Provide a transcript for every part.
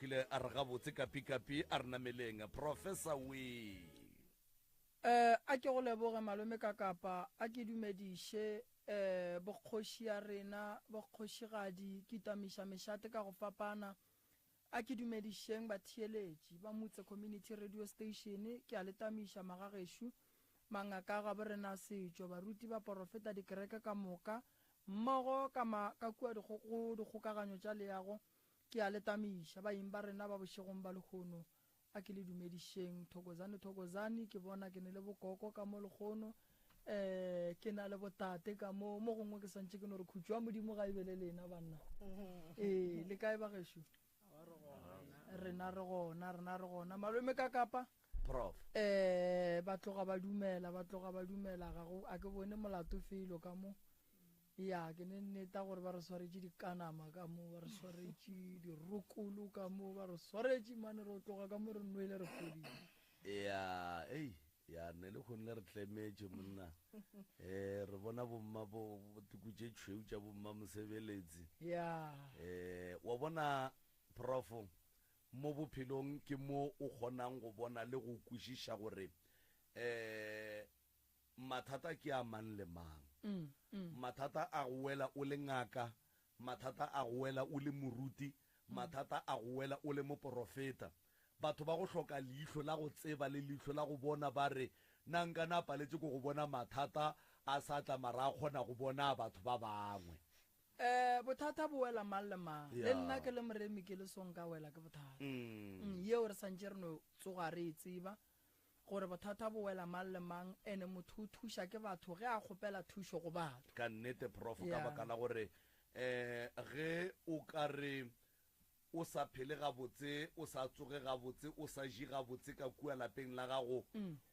kwile a re gabotse kapikapi a re nameleng. Professor wee. Eh, a ke go leboge malome Kakapa, a ke dumediše eh bokgoši ya rena, bokgošigadi, ke tamiša mešate ka go fapana. A ke dumedišeng batheeletši ba Mutse Community Radio Station, ke a le tamiša magagešo, mangaka a gabo rena a setšo, baruti, baporofeta, dikereke ka moka, mmogo ka ma, ka kua dikgo, go dikgokaganyo tša leago, ke a le tamiša, baeng ba rena ba bošegong ba lehono. A ke le dumedišeng. Thokozani, Thokozani, ke bona ke ne le bokoko ka mo lekgono. Eh, ke na le botate ka mo. Mo gongwe ke swantše ke no re khutšo ya Modimo ga e be le lena, banna. Ee, le kae bagešo? Rena re gona, rena re gona. Malome ka kapa? Prof. Eh, ba tloga ba dumela, ba tloga ba dumela. Ga go, a ke bone molato felo ka mo. Ya, ke ne nneta gore ba re swaretše dikanama ka mo, ba re swaretše dirokolo ka mo, ba re swaretše mane, re tloga ka mo re nwele re fodile. Ya, ei, ya, ne lehono le re tlemetše monna. Eh, re bona bomma bo, bo tuku tše tšhweu tša bomma mosebeletsi. Ya. Eh, wa bona, Prof, mo bophelong ke mo o kgonang go bona le go kwešiša gore, eh, Mathata ke a mang le mang. Mathata a go wela o le ngaka, mathata a go wela o le moruti, mathata a go wela o le moporofeta. Batho ba go hloka leihlo la go tseba le leihlo la go bona ba re, Na nkane a paletše ke go bona mathata a sa tla mara a kgona go bona a batho ba bangwe? Um bothata bo wela mang le mang. Le nna ke le moremi ke le so nka wela ke bothata. Yeo re santše re no tsoga re e tseba. Gore bothata bo wela mang le mang ene motho o thuša ke batho ge a kgopela thušo go batho. Ka nnete prof ka baka la gore ge o ka re o sa phele gabotse, o sa tsoge gabotse, o sa je gabotse ka kua lapeng la gago,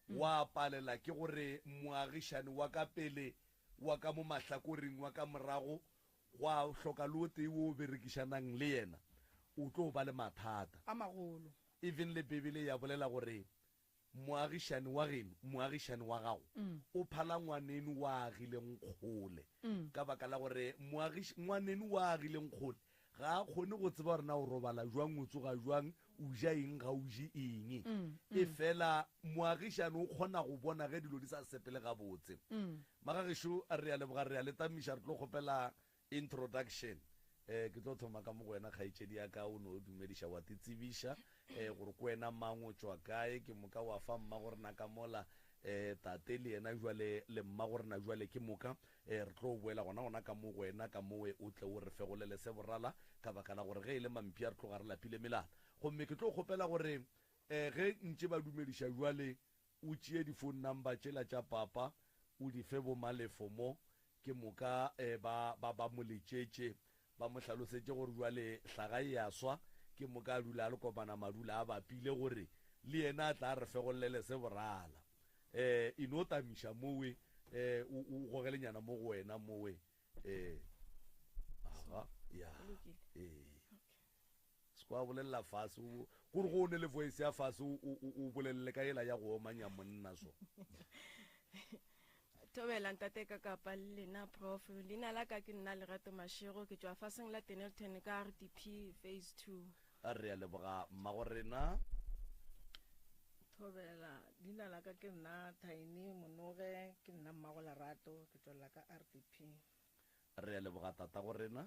wa palela ke gore moagišani wa ka pele, wa ka mo mahlakoreng, wa ka morago, gwa hloka le o tee wo o berekišanang le yena, o tlo ba le mathata. A magolo. Even le Bibele ya bolela gore moagišani wa geno, moagišani wa gago, o phala ngwaneno wa agileng kgole. Ka baka la gore moagiš, ngwaneno wa agileng kgole ga a kgone go tseba gore na o robala jwang, o tsoga jwang, o ja eng, ga o je eng. Efela moagišani o kgona go bona ge dilo di sa sepele gabotse. Magagešo, re a leboga, re a le tamiša, re tlo kgopela Introduction, Eh, ke tlo thoma ka mo go wena kgaetšedi ya ka, o no dumediša wa te tsebiša eh, gore ke wena mang, o tšwa kae, ke moka wa fa mmagorena ka mola, eh, tate le yena jwale le mmagorena jwale, ke moka eh, re tlo boela gona gona ka mo go wena ka mowe o tle o re fegolele se borala, ka baka la gore ge e le mampia re tloga re lapile melala. Gomme ke tlo kgopela gore eh, ge ntše ba dumediša jwale O tšee di-phone number tšela tša papa o di fe bo Malefo mo, ke moka ba, ba, ba mo letšetše, ba mo hlalosetše gore bjale hlaga e a swa, ke moka a dula a le kopana madula a bapile gore le yena a tla a re fegollele se borala. E no tamiša mowe, o, o gogelenyana mo go wena mowe. Aga, ya, ee. Se kwa bolelela fase, o, gore go o ne le voice ya fase, o, o, o bolelele ka yela ya go omanya monna so. Thobela ntate ka kapa le lena prof. Leina la ka ke nna Lerato Mashego, ke tšwa faseng la Dennilton ka RDP phase 2. A re a leboga mmago rena. Thobela, leina la ka ke nna Thaini Monoge, ke nna mmago Lerato, ke tšwelela ka RDP. Re a leboga tatago rena.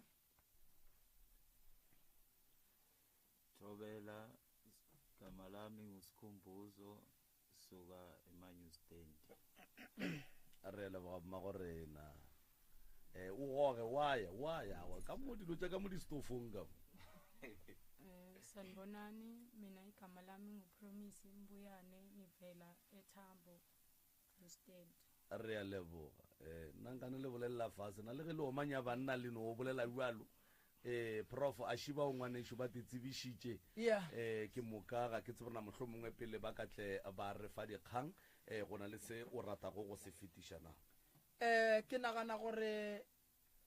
Thobela, igama lami nguSikhumbuzo suka eManyu Stand. Re a leboga mmago rena. Eh, o goge wa ya wa ya wa ka mo dilo tša ka mo distofong ka mo. Eh, sanibonani mina igama lami nguPromise Mbuyane ngivela eThambo Free-State. Re a leboga. Eh, nna nkane le bolelela fase, na le ge le omanya banna le no bolela bjalo. Eh, Prof, a šiba o ngwanešu ba te tsebišitše. Yeah. Eh, ke moka ga ke tsebe na mohlomongwe pele ba ka tle ba re fa dikgang, eh, go na le se o ratago go se fetiša na? Eh, ke nagana gore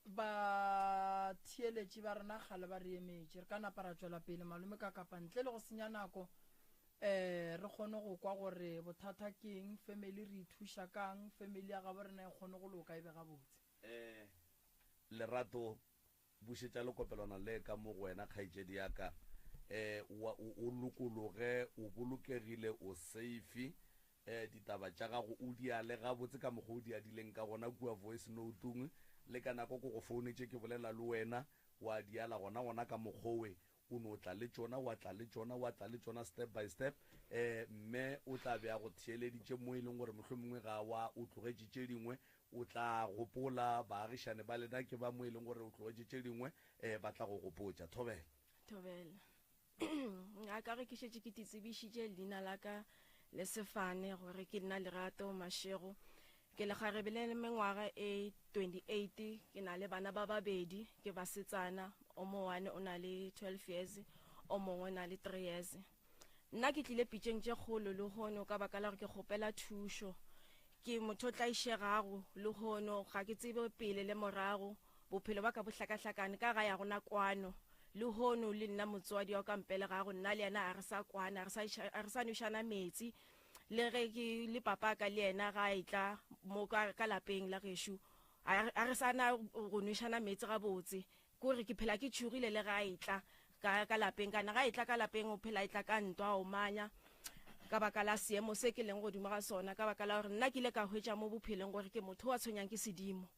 Batheeletši ba rena kgale ba re emetše. Re ka napa ra tšwela pele, malome ka kapa ntle le go senya nako, um re kgone go kwa gore bothata ke eng, family re e thuša ka'ng, family ya gabo rena e kgone go loka e be gabotse. Um Lerato, bušetša lekopelwana le ka mo go wena, kgaetšedi ya ka. Eh, wa, o, o lokologe, o bolokegile, o safe. Eh, ditaba tša gago o di ale gabotse ka mokgwa o di adileng ka gona kua voice note-ong. Le ka nako ke go founetše ke bolela le wena, wa di ala gona gona ka mokgwa owe. O no tla le tšona, wa tla le tšona, wa tla le tšona step by step. Eh, mme o tla be a go theeleditše mo e leng gore mohlomongwe ga wa o tlogetše tše dingwe, o tla gopola baagišane ba lena ke ba mo e leng gore o tlogetše tše dingwe, eh, ba tla go gopotša. Thobela. Thobela. A ka re ke šetše ke titsebišitše leina la ka le sefane gore ke nna Lerato Mashego. Ke lekgarebe le mengwaga e 28, ke na le bana ba babedi, ke basetsana, o mongwe o na le 12 years, o mongwe o na le 3 years. Nna ke tlile pitšeng tše kgolo lehono ka baka la gore ke kgopela thušo. Ke motho o tlaišegago lehono, ga ke tsebe pele le morago. Bophelo ba ka bo hlakahlakane ka gae, ga go na kwano. Lehono le nna motswadi wa ka mpelegago, nna le yena ga re sa kwana, ga re sa nwešana metsi. Le ge ke le papa ka le yena ga a etla mo ka, ka lapeng la gešo, ga re sa na go nwešana meetse gabotse. Kore ke phela ke tšhogile le ga a etla ka, ka lapeng. Kana ga etla ka lapeng o phela etla ka ntwa, a omanya ka baka la seemo se ke leng godimo ga sona, ka baka la gore nna ke ile ka hwetša mo bophelong gore ke motho wa tshwenyang ke sedimo.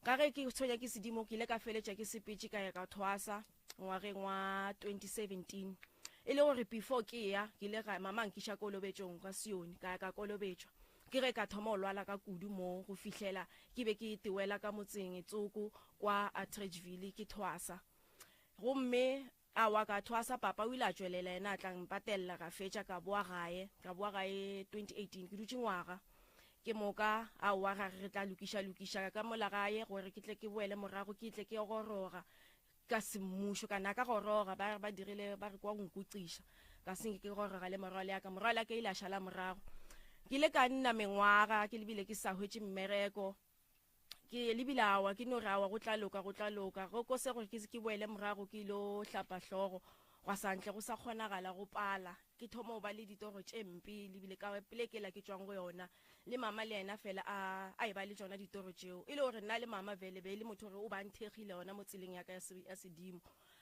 Ka ge ke tshwenya ke sedimo, ke ile ka feletša ke sepetše ka ya ka thwasa ngwageng wa 2017. E le gore before ke ya, ke ile ga mama nkiša kolobetšong ka Sione, ka ya ka kolobetšwa. Ke ge ka thoma go lwala ka kudu mo go fihlela ke be ke tewela ka motseng tsoko kwa Atteridgeville ke thwasa. Gomme Aowa, ka thwasa, papa o ile a tšwelela yena a tla mpatella, ka fetša ka boa gae, ka boa gae 2018, ke dutše ngwaga. Ke moka, aowa, ra re re tla lokiša lokiša ka mola gae gore ke tle ke boele morago ke tle ke goroga ka semmušo. Ka na ka goroga, ba re ba dirile, ba re kwa go nkuqiša, ka se nke ke goroga le morwalo ya ka, morwalo ya ka ile a šala morago. Ke ile ka nna mengwaga ke lebile ke sa hwetše mmereko. Ke lebile awa, ke no re awa, go tla loka, go tla loka. Go ko se gore ke ke boele morago ke ilo hlapa hlogo, gwa sa ntle go sa kgonagala go pala. Ke thoma go ba le ditoro tše mpe, lebile ka poleke yela ke tšwang go yona. Le mama le yena fela a a eba le tšona ditoro tšeo. E le gore nna le mama vele be e le motho gore o ba nthekgile gona mo tseleng ya ka ya sedimo.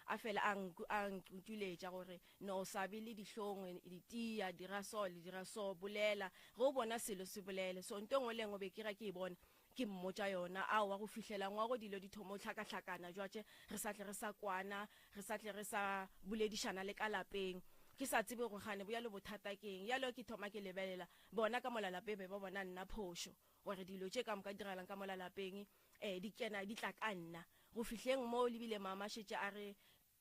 A fela a a nkutuletša gore no sa be le dihlong, ditia, dira so le dira so, bolela. Ge o bona selo se bolele. So nto e nngwe le e nngwe be ke ra ke e bona, ke mmotša yona. Aowa, go fihlela ngwago dilo di thoma go hlakahlakana jwatše, re sa tle re sa kwana, re sa tle re sa boledišana le ka lapeng. Ke sa tsebe gore gane bjalo bothata ke eng. Bjalo ke thoma ke lebelela bona ka mola lapeng be ba bona nna phošo, gore dilo tše ka moka di diragalang ka mola lapeng, eh, di kena di tla ka nna. Go fihleng moo lebile mama šetše a re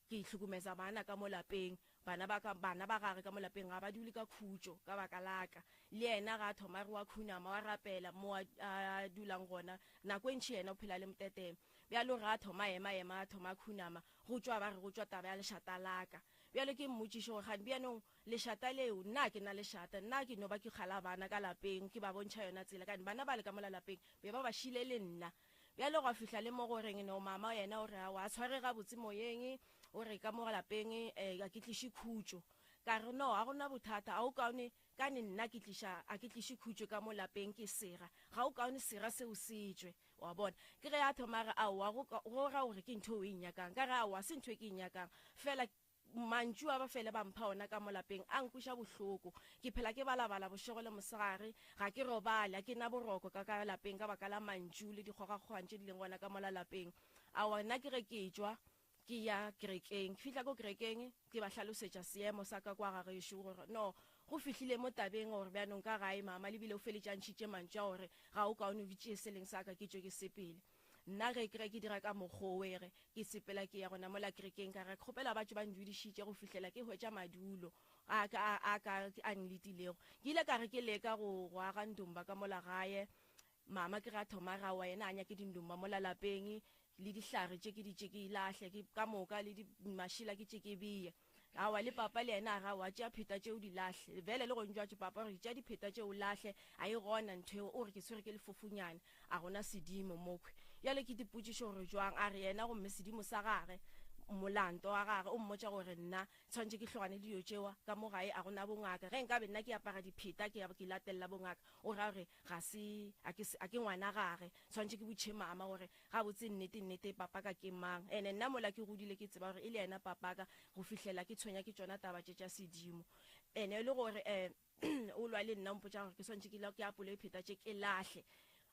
ke hlukumeza bana ka mo lapeng, bana ba ka, bana ba gage ka mo lapeng ga ba dule ka khutšo ka baka la ka. Le yena ga a thoma a re wa khunama, wa rapela mo a, a dulang gona, nako e ntši yena o phela le moteteme. Bjalo ga a thoma a ema ema, a thoma a khunama, go tšwa ba re go tšwa taba ya lešata la ka. Bjalo ke mmotšiše gore kgane bjanong lešata leo, nna ga ke na lešata, nna ke no ba ke kgala bana ka lapeng, ke ba bontšha yona tsela, kane bana bale ka mola lapeng be ba ba šile le nna. Bjale gwa fihla le mo go reng no mama yena o re aowa a tshware gabotse moyeng, o re ka mo lapeng eh, ga ke tliše khutšo. Ka re no, ga gona bothata, a o kaone kane nna ke tliša, a ke tliše khutšo ka mo lapeng ke sera, ga o kaone sera seo se tšwe, wa bona. Ke ge a thoma a re aowa, go, go ra gore ke ntho e o e nyakang. Ka re aowa, se ntho e ke e nyakang, fela Mantšu a ba fele ba mpha ona ka mo lapeng a nkweša bohloko. Ke phela ke balabala bošego le mosegare, ga ke robale, ga ke na boroko ka ka lapeng ka baka la mantšu le dikgogakgogano tše di leng gona ka mola lapeng. Aowa, nna ke ge ke etšwa ke ya kerekeng, ke fihla ko kerekeng ke ba hlalosetša seemo sa ka kwa ga gešo gore no go fihlile mo tabeng gore bjanong ka gae mama le bile o feletše a ntšhitše mantšu a gore ga o kaone o tšee se leng sa ka ke tšwe ke sepele. Nna ge ke re ke dira ka mokgwa o ere ke sepela ke ya gona mola kerekeng ka re kgopela ba tšwe ba ndudišitše go fihlela ke hwetša madulo a ka a a ka a nletilego. Ke ile ka re ke leka go go aga ndumba ka mola gae mama ke ga thoma ra wa yena a nyake dindumba mola lapeng le dihlare tše ke di tše ke lahle ke ka moka le di mašila ke tše ke beye. Aowa, le papa le yena a re, Aowa, tšea pheta tše o di lahle. Bjale le go ntšwatše papa gore tšea dipheta tše o lahle, a e gona ntho eo, o re ke tshwere ke lefofunyana, a gona sedimo mokhwi. Bjale ke dipotšišo gore jwang, a re yena gomme sedimo sa gage. molanto wa gage o mmotša gore nna tshwanetše ke hlogane le dilo tšewa ka mo gae a gona bongaka ge nkabe nna ke apara dipheta ke ke latelela bongaka o ra gore ga se a ke a ke ngwana gage tshwanetše ke botšhe mama gore gabotse nnete nnete papa ka ke mang ene nna mola ke godile ke tseba gore e le yena papa ka go fihlela ke tshwenya ke tšona taba tše tša sedimo ene e le gore um o lwa le nna o mpotša gore ke swantše ke ke apole pheta tše ke lahle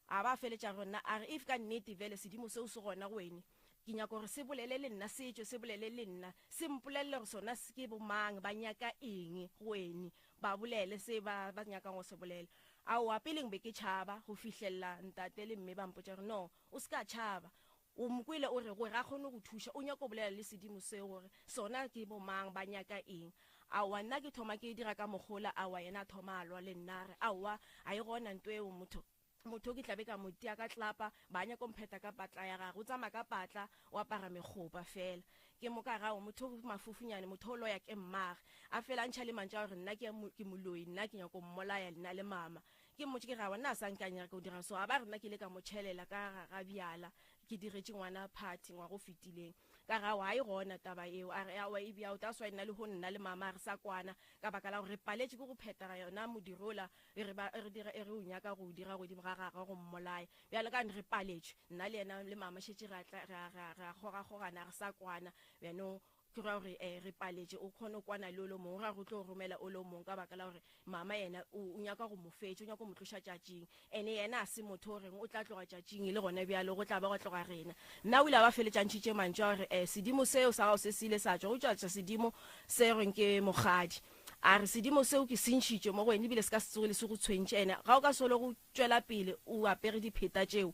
a ba feletša gore nna a re if ka nnete vele sedimo seo se gona go wene ke nyaka gore se bolele le nna se tšwe se bolele le nna se mpolelele gore sona ke bomang ba nyaka eng go wene ba bolele se ba ba nyakang go se bolela aowa peleng be ke tšhaba go fihlelela ntate le mme ba mpotša gore no o se ka tšhaba o mokwele o re gore a kgone go thuša o nyaka go bolela le sedimo seo gore sona ke bomang ba nyaka eng aowa nna ke thoma ke dira ka mogola aowa yena a thoma a lwa le nna a re aowa a e gona nto eo motho motho ke tlabe ka mo tia ka tlapa ba nyaka mpheta ka patla ya gagwe o tsamaya ka patla o apara mekgopa fela ke moka gago motho mafufunyane motho o loya ke mmage a fela a ntšha le mantša gore nna ke moloi nna ke nyako mmolaya nna le mama ke mmotše ke gawa nna a sa nka nyaka go dira so a ba re nna ke ile ka mo tšhelela ka ga bjala ke diretše ngwana party ngwago o fetileng ka ga wa e gona taba eo a re awa e bjao ta swa nna le go nna le mama re sa kwana ka baka la gore re paletše ke go phetaga yona modirola e re ba e re dira e re o nyaka go dira godimo ga gagwe go mmolaya bjale ka re paletšwe nna le yena le mama šetše ra ra ra ra gogagogana re sa kwana bjanong ke ra gore um re paletše o kgone go kwana le o le mongwe ra go tlo romela o le mongwe ka baka la gore mama yena o nyaka go mo fetša o nyaka go mo tloša tšatšing ene yena a se motho o reng o tla tloga tšatšing e le gona bjalo go tla ba go tloga rena nna o ile a ba feletša ntšhitše mantšu a gore um sedimo seo sa gago se se ile sa tšwa go tšwa sedimo se reng ke mokgadi a re sedimo seo ke se ntšhitše mo go wena ebile se ka se tsogele se go tshwentše ene ga o ka solo go tšwela pele o apere dipheta tšeo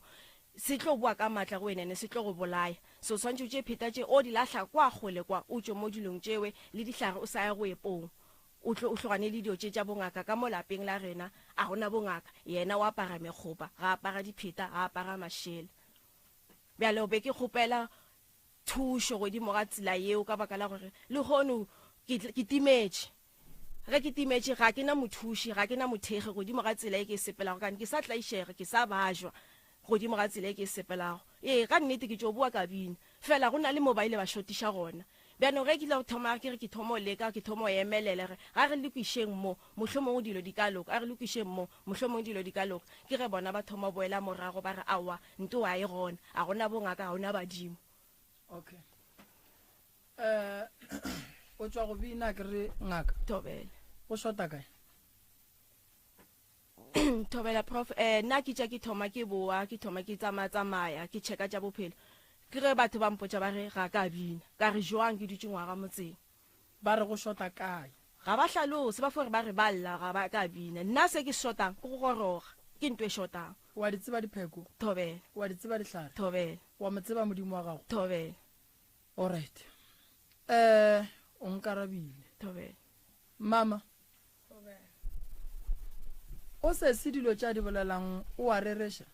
se tlo boa ka maatla go wena ene se tlo go bolaya so tshwanetse o tšee pheta tše o di lahla kwa kgole kwa o tšwe mo dilong tšewe le dihlare o sa ya go epong o tlo o hlogane le dilo tše tša bongaka ka mo lapeng la rena a gona bongaka yena o apara mekgopa ga apara dipheta ga apara mašela bjale o be ke kgopela thušo godimo ga tsela yeo ka baka la gore lehono ke timetše ge ke timetše ga ke na mothuši ga ke na mothekgi godimo ga tsela e ke e sepelago kane ke sa tlaišega ke sa bajwa godimo ga tsela e ke e sepelago ee ka nnete ke tšo boa ka bina fela go na le mo ba ile ba šotiša gona bjanong ge ke ile go thoma ke re ke thoma o leka ke thoma o emelela re ga re lokišeng mo mohlomongwe dilo di ka loka a re lokišeng mo mohlomongwe dilo di ka loka ke ge bona ba thoma boela morago ba re aowa nto a e gona a gona bongaka ga ona badimo okay um o tšwa go bina ke re ngaka thobela o shota kae thobela prof eh nna ke tša ke thoma ke boa ke thoma ke tsamaya tsamaya ke checka tša bophelo ke ge batho ba mpotša ba re ga ka bina ka re jwang ke dutše ngwaga motseng ba re go shota kae ga ba hlalose ba fore ba re ba lla ga ba ka bina nna se ke shotang ke go goroga ke nto e shotang wa di tseba dipheko thobela wa di tseba dihlare thobela wa mo tseba modimo wa gago thobela alright eh o nkarabile thobela mama o se se dilo tša di bolelang o a rereša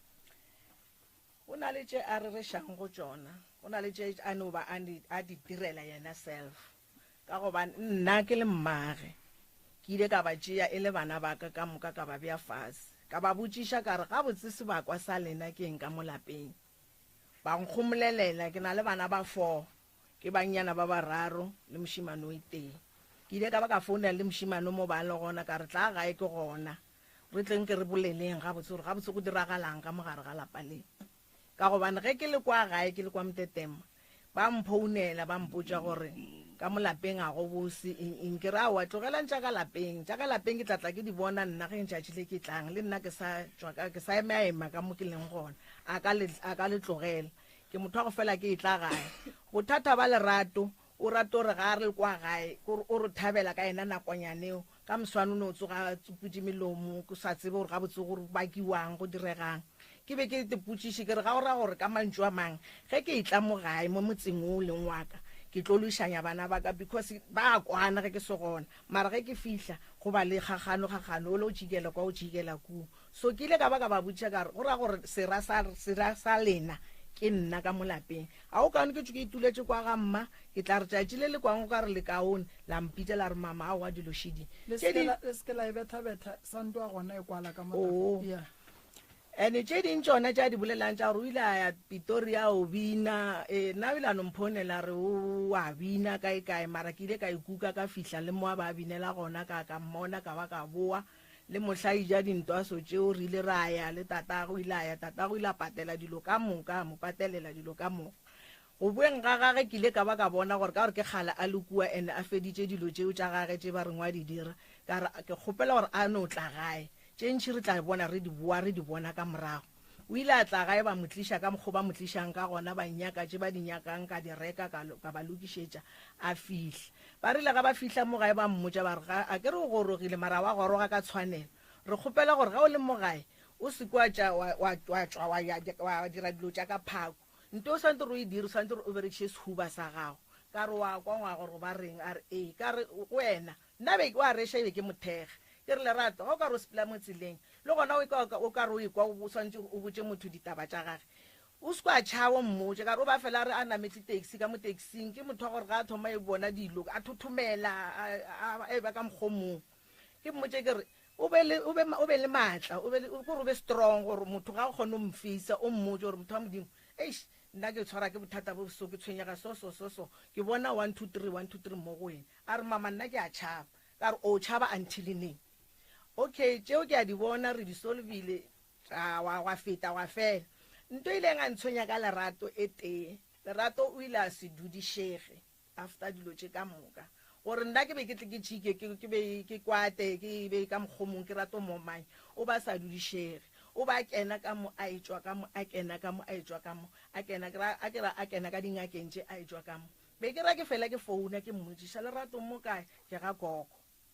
go na le tše a rerešang go tšona go na le tše a no ba a di direla yena self ka gobane nna ke le mmage ke ile ka ba tšea e le bana ba ka ka moka ka ba bea fase ka ba botšiša ka re gabotse sebakwa sa lena ke eng ka mo lapeng ba nkgomolelela ke na le bana ba four ke bannyana ba bararo le mošemane o e tee ke ile ka ba ka founela le mošemane mo ba le gona ka re tla gae ke gona re tleng ke re boleleng gabotse gore gabotse go diragalang ka mogare ga lapa le ka gobane ge ke le kwa gae ke le kwa mtetema ba mphounela ba mpotša gore ka mo lapeng a go bose eng eng ke re aowa tlogelang tša ka lapeng tša ka lapeng ke tla tla ke di bona nna ge ntšatši le ke tlang le nna ke sa tšwa ka ke sa emaema ka mo ke leng gona a ka le a ka le tlogela ke motho wa go fela ke e tla gae bothata ba lerato o rata gore ga a re kwa gae kore o re thabela ka yena nakonyaneo ka moswane o ne o tsoga a tsuputše melomo ke sa tsebe gore gabotse gore bakiwang go diregang ke be ke tepotšiše ke re ga o ra gore ka mantšu a mang ge ke e tla mo gae mo motseng o leng wa ka ke tlo lwešanya bana ba ka because ba kwana ge ke se gona mara ge ke fihla go ba le kgagano kgagano o le o tšikela kwa o tšikela kua So ke ile ka ba ka ba botšiša ka re, Go ra gore sera sa, sera sa lena ke nna ka mo lapeng. A o kaone ke tšwe ke ituletše kwa ga mma? Ke tla re tšatši le le kwang o ka re le kaone, la mpitša la re, Mama, aowa dilo šidi. Le Tše se di. ke la, le se ke la e bethabetha, sa ntoa gona e kwala ka mo Oo. Yeah. And tše ding tšona tše a di bolelang tša gore o ile a ya Pitoria a o bina, ee, nna o ile a no mphounela a re o a bina kae kae, mara ke ile ka ikuka ka fihla le mo a ba a binela gona, ka ka mmona ka ba ka boa. Le mohla a ija dintwaso tšeo re ile ra ya le tatagwe, o ile a ya, tatagwe o ile a patela dilo ka moka, a mo patelela dilo ka moka. Go boeng ga gage ke ile ka ba ka bona gore ka gore ke kgale a le kua and a feditše dilo tšeo tša gage tše ba reng wa di dira, ka re ke kgopela gore a no tla gae, tše ntši re tla bona re di boa re di bona ka morago. O ile a tla gae ba mo tliša ka mokgo ba mo tlišang ka gona, ba nnyaka tše ba di nyakang ka di reka ka, ka ba lokišetša, a fihla. Ba rile ga ba fihla mo gae ba mmotša ba re ga a ke re o gorogile mara wa goroga ka tshwanelo, re kgopela gore ga o le mo gae o se ke wa tša wa, wa, wa tšwa wa ya wa dira dilo tša ka phako. Nto o swanetše gore o e dire, o swanetše gore o berekiše sehuba sa gago. Ka re, Wa kwa ngwaga gore ba reng? A re, Ee. Ka re, Go wena, nna be wa reša e be ke mo thekga. Ke re, Lerato, ga o ka re o sepela mo tseleng, le gona o ka, o ka re o ekwa o swanetše o botše motho ditaba tša gage, o se ke wa tšhaba o mmotše. Ka re, O ba fela a re a nametše taxi, ka mo taxing, ke motho wa gore ga a thoma e bona dilo, a thothomela, a, a, a eba ka mokgwa o mongwe. Ke mmotše ke re, O be le, o be, o be le maatla, o be le, kore o be strong gore motho ga o kgone go mfisa, o mmotše gore motho wa Modimo, eish, nna ke tshwara ke bothata bo so, ke tshwenyega so, so, so, so, ke bona one, two, three, one, two, three mo go wena. A re, mama, nna ke a tšhaba. Ka re, o tšhaba until neng? Okay, tšeo ke a di bona, re di solvile, ra, wa, gwa feta, gwa fela. Nto e ileng a ntshwenya ka Lerato e tee, Lerato o ile a se dudišege. After dilo tše ka moka, gore nna ke be ke tle ke tšike, ke, ke be ke kwate, ke be ka mokgwa o mongwe, ke rate mo mang, o ba sa dudišege. O ba kena ka mo, a etšwa ka mo, a kena ka mo, a etšwa ka mo, a kena, ke ra, a ke ra a kena ka dingakeng tše, a etšwa ka mo. Be ke ra ke fela ke founa, ke mmotšiša, Lerato, mo kae? Ke ga Koko.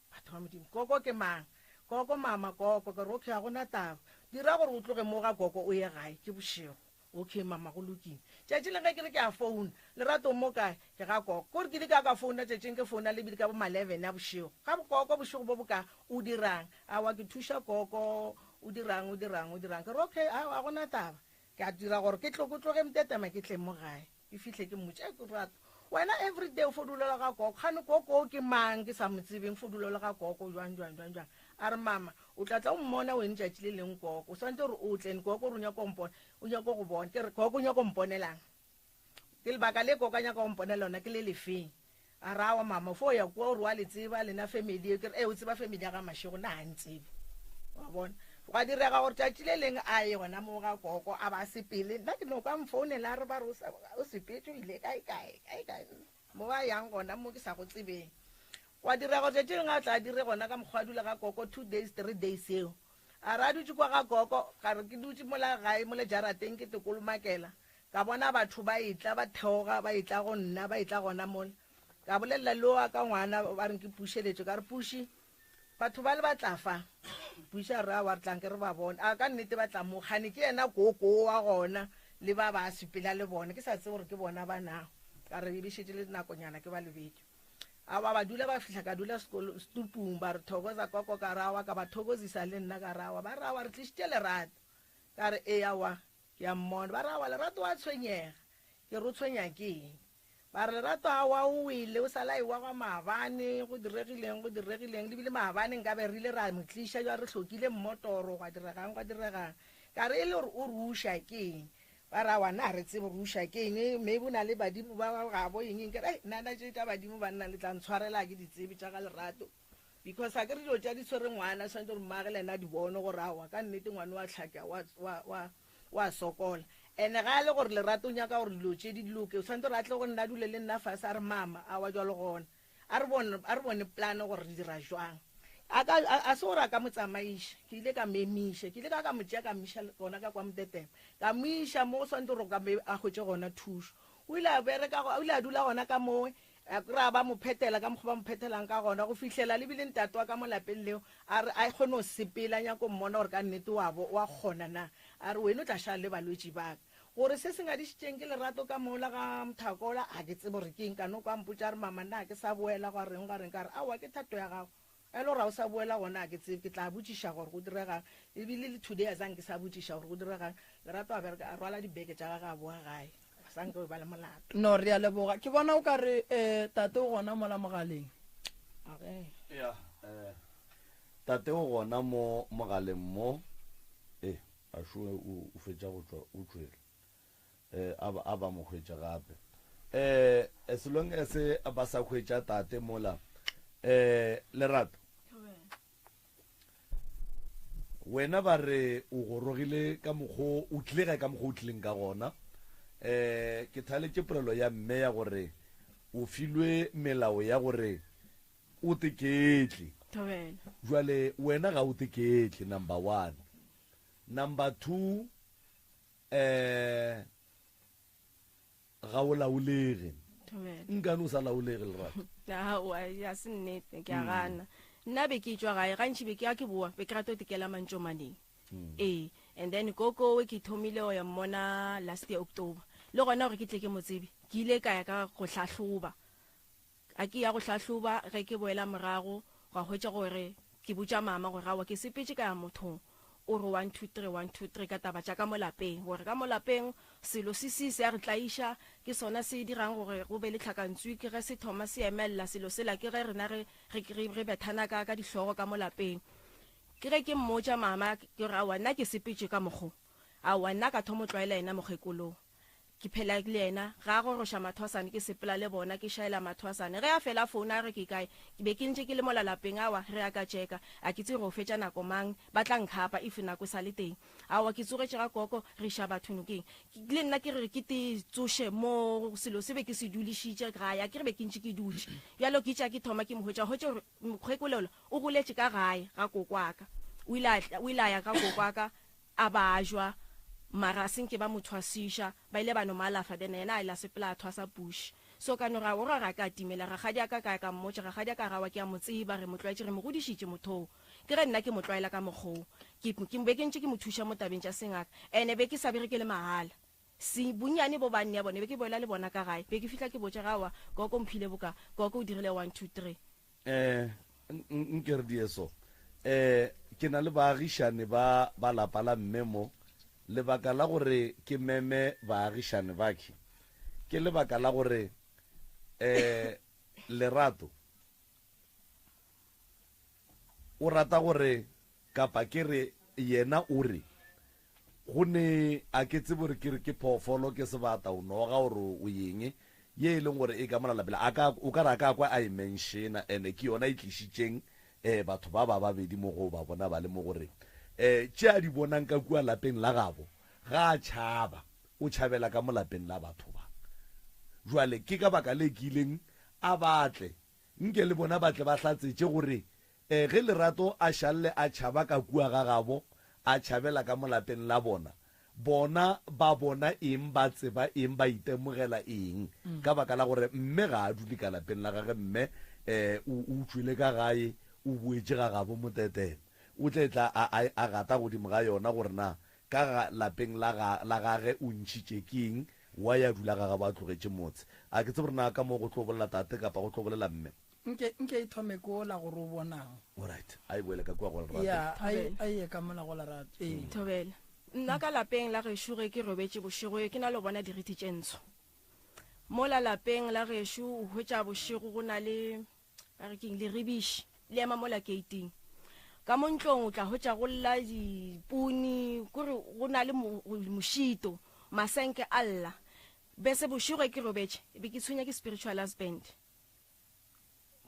Batho ba Modimo, Koko ke mang? Koko, mama, Koko. Ke re, okay, ga go na taba. Dira gore o tloge mo ga Koko o ye gae, ke bošego. Okay mama go lokile. Tšatši le ge ke re ke a founa, Lerato o mo kae? Ke ga Koko. Kore ke ile ka ka founa tšatšing ke founa le bile ka bo ma 11 a bošego. Ga bo Koko bošego bo boka o dirang? Aowa ke thuša Koko, o dirang o dirang o dirang. Ke re okay aowa ga gona taba. Ke a dira gore ke tlo ke tloge Mtetema ke tle mo gae. Ke fihle ke mmotše, Ei Lerato wena everyday o fo dula le ga Koko, kgane Koko o ke mang ke sa mo tsebeng fo dula le ga Koko jwang jwang jwang jwang. A re mama o tla tla o mmona wene tšatši le leng Koko, o swanetše gore o tle Koko gore o nyaka go mpona. O nyaka go bona. Ke re, Koko o nyaka go mponelang? Ke lebaka le Koko a nyaka go mponela lona ke le lefeng? A re, Aowa mama, o fo ya kua o re wa le tseba lena family ye. Ke re, Ee, o tseba family ya ga Mashego, nna ga ntsebe. Wa bona? Gwa direga gore tšatši le leng a ye gona moo ga Koko, a ba a sepele. Nna ke no kwa mfounela a re ba re o sepetše o ile kae kae, kae kae, mo a yang gona mo ke sa go tsebeng. Gwa direga gore tšatši le lengwe a tla a dire gona ka mokgwa a dula ga Koko two days, three days eo. A re a dutše kwa ga Koko, ka re ke dutše mola gae mola jarateng ke tekolomakela, ka bona batho ba etla ba theoga ba etla go nna ba etla gona mola. Ka bolelela le wa ka ngwana ba reng ke Pušeletšo, ka re Puši, batho bale ba tla fa. Puši a re aowa re tlang ke re ba bone. A ka nnete ba tla mo, kgane ke yena koko wa gona le ba ba sepela le bona, ke sa tsebe gore ke bona ba na. Ka re e be šetše le nakonyana ke ba lebetše. Aowa ba dula ba fihla ka dula sekolo setupung ba re thokoza koko ka re aowa ka ba thokozisa le nna ka re aowa ba re aowa re tlišitše Lerato ka re ee aowa ke a mmona ba re aowa Lerato wa tshwenyega ke re o tshwenya ke eng ba re Lerato aowa o wele o sala ewa gwa maabane go diregileng go diregileng le bile maabane nka be re ile ra mo tliša jwa re hlokile mmotoro gwa diregang gwa diregang ka re e le gore o re uša ke eng Ba re, Aowa, nna ga re tsebe gore o uša ke eng, maybe o na le badimo ba gabo eng eng. Ke re, Ei, nna nna tše tša badimo banna le tla ntshwarela ga ke di tsebe tša ga Lerato. Because ga ke re dilo tša di tshwere ngwana, tshwanetse gore mmage le yena a di bone gore aowa ka nnete ngwana wa hlaka, wa, wa, wa, wa sokola. And-e ga e le gore Lerato o nyaka gore dilo tše di loke, o tshwanetse gore a tle go nna a dule le nna fase a re, Mama, aowa jwalo gona. A re bone, a re bone plan gore re dira jwang. A ka, a, a se gore a ka mo tsamaiša. Ke ile ka mo emiša. Ke ile ka ka mo tšea ka mo iša gona ka kwa Mtetema. Ka mo iša mo go swanetše gore ka be a hwetše gona thušo. O ile a bereka, o ile a dula gona ka mowe, a kry-a ba mo phethela ka mokgwa ba mo phethelang ka gona go fihlela le bile ntate wa ka mo lapeng leo a re a kgone go sepela, a nyaka go mmona gore ka nnete wa bo, wa kgona na. A re wena o tla šala le balwetši ba ka. Gore se se ngadišitšeng ke lerato ka mola ga Mthakola, ga ke tsebe gore ke eng. Ka no kwa a mpotša a re, Mama, nna ga ke sa boela gwa reng, gwa reng. Ka re, Aowa, ke thato ya gago. Ge e le gore ga o sa boela gona ga ke tsebe. Ke tla botšiša gore go diregang. Ebile le today a zange ke sa botšiša gore go diregang. Lerato a bereka, a rwala dibeke tša gagwe a boa gae. Ga sa nke o eba le molato. No, re a leboga. Ke bona o ka re eh, tate o gona mola mogaleng. Age. Ya, eh, tate o gona mo mogaleng mo. Eh. A šo o, o fetša go tšwa, o tšwele. Eh, a ba, a ba mo hwetša gape. Eh, as long as ba sa hwetša tate mola, eh, Lerato. Wena ba re o gorogile ka mokgo, o tlile gae ka mokgo o tlileng ka gona. Eh, ke thaletše polelo ya mme ya gore o filwe melao ya gore o teketle. Thobela. Jwale wena ga o teketle, number one. Number 2, eh, ga o laolege. Thobela. Nkane o sa laolege, Lerato? Aowa, ya se nnete, ke a gana. Nna be ke tšwa gae, gantši be ke ya ke boa, be ke rata go tekela mantšomaneng. Ee, and then koko ke thomile go ya mmona last year October. Le gona gore ke tle ke mo tsebe, ke ile ka ya ka go hlahloba. A ke ya go hlahloba, ge ke boela morago, gwa hwetša gore ke botša mama gore aowa ke sepetše ka ya mothong o re one two three one two three ka taba tša ka mo lapeng, gore ka mo lapeng selo se se se a re tlaiša, ke sona se dirang gore go be le tlhakantswi, ke ge se thoma se emelela selo sela, ke ge rena re re re re bethana ka ka dihlogo ka mo lapeng. Ke ge ke mmotša mama ke re aowa nna ke sepetše ka mokgo, aowa nna ka thomo tlwaela yena mokgekolong. Ke phela le yena. Ge a goroša mathwasane ke sepela le bona, ke šaela mathwasane. Ge a fela a founa a re ke kae, ke be ke ntše ke le mola lapeng. Aowa, re a ka tšeka. A ke tsebe gore o fetša nako mang. Ba tla nkhapa if nako e sa le teng. Aowa, ke tsogetše ga koko, re iša batho nokeng. Le nna ke re ke te tsoše mo selo se be ke se dulišitše gae. A ke re be ke ntše ke dutše. Bjalo ke itše ga ke thoma ke mo hwetša, hwetša gore mokgekolola o goletše ka gae ga koko wa ka. O ile a, o ile a ya ga koko wa ka a bajwa mara a se nke ba mo thwasiša, ba ile ba no mo alafa then yena a ile a sepela a thwasa push. So ka no re aowa ga ka timela, rakgadi a ka ka ya ka mmotša, rakgadi a ka re aowa ke a mo tseba, re mo tlwaetše, re mo godišitše motho oo. Ke ge nna ke mo tlwaela ka mokgwa oo. Ke, ke be ke ntše ke mo thuša mo tabeng tša sengaka ene be ke sa bereke le mahala. Se, bonnyane bo ba nnea bone be ke boela le bona ka gae, be ke fihla ke botša ge aowa koko o mphile boka, koko o dirile one two three. Eh, nke re die so. Eh, ke na le baagišane ba ba lapa la mme mo. Lebaka la gore ke meme baagišane bakhe, ke lebaka la gore, eh, Lerato o rata gore, kapa ke re yena o re, Go ne, a ke tsebe gore ke re ke phoofolo, ke sebata, o noga or o eng, ye e leng gore e ka mola lapeng. A ka, o ka re a ka kwa a e menšena, and ke yona e tlišitšeng um batho ba ba babedi mo go ba bona ba le mo gore um tše a di bonang ka kua lapeng la gabo, ga a tšhaba, o tšhabela ka mo lapeng la batho ba. Jwale ke ka baka le ke ileng a ba tle, nke le bona ba tle ba hlatsetše gore E, ge Lerato a šalle a tšhaba ka kua ga gabo, a tšhabela ka mo lapeng la bona, bona ba bona eng, ba tseba eng, ba itemogela eng? Ka baka la gore mme ga a dule ka lapeng la gage, mme e, o, o tšwele ka gae, o boetše ga gabo motetela. O tle tla a, a, a gata godimo ga yona gore na ka ga lapeng la ga, la gage o ntšhitše ke eng, wa ya dula ga gabo a tlogetše motse. A ke tsebe gore na ka mo go tlo bolela tate kapa go tlo bolela mme. Nke, nke e thome ko la gore o bonang. Alright, a e boele ka kua go Lerato. Ya, a e, a e ye ka mola go Lerato. Ee. Thobela. Nna ka lapeng la gešo ge ke robetše bošego ke na le bona diriti tše ntsho. Mola lapeng la gešo o hwetša bošego go na le ba re keng leribiši le ema mola keiting. Ka mo ntlong o tla hwetša go lla dipuni kore go na le mošito masenke a lla. Bese bošego ge ke robetše be ke tshwenya ke spiritual husband.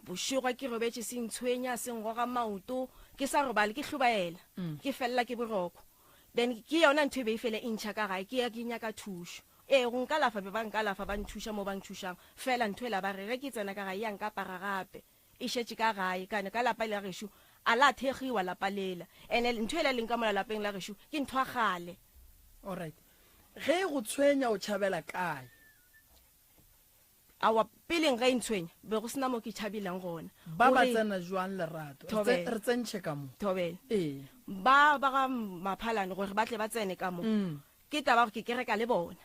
Bošego ke robetše se ntshwenya, se ngoga maoto, ke sa robale, ke hlobaela, ke felela ke boroko. Then ke yona ntho e be e fele e ntšha ka gae, ke ya ke nyaka thušo. Ee, go nkalafa be ba nkalafa, ba nthuša mo ba nthušang, fela ntho ela ba re ge ke tsena ka gae ya nkapara gape, e šetše ka gae. Kane ka lapa la gešo a la thekgiwa lapa lela, ene ntho ela e leng ka mola lapeng la gešo ke ntho ya kgale. Alright. Ge e go tshwenya o tšhabela kae? Aowa, peleng ge e ntshwenya, be go se na mo ke tšhabileng gona. Ba ba tsena jwang Lerato? Re re tsentšhe ka mo. Thobela. Ee. Ba ba ga Maphalane gore ba tle ba tsene ka mo. Ke taba gore ke kereka le bona.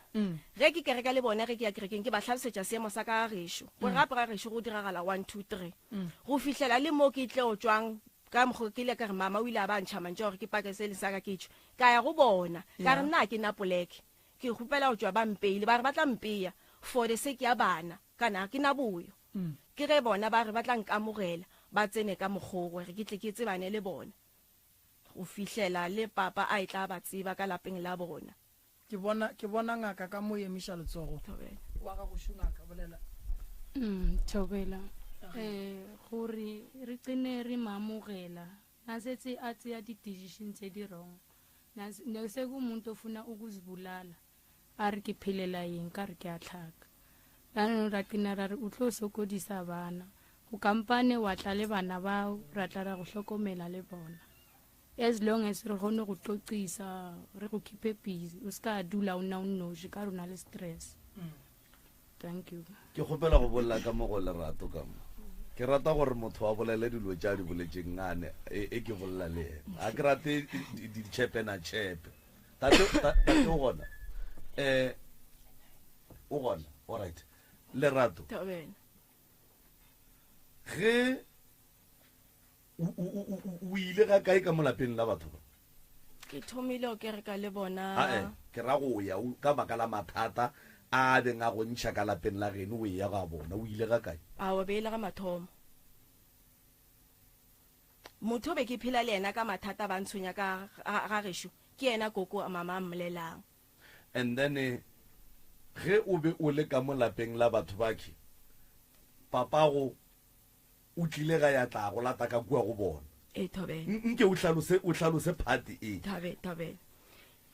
Ge ke kereka le bona ge ke ya kerekeng ke ba hlalosetša seemo sa ka ga gešo. Gore gape ga gešo go diragala one, two, three. Go fihlela le mo ke tlo tšwang ka mokgo ke ile ka re mama o ile a ba ntšha mantšu a gore ke pake se leng sa ka ke tšwe. Ka ya go bona. Ka re nna ga ke na poleke. Ke kgopela go tšwa ba mpeile, ba re ba tla mpeya for the sake ya bana, kana ga ke na boyo. Ke ge bona ba re ba tla nkamogela, ba tsene ka mokgo gore ke tle ke tsebane le bona. go fihlela le papa a etla a ba tseba ka lapeng la bona. Ke bona, ke bona ngaka ka mo emiša letsogo. Thobela. Wa gago šo ngaka, bolela. Mm, thobela. Eh, gore re qine re mo amogela, na setse a tseya di-decision tse di wrong. Na, ne se ku muntu ofuna ukuzibulala. A re ke phelela eng, ka re ke a tlhaka. Jaanong ra qina ra re o tlo sokodisa bana. Go kampane wa tla le bana bao, ra tla ra go hlokomela le bona. As long as re kgone go tloqisa, re go keep-e busy, o se ka dula o nna o nnoši ka re o na le stress. Thank you. Ke kgopela go bolela ka mo go lerato ka mo. Ke rata gore motho a bolele dilo tše a di boletšeng ngane e, e ke bolela le yena. Ga ke rate ditšhepe na tšhepe. Tate, tate o gona? Eh, o gona? All right. Lerato. Thobela. Ge O ile ga kae ka mo lapeng la batho ba? Ke thomile go kereka le bona. Ae, ke ra go ya ka baka la mathata a a beng a go ntšha ka lapeng la geno o eya ga bona. O ile ga kae? Aowa, be e le ga mathomo. Motho be ke phela le yena ka mathata ba ntshwenya ka ga gešo, ke yena koko mama a mmolelang. And then ge o be o le ka mo lapeng la batho bakhe, papago O tlile gae a tla go lata ka kua go bona. Ee, thobela. Nke o hlalose, o hlalose part e. Thabe, thobela.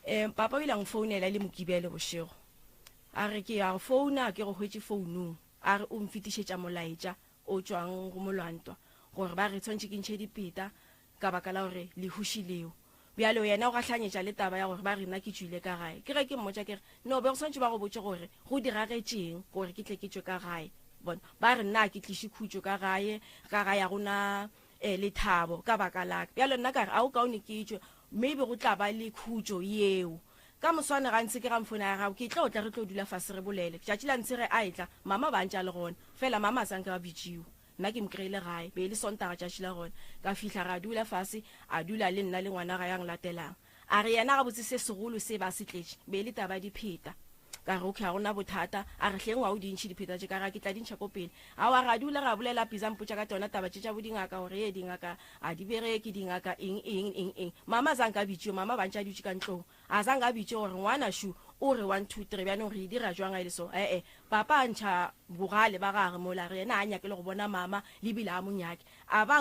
Um, papa o ile a nfounela e le Mokibelo bošego. A re ke a go founa, ke go hwetše founung. A re o mfetišetša molaetša o tšwang go molwantwa gore ba re tshwanetše ke ntšhe dipeta ka baka la gore lehu šileo. Bjalo yena o gahlanyetša le taba ya gore ba re nna ke tšwile ka gae. Ke ge ke mmotša ke re, No, be go swanetše ba go botše gore go diragetšeng gore ke tle ke tšwe ka gae. Bona, ba re nna ga ke tliše khutšo ka gae, ka gae ga go na eh, lethabo ka baka la ka. Bjalo nna ka re, Ao kaone ke tšwe, maybe go tla ba le khutšo yeo. Ka moswane ga ntshe ke ga mfona ya gago, ke tlo tla re tlo dula fase re bolele. Tšatši la ntshe ge a etla, mama ba ntše a le gona. Fela mama a sa nke ba bitšiwa. Nna ke mo kry-ile gae, be e le Sontaga tšatši la gona. Ka fihla ra dula fase, a dula le nna le ngwana gae a nglatelang. A re yena gabotse se segolo se ba se tletše be e le taba ya dipheta. Ka re okay ga gona bothata. A re hleng wa o di ntšhe dipheta tše? Ka re a ke tla di ntšha ko pele. Aowa ra dula ra bolela a busy a mpotša ka tšona taba tše tša bo dingaka gore ee dingaka a di bereke dingaka eng eng eng eng. Mama a zange a bitšiwe, mama ba ntše a dutše ka ntlong. A zange a bitše gore ngwana šu o re one two three bjanong re e dira jwang a e le so. Ee papa a ntšha bogale ba gage mola a re yena a nyake le go bona mama le bile a mo nyake. A ba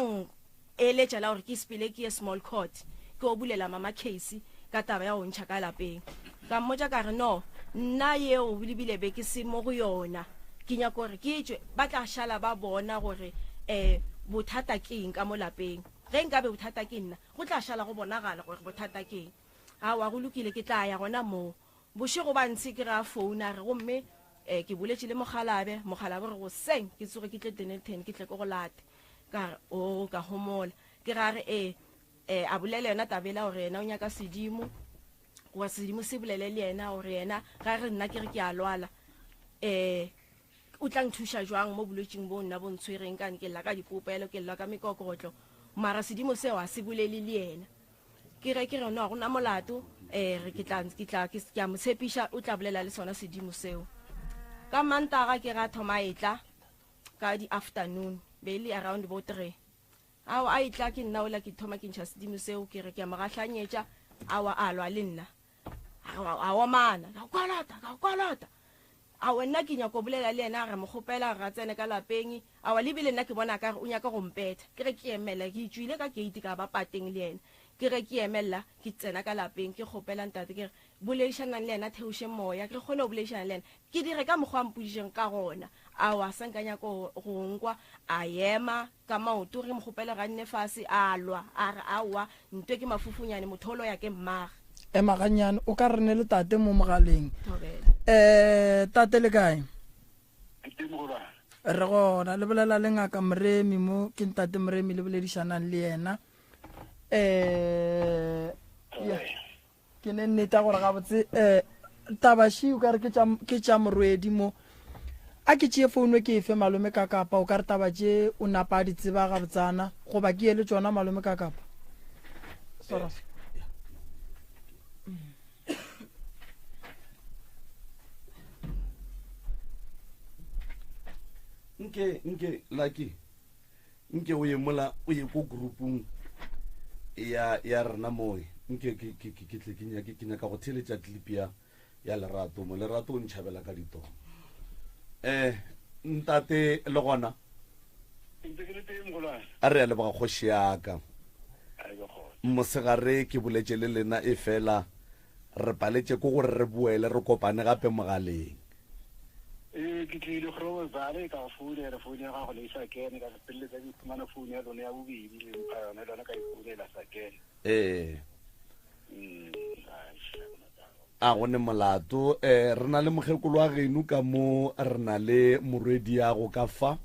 eletša la gore ke sepele ke ye small court ke o bulela mama case ka taba ya go ntšha ka lapeng. Ka mmotša ka re no nna yeo lebile be ke se mo go yona ke nyaka gore ke tšwe ba tla šala ba bona gore um bothata ke eng ka mo lapeng. Ge nkabe bothata ke nna go tla šala go bonagala gore bothata ke eng. Aowa go lokile ke tla ya gona moo. Bošego ba ntshe ke ge a founa a re gomme um ke boletše le mokgalabe, mokgalabe o re goseng ke tsoge ke tle Dennilton ke tle ke go late. Ka re oo ka homola. Ke ge a re ee um a bolela yona taba ela gore yena o nyaka sedimo gore sedimo se bolele le yena gore yena ga re nna ke re ke a lwala um o tla nthuša jwang mo bolwetšing bo nna bo ntshwereng kane ke lla ka dipopelo ke lla ka mekokotlo mara sedimo seo a se bolele le yena. Ke ge ke re no ga gona molato um re ke tla ke tla ke a mo tshepiša o tla bolela le sona sedimo seo. Ka Mantaga ke ga thoma a etla ka di afternoon be e le around bo 3. Ao a etla ke nna ola ke thoma ke ntšha sedimo seo ke re ke a mo gahlanyetša awa a lwa le nna. A omana ka kolota ka kolota. Awa nna ke nyako bolela le yena re mo kgopela gore a tsene ka lapeng. Awa le bile nna ke bona ka re o nyaka go mpetha. Ke ge ke emela ke tšwile ka gate ka ba pateng le yena. Ke ge ke emella ke tsena ka lapeng ke kgopela ntate ke re boledišanang le yena theoše moya ke kgone go boledišana le yena. Ke dire ka mokgwa a mpoditšeng ka gona. Awa sa nka nyako go nkwa a ema ka maoto re mo kgopela gore a nne fase a lwa a re aowa ntwe ke mafufunyane motho o loya ke mmage. Ema gannyane o ka re ne le tate mo mogaleng. Thobela. Eh tate le kae? Ke teng mogolwane. Re gona le bolela le ngaka Moremi mo ke ntate Moremi le boledišanang le yena. Eh ya Ke ne nnete ya gore gabotse um taba še o ka re ke tša ke tša morwedi mo. A ke tšee founu ke e fe malome ka kapa o ka re taba tše o napa a di tseba gabotsana goba ke ye le tšona malome ka kapa. Swara se. Nke nke Lucky nke o ye mola o ye ko groupung. ya ya rena moe nke ke ke ke tle ke nyake ke nyaka go theeletša clip ya ya Lerato mo. Lerato o ntšhabela ka ditoro. Eh ntate le gona. Ntse ke le teng mogolwane. A re a leboga kgoši ya ka. Mosegare ke boletše le lena e fela re paletše ko gore re boele re kopane gape mogaleng. Ee, ke tlile Groblersdal ka go founela, founu ya gago ne e sa kene, ka feleletsa ke fumana founu ya lona ya bobedi le mpha yona, le yona ka e founela sa kene. Ee. A go ne molato. Eh, re na le mokgekolo wa geno ka mo, re na le morwediago ka fa,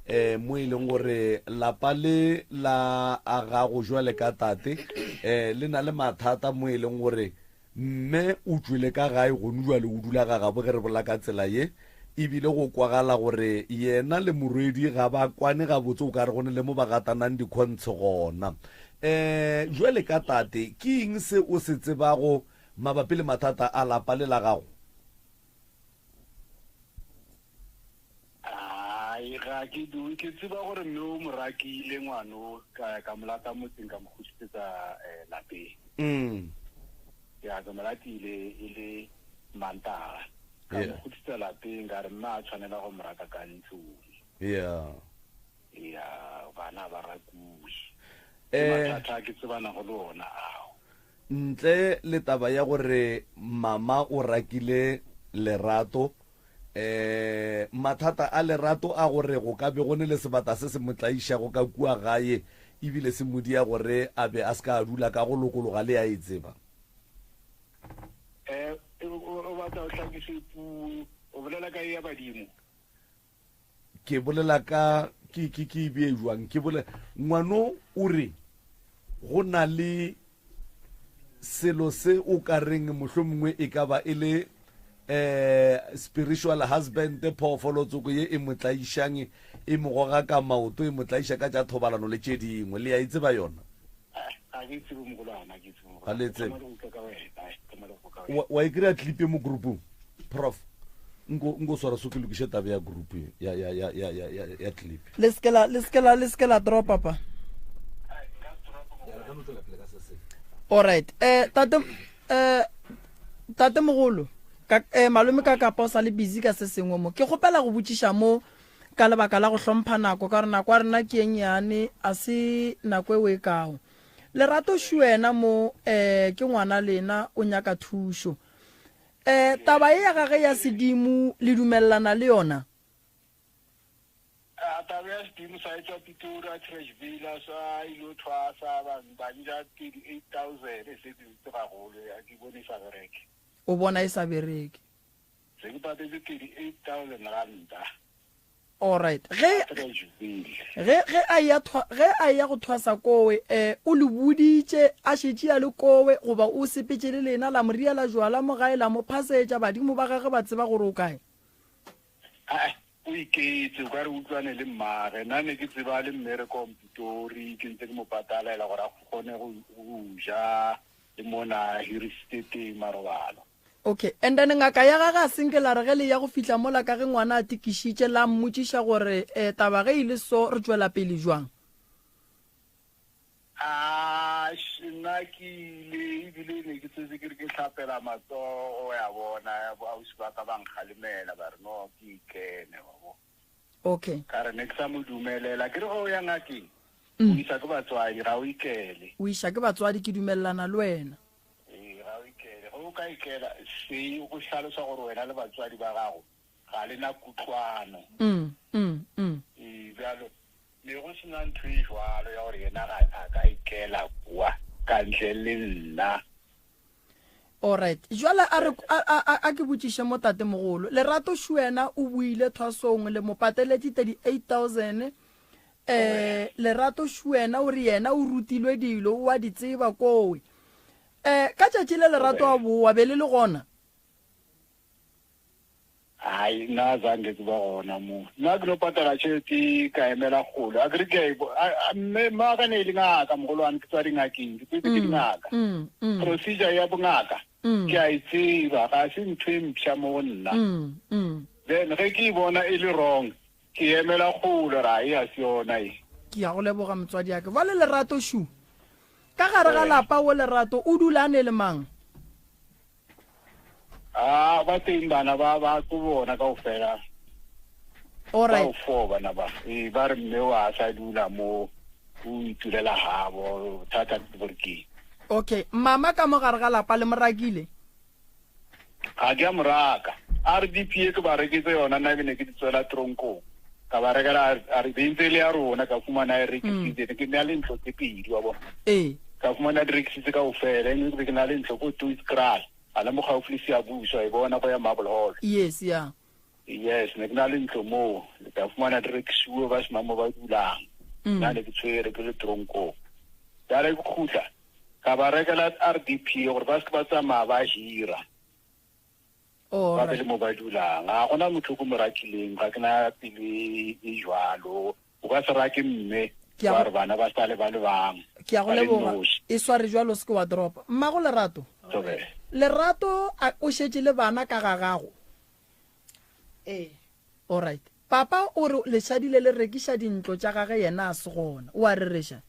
eh, mo e leng gore lapa le la a gago jwale ka tate, eh, le na le mathata mo e leng gore mme o tšwele ka gae gonu jwale o dula ga gabo ge re bola ka tsela ye, ebile go kwagala gore yena le morwedi ga ba kwane gabotse o ka re go ne le mo ba gatanang dikhontshe gona. Um jwale ka tate, ke eng se o se tsebago mabapi le mathata a lapa le la gago? Ai, ga ke du ke tseba gore mme o mo rakile ngwano ka ka mo lata motseng ka mo kgutlisetsa eh, lapeng. Mm. Ya ke mo latile e le Mantaga. Ka mo kgutlisetsa lapeng ka re mme a tshwanela go mo raka ka ntlong. Yeah. Ya bana ba rakuwe. Ke eh, mathata a ke tsebanago le ona ao. Ntle le taba ya gore mama o rakile Lerato, um mathata a Lerato a gore go ka be go ne le sebata se se mo tlaišago ka kua gae ebile se mo dia gore a be a se ka a dula ka go lokologa le a e tseba. Um o batla o hlakise puo, o bolela ka ya badimo? Ke bolela ka, ke, ke, ke e bee jwang? Ke bolela, ngwano o re go na le selo se o ka reng mohlomongwe e ka ba e le eh spiritual husband, phoofolo tsoko ye e mo tlaišang, e mo goga ka maoto, e mo tlaiša ka tša thobalano le tše dingwe. Le ya e tseba yona? Ga ke tsebe mogolwana, ga ke tsebe mogolwana. Ga le tsebe. Wa, wa e kry-a clip mo groupong, prof? Nko, nko swara so ke lokiše taba ya group ya, ya, ya, ya, ya, ya, ya clip. Le se ke la, le se ke la, le se ke la dropa pa. Alright. Eh, tate, eh, tate mogolo, ka, eh, malome ka kapa o sa le busy ka se sengwe mo. Ke kgopela go botšiša mo ka lebaka la go hlompha nako, ka gore nako ya rena ke e nnyane, a se nako e o e kago. Lerato Shuena mo, eh, ke ngwana lena, o nyaka thušo. Eh, taba ye ya gage ya sedimo le dumelelana le yona? A taba ya sedimo sa etšwa Pitori a Trashville a sa ilo thwasa ba ba nja 38000 e se ke gagolo ya ke bone e sa bereke. O bona e sa bereke. Se ke patetse 38000 ranta. Alright. Ge ge ge a ya thwa ge a ya go thwasa kowe eh o le boditše a šetše a le kowe goba o sepetše le lena la mo riela jwala mo gae la mo phasetša badimo ba gagwe ba tseba gore o kae? Ae, o iketse o ka re utlwane le mmage. Nna ne ke tseba le mmereko Pitori ke ntse ke mo patalela gore a kgone go ja le mona hirisitse teng marobalo. Okay, and then ngaka ya gage a senke la re ge le ya go fihla mola ka ge ngwana a tikišitše la mmotšiša gore eh, taba ge e le so re tšwela pele jwang? A nna ke ile ebile ne ke setse ke re ke hlapela matsogo ya bona ausi ba ka ba nkgalemela ba re no ke ikene wa bo. Okay. Ka re ne ke sa mo dumelela ke re ge o ya ngakeng o isa ke batswadi ga o ikele. O iša ke batswadi ke dumelelana le wena. Ee, ga o ikele. Ge o ka ikela, se go hlalosa gore wena le batswadi ba gago ga le na kutlwano. Mm, mm, mm. Ee, bjalo ne go se na ntho e jwalo ya gore yena ga a ka ikela kwa ka ntle le nna. Alright. Jwale a re a, a, a, a ke botšiše mo tatemogolo. Lerato Shuena o buile thwasong le mo pateletše 38000 Eh, Lerato Shuena o re yena o rutilwe dilo, o a di tseba kowe. Eh, ka tšatši le Lerato a boa, be le le gona? Hai, nna zange ke ba gona mo. Nna ke no patala tšhelete ka emela kgolo. A ke re ke a e bo- a- a- mme mma ka ne e le ngaka mogolwane ke tswa dingakeng, ke tswetse ke dingaka. Mm, mm, Procedure ya bongaka mm, ke a e tseba, ga se ntho e mpsha mo go nna. mm, mm. Then ge ke e bona e le wrong, Ke emela kgole ra e a se yona e. Ke ya go leboga motswadi ya ka. Bjale Lerato šu. Ka gare ga lapa wo Lerato o dula a ne le mang? A ba teng bana ba ba ko bona kaofela. Alright. Bao fo bana ba. E ba re mme wa sa dula mo o itulela habo thata ke gore ke. Okay, mama ka mo gare ga lapa le mo rakile? Ga ke a mo raka. RDP e ke ba reketse yona nna ne ke di tswela tronkong. Ka ba rekela a re be ntse e le ya rona ka fumana e rekisitse ne ke na le ntlo tse pedi wa bona. Ee. Ka fumana di rekisitse kaofela e nngwe ke be ke na le ntlo ko Toitskraal. Gana mo gaufi le Siyabuswa e bona go ya Marble Hall. Yes, yeah. Yes, ne ke na le ntlo moo. Ka fumana di rekisiwe ba sena mo ba dulang. Nna ne ke tshwere ke le tronkong. Jale ke khutla ka ba rekela RDP gore ba se ba tsamaya ba hira. Ba be le mo ba dulang. Ga gona motho o ke mo rakileng, ga ke na pelo e e jwalo. O ka se rake mme wa re bana ba sale ba le bang. Ke a go leboga. E sware jwalo se ke wa dropa. Mmago Lerato. Lerato a o šetše le bana ka ga gago? Ee. Alright. Papa o re lešadi le le rekiša dintlo tša gage yena a se gona. O a rereša?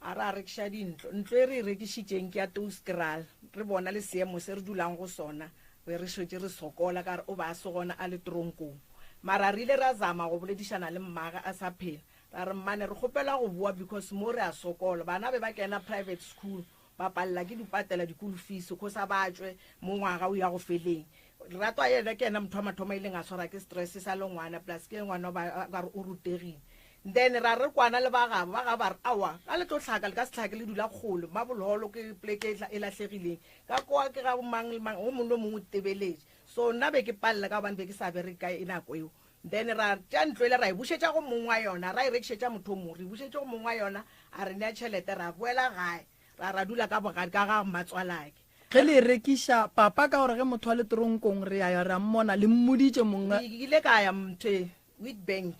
A re a rekiša dintlo. Ntlo e re e rekišitšeng ke ya Touskraal. Re bona le seemo se re dulang go sona, be re šetše re sokola ka gore o be a se gona a le tronkong. Mara re ile ra zama go boledišana le mmage a sa phela. Ra re, Mmane, re kgopela go boa because mo re a sokola. Bana be ba kena private school, ba palela ke dipatela dikolo fees cause a ba tšwe mo ngwaga o ya go feleng. Lerato a yena ke yena motho wa mathomo a ileng a tshwarwa ke stress e sa le ngwana plus ke ngwana ba ka re o rutegile. Then ra re kwana le ba gabo, ba gabo ba re aowa ga le tlo hlaka le ka se hlake le dula kgole, Mabolholo ke pleke e e lahlegileng ka kwa ke ga mang le mang o mongwe le o mongwe o tebeletše. So nna be ke palela ka gobane be ke sa bereke ka e nako eo. Then ra tšea ntlo ele ra e bušetša go mong wa yona, ra e rekišetša motho o mongwe, re e bušetše go mong wa yona a re nea tšhelete ra boela gae ra ra dula ka bogadi ka ga mmatswalake. Ge le e rekiša, papa ka gore ge motho a le tronkong re a ya re a mmona, le mmoditše mong? Ke ile ka ya mthwe Witbank.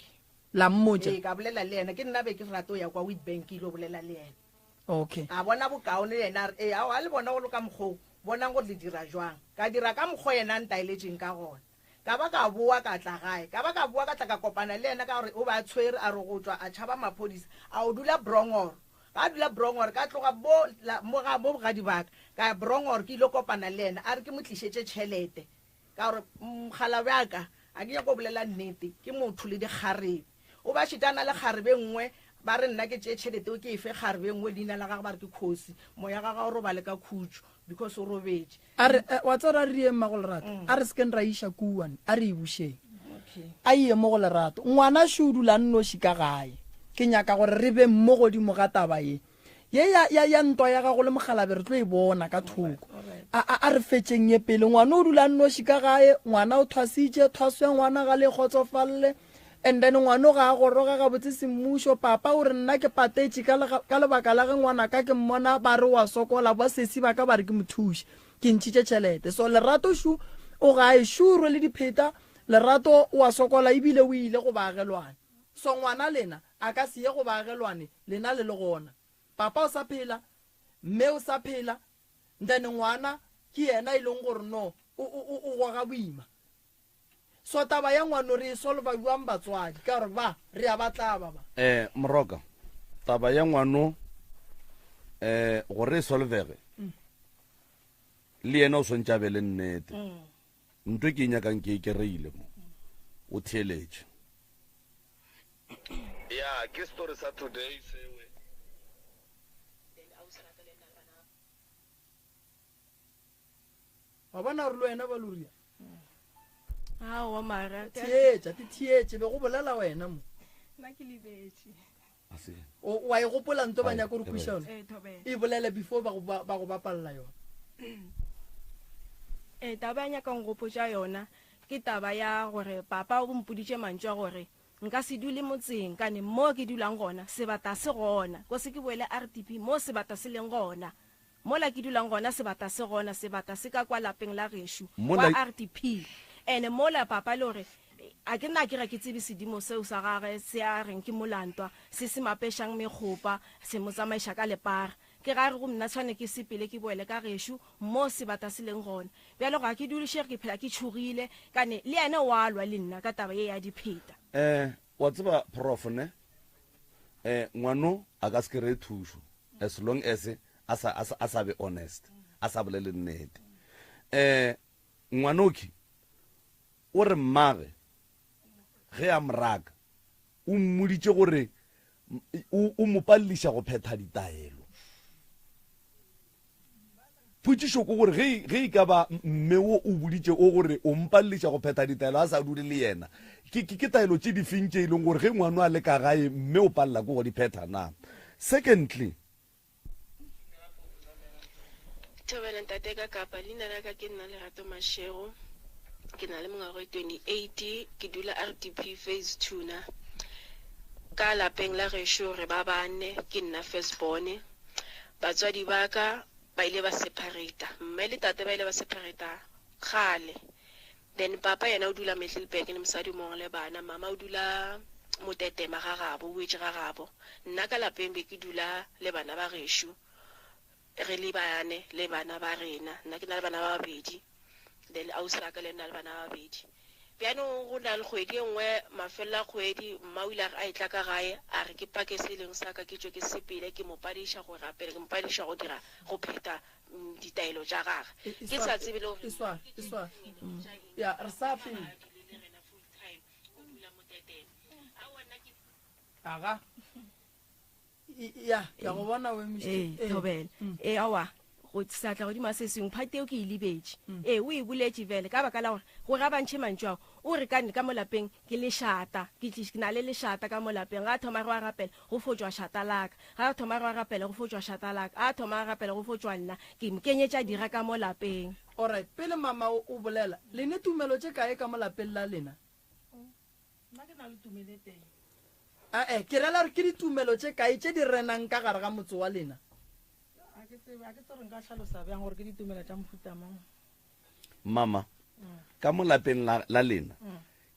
La mmotša? Ee, ka bolela le yena, ke nna be ke rata go ya kwa Witbank ke ile bolela le yena. Okay. A bona bokaone yena a re, ee, ao, a le bona go le ka mokgwa o, bonang gore le dira jwang. Ka dira ka mokgwa yena a ntaeletšeng ka gona. Ka ba ka boa ka tla gae. Ka ba ka boa ka tla ka kopana le yena ka gore o be a tshwere a re go tšwa a tšhaba maphodisa a o dula Brongoro. Ga a dula Brongoro ka tloga mo la mo ga mo bogadi ba ka ka ya Brongoro ke ile kopana le yena a re ke mo tlišetše tšhelete ka gore mokgalabje wa ka a ke nyako go bolela nnete ke motho le dikgarebe. O ba šetše a na le kgarebe nngwe ba re nna ke tšee tšhelete eo ke e fe kgarebe nngwe leina la gagwe ba re ke Khosi. Moya gagwe o robale ka khutšo because o robetše. A re, eh, wa tseba a re yeng mmago Lerato? A re sekeng ra iša kua, a re e bušeng. A ye mo go Lerato. Ngwana šo o dula a nnoši ka gae. Ke nyaka gore re be mo godimo ga taba ye. Ye ya, ya, ya ntwa ya gago le mokgalabje re tlo e bona ka thoko. A, a, a re fetšeng ye pele. Ngwana o dula a nnoši ka gae, ngwana o thwasitše, thwaso ya ngwana ga le e kgotsofalle. And then ngwano ga a goroga gabotse semmušo, papa o re nna ke patetše ka, ka lebaka la ge ngwanaka ke mmona ba re wa sokola, ba sesi ba ka ba re ke mo thuše, ke ntšhitše tšhelete. So Lerato šu o gae, šu o rwele dipheta, Lerato o a sokola ebile o ile go baagelwane. So ngwana lena a ka se ye go baagelwane lena le le gona. Papa o sa phela, mme o sa phela, then ngwana ke yena e leng gore no o, o, o, o goga boima. So taba ya ngwano re e solva bjang batswadi ka gore ba re a ba tlaba ba. Eh Moroka, taba ya ngwano eh gore e solvege le yena o swantše a be le nnete. Nto e ke e nyakang ke e kereile mo. O theeletše. Ya ke story sa today sewe. Wa bona gore le wena Valoria Aowa mara. Theetša, te theetše, be go bolela wena mo. Nna ke lebetše. O wa e gopola nto ba nyaka gore kwiša yona? Ee, thobela. E bolele before ba go ba go bapalla yona. Ee, taba ya nyaka ngopotša yona ke taba ya gore papa o mpoditše mantšu a gore nka se dule motseng kane mo ke dulang gona sebata se gona ko se ke boele RTP mo sebata se leng gona. Mola ke dulang gona sebata se gona, sebata se ka kwa lapeng la gešo, kwa RDP. Ene mola papa le gore a ke nna ke ga ke tsebe sedimo seo sa gage se a reng ke molantwa, se se mapešang mekgopa, se mo tsamaiša ka lepara. Ke ga a re go mna tshwane ke sepele ke boele ka gešo mo sebata se leng gona. Bjale ga ke dulišege ke phela ke tšhogile, kane le yena o a lwa le nna ka taba ye ya dipheta. Eh, wa tseba prof ne, eh, ngwano a ka se kry-e thušo as long as. A sa, a sa, a sa be honest, a sa bolele nnete. Um ngwanoki o re mmage ge a mo raka o mmoditše gore o, o mo paleliša go phetha ditaelo. Potšišo ke gore ge, ge e ka ba mme wo o boditše o gore o mpaleliša go phetha ditaelo a sa dule le yena, ke, ke, ke taelo tše difeng tše e leng gore ge ngwano a le ka gae mme o palela ke go di phetha na? Secondly, Thobela ntate ka Kapa, leina la ka ke nna Lerato Mashego, ke na le mengwaga e 28, ke dula RDP phase 2 na. Ka lapeng la gešo re ba bane, ke nna first born. Batswadi ba ka ba ile ba separata, mme le tate ba ile ba separata kgale. Then papa yena o dula Middelburg le mosadi o mongwe le bana, mama o dula Motetema ga gabo, o boetše ga gabo. Nna ka lapeng be ke dula le bana ba gešo, re le bane le bana ba rena. Nna ke na le bana ba babedi, then ausi wa ka le ena o na le bana ba babedi. Bjanong go na le kgwedi e nngwe, mafelelo a kgwedi, mma o ile a re a etla ka gae, a re ke pake se e leng sa ka ke tšwe ke sepele, ke mo padiša go rapela, ke mo padiša go dira, go phetha ditaelo tša gage. Ke sa tsebe le gore E sware, e sware. Ya, re sa pele. Aga. Ya, ke a go bona o emišitše. Ee, thobela. Ee, aowa, go seatla godimo ga se sengwe, phate eo ke e lebetše. Ee, o e boletše bjale, ka baka la gore, gore a ba ntšhe mantšu ao, o re ka, ka mo lapeng ke lešata, ke tliš, ke na le lešata ka mo lapeng. Ga a thoma re wa rapela, go fo tšwa šata la ka. Ga a thoma re wa rapela, go fo tšwa šata la ka. A thoma a rapela, go fo tšwa nna. Ke mo kenyetša dira ka mo lapeng. Alright, pele mama o, o bolela, le ne tumelo tše kae ka mo lapeng la lena? Nna ke na le tumelo e tee. Ae, ke rela gore ke ditumelo tše kae tše di renang ka gare ga motse wa lena? Ga ke tsebe, ga ke tsebe gore nka hlalosa bjang gore ke ditumelo tša mohuta mang. Mama, ka mo lapeng la, la lena,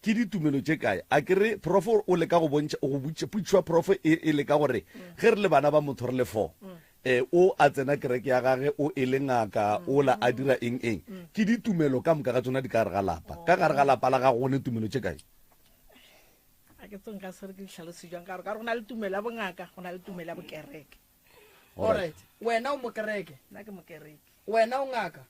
ke ditumelo tše kae? A ke re profo o leka go bontšha, go botša, potšišo ya profo e, e leka gore ge re le bana ba motho re le four, eh, o a tsena kereke ya gage, o e le ngaka, ola a dira eng eng. Ke ditumelo ka moka ga tsona di ka gare ga lapa. Ka gare ga lapa la gago go ne tumelo tše kae? A ke tsebe nka se re ke di hlalose jwang, ka gore ka gore go na le tumelo ya bongaka, go na le tumelo ya bokereke. Alright, wena o mokereke? Nna ke mokereke. Wena o ngaka?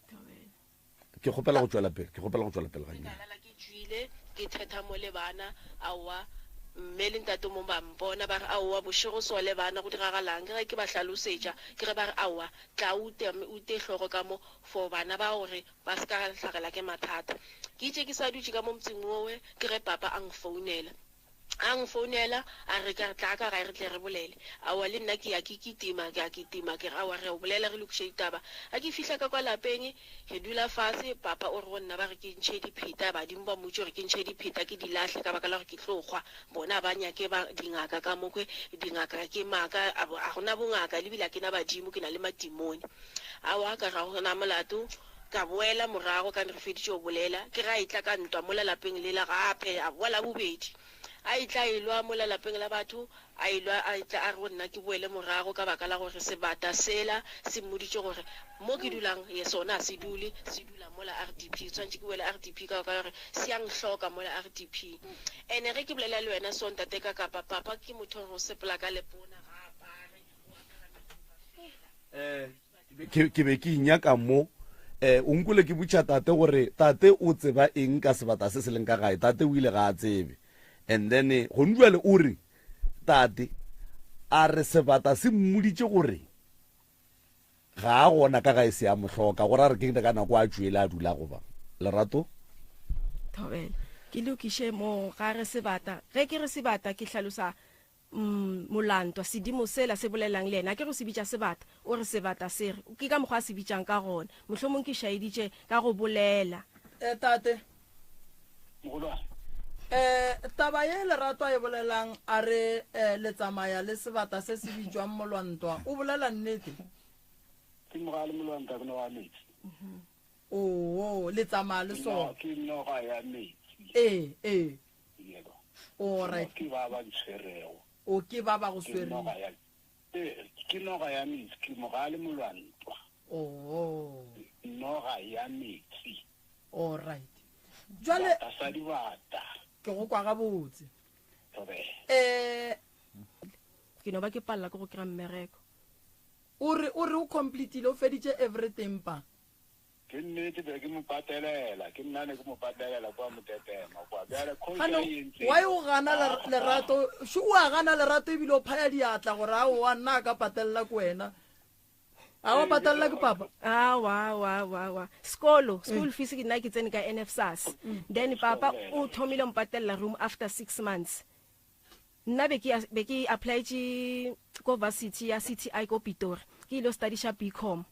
Ke kgopela go tšwela pele, ke kgopela go tšwela pele gannyane. Ka lala ke tšwile, ke thetha mo le bana, aowa, mme le ntate mo ba mpona, ba re, aowa, bošego so le bana, go diragalang? Ke ge ke ba hlalosetša, ke ge ba re, aowa, tla o ute, ute hlogo ka mo, for bana ba gore ba se ka hlagela ke mathata. Ke itše ke sa dutše ka mo motseng wowe, ke ge papa a nfounela. A nfounela, a re, ka re, Tla ka gae re tle re bolele. Aowa, le nna ke ya ke kitima, ke a kitima, ke re, Aowa, re ya go bolela, re lokiše ditaba. Ga ke fihla ka kwa lapeng, re dula fase, papa o re go nna ba re ke ntšhe dipheta, badimo ba mmotše gore ke ntšhe dipheta ke di lahle ka baka la gore ke tlo hwa. Bona ga ba nyake ba dingaka ka mokhwe, dingaka ke maaka, a ga go na bongaka, le bile ga ke na badimo, ke na le matimone. Aowa, ka re ga go na molato. Ka boela morago ka re feditše go bolela, ke ge a etla ka ntwa mola lapeng lela gape, a boa la bobedi. A etla a elwa mola lapeng la batho, a elwa a etla a re go nna ke boele morago ka baka la gore sebata sela se mmoditše gore mo ke dulang ye sona ga se dule, se dula mola RDP. Ke swanetše ke boele RDP ka baka la gore se a nhloka mola RDP. Ene ge ke bolela le wena so ntate ka kapa papa ke motho wa go sepela ka lepona, ga a apare, o apara meropa fela. Ke, ke be ke inyaka mo. Eh, o nkwele ke botša tate gore tate o tseba eng ka sebata se se leng ka gae. Tate o ile ga a tsebe. And then, eh, gone bjale o re, tate, a re sebata se mmoditše gore ga a gona ka gae se a mo hloka, gore a re ke ka nako a tšwele a dula goba. Lerato? Thobela. Ke lokiše mo ga re sebata. Ge ke re sebata ke hlalosa Mm, molantwa, sedimo sela se bolelang le yena, a ke re o se bitša sebata, o re sebata se re, ke ka mokgwa a se bitšang ka gona. Mohlomong ke šaeditše ka go bolela. Eh, tate. Mogolwane. Eh, taba ye Lerato a e bolelang, a re, eh, le tsamaya le sebata se se bitšwang molwantwa, o bolela nnete? Ke mogale molwantwa, ke noga ya metsi. Oo, le tsamaya le sona. Ke noga ya metsi. Ee, ee. Yebo. Alright. Ke ba ba ntshwerego. O ke ba ba go Ke noga swerego. ya eh, ke noga ya metsi, ke mogale molwantwa. Oh. Noga ya metsi. Alright. Jwale Bata sa dibata. ke go kwa gabotse. Thobela. Eh, Ke no ba ke palela ke go kry-a mmereko. O re, o re o completile, o feditše everything pa. Ke nnete be ke mo patelela, ke nna ne ke mo patelela kwa Motetema kwa. Bjale coach Gane a e entseng? why o gana Lerato? Šo o a gana Lerato ebile o phaya diatla gore aowa nna a ka patelela ke wena. A wa patelela ke papa? Awa, awa, awa, awa. Sekolo, school fees ke nna ke tsene ka NFSAS. Then papa o thomile mpatelela room after 6 months. Nna be ke be ke applyetše ko varsity ya CTI ko Pitori. Ke ile studyša BCom.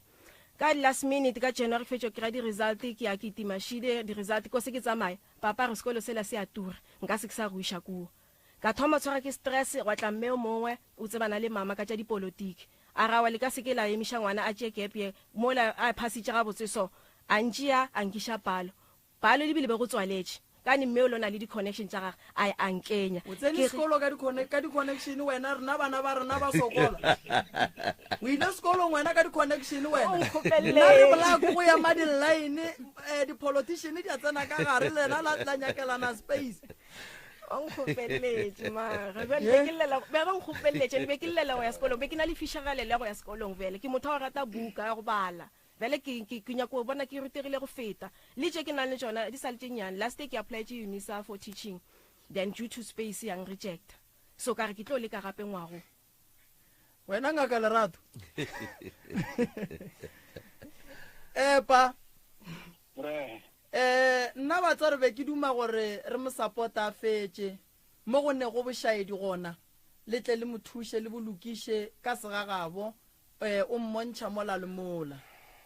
Ka last minute ka January ke fetšo kry di-result ke ya ke itimashile di-result ko se ke tsamaya. Papa a re sekolo sela se a tura nka se ke sa go iša kua. Ka thoma tshwara ke stress gwa tla mme o mongwe o tsebana le mama ka tša dipolotiki. A re awa le ka se ke la emiša ngwana a tšee gap year mola a phasitše gabotse so. A ntšea a nkiša palo. Palo le bile be go tswaletše. Kane mme o lo na le di connection tša gage a a nkenya. O tsene sekolo ka di ka di connection wena rena bana ba rena ba sokola. O ile sekolong wena ka di connection wena. Nna re bolaya ko go ema di line eh, di politician di a tsena ka gare lena la la nyakelana space. O nkgopeletše mara bjale be ke llela be ba nkgopeletše be ke llela go ya sekolong be ke na le fišagalelo ya go ya sekolong bjale ke motho wa go rata buka ya go bala. Bjale ke, ke, ke nyaka go bona ke rutegile go feta. Le tše ke nang le tšona di sa le tše nnyane. Last year ke applyetše Unisa for teaching, then due to space ya nrejecta. So ka re ke tlo leka gape ngwago. Wena Ngaka Lerato. Epa. Re. Eh, nna batswari be ke duma gore re mo support-a a fetše. Mo go nego bošaedi gona, le tle le mo thuše le bo lokiše ka segagabo, eh, o mmontšha mola le mola.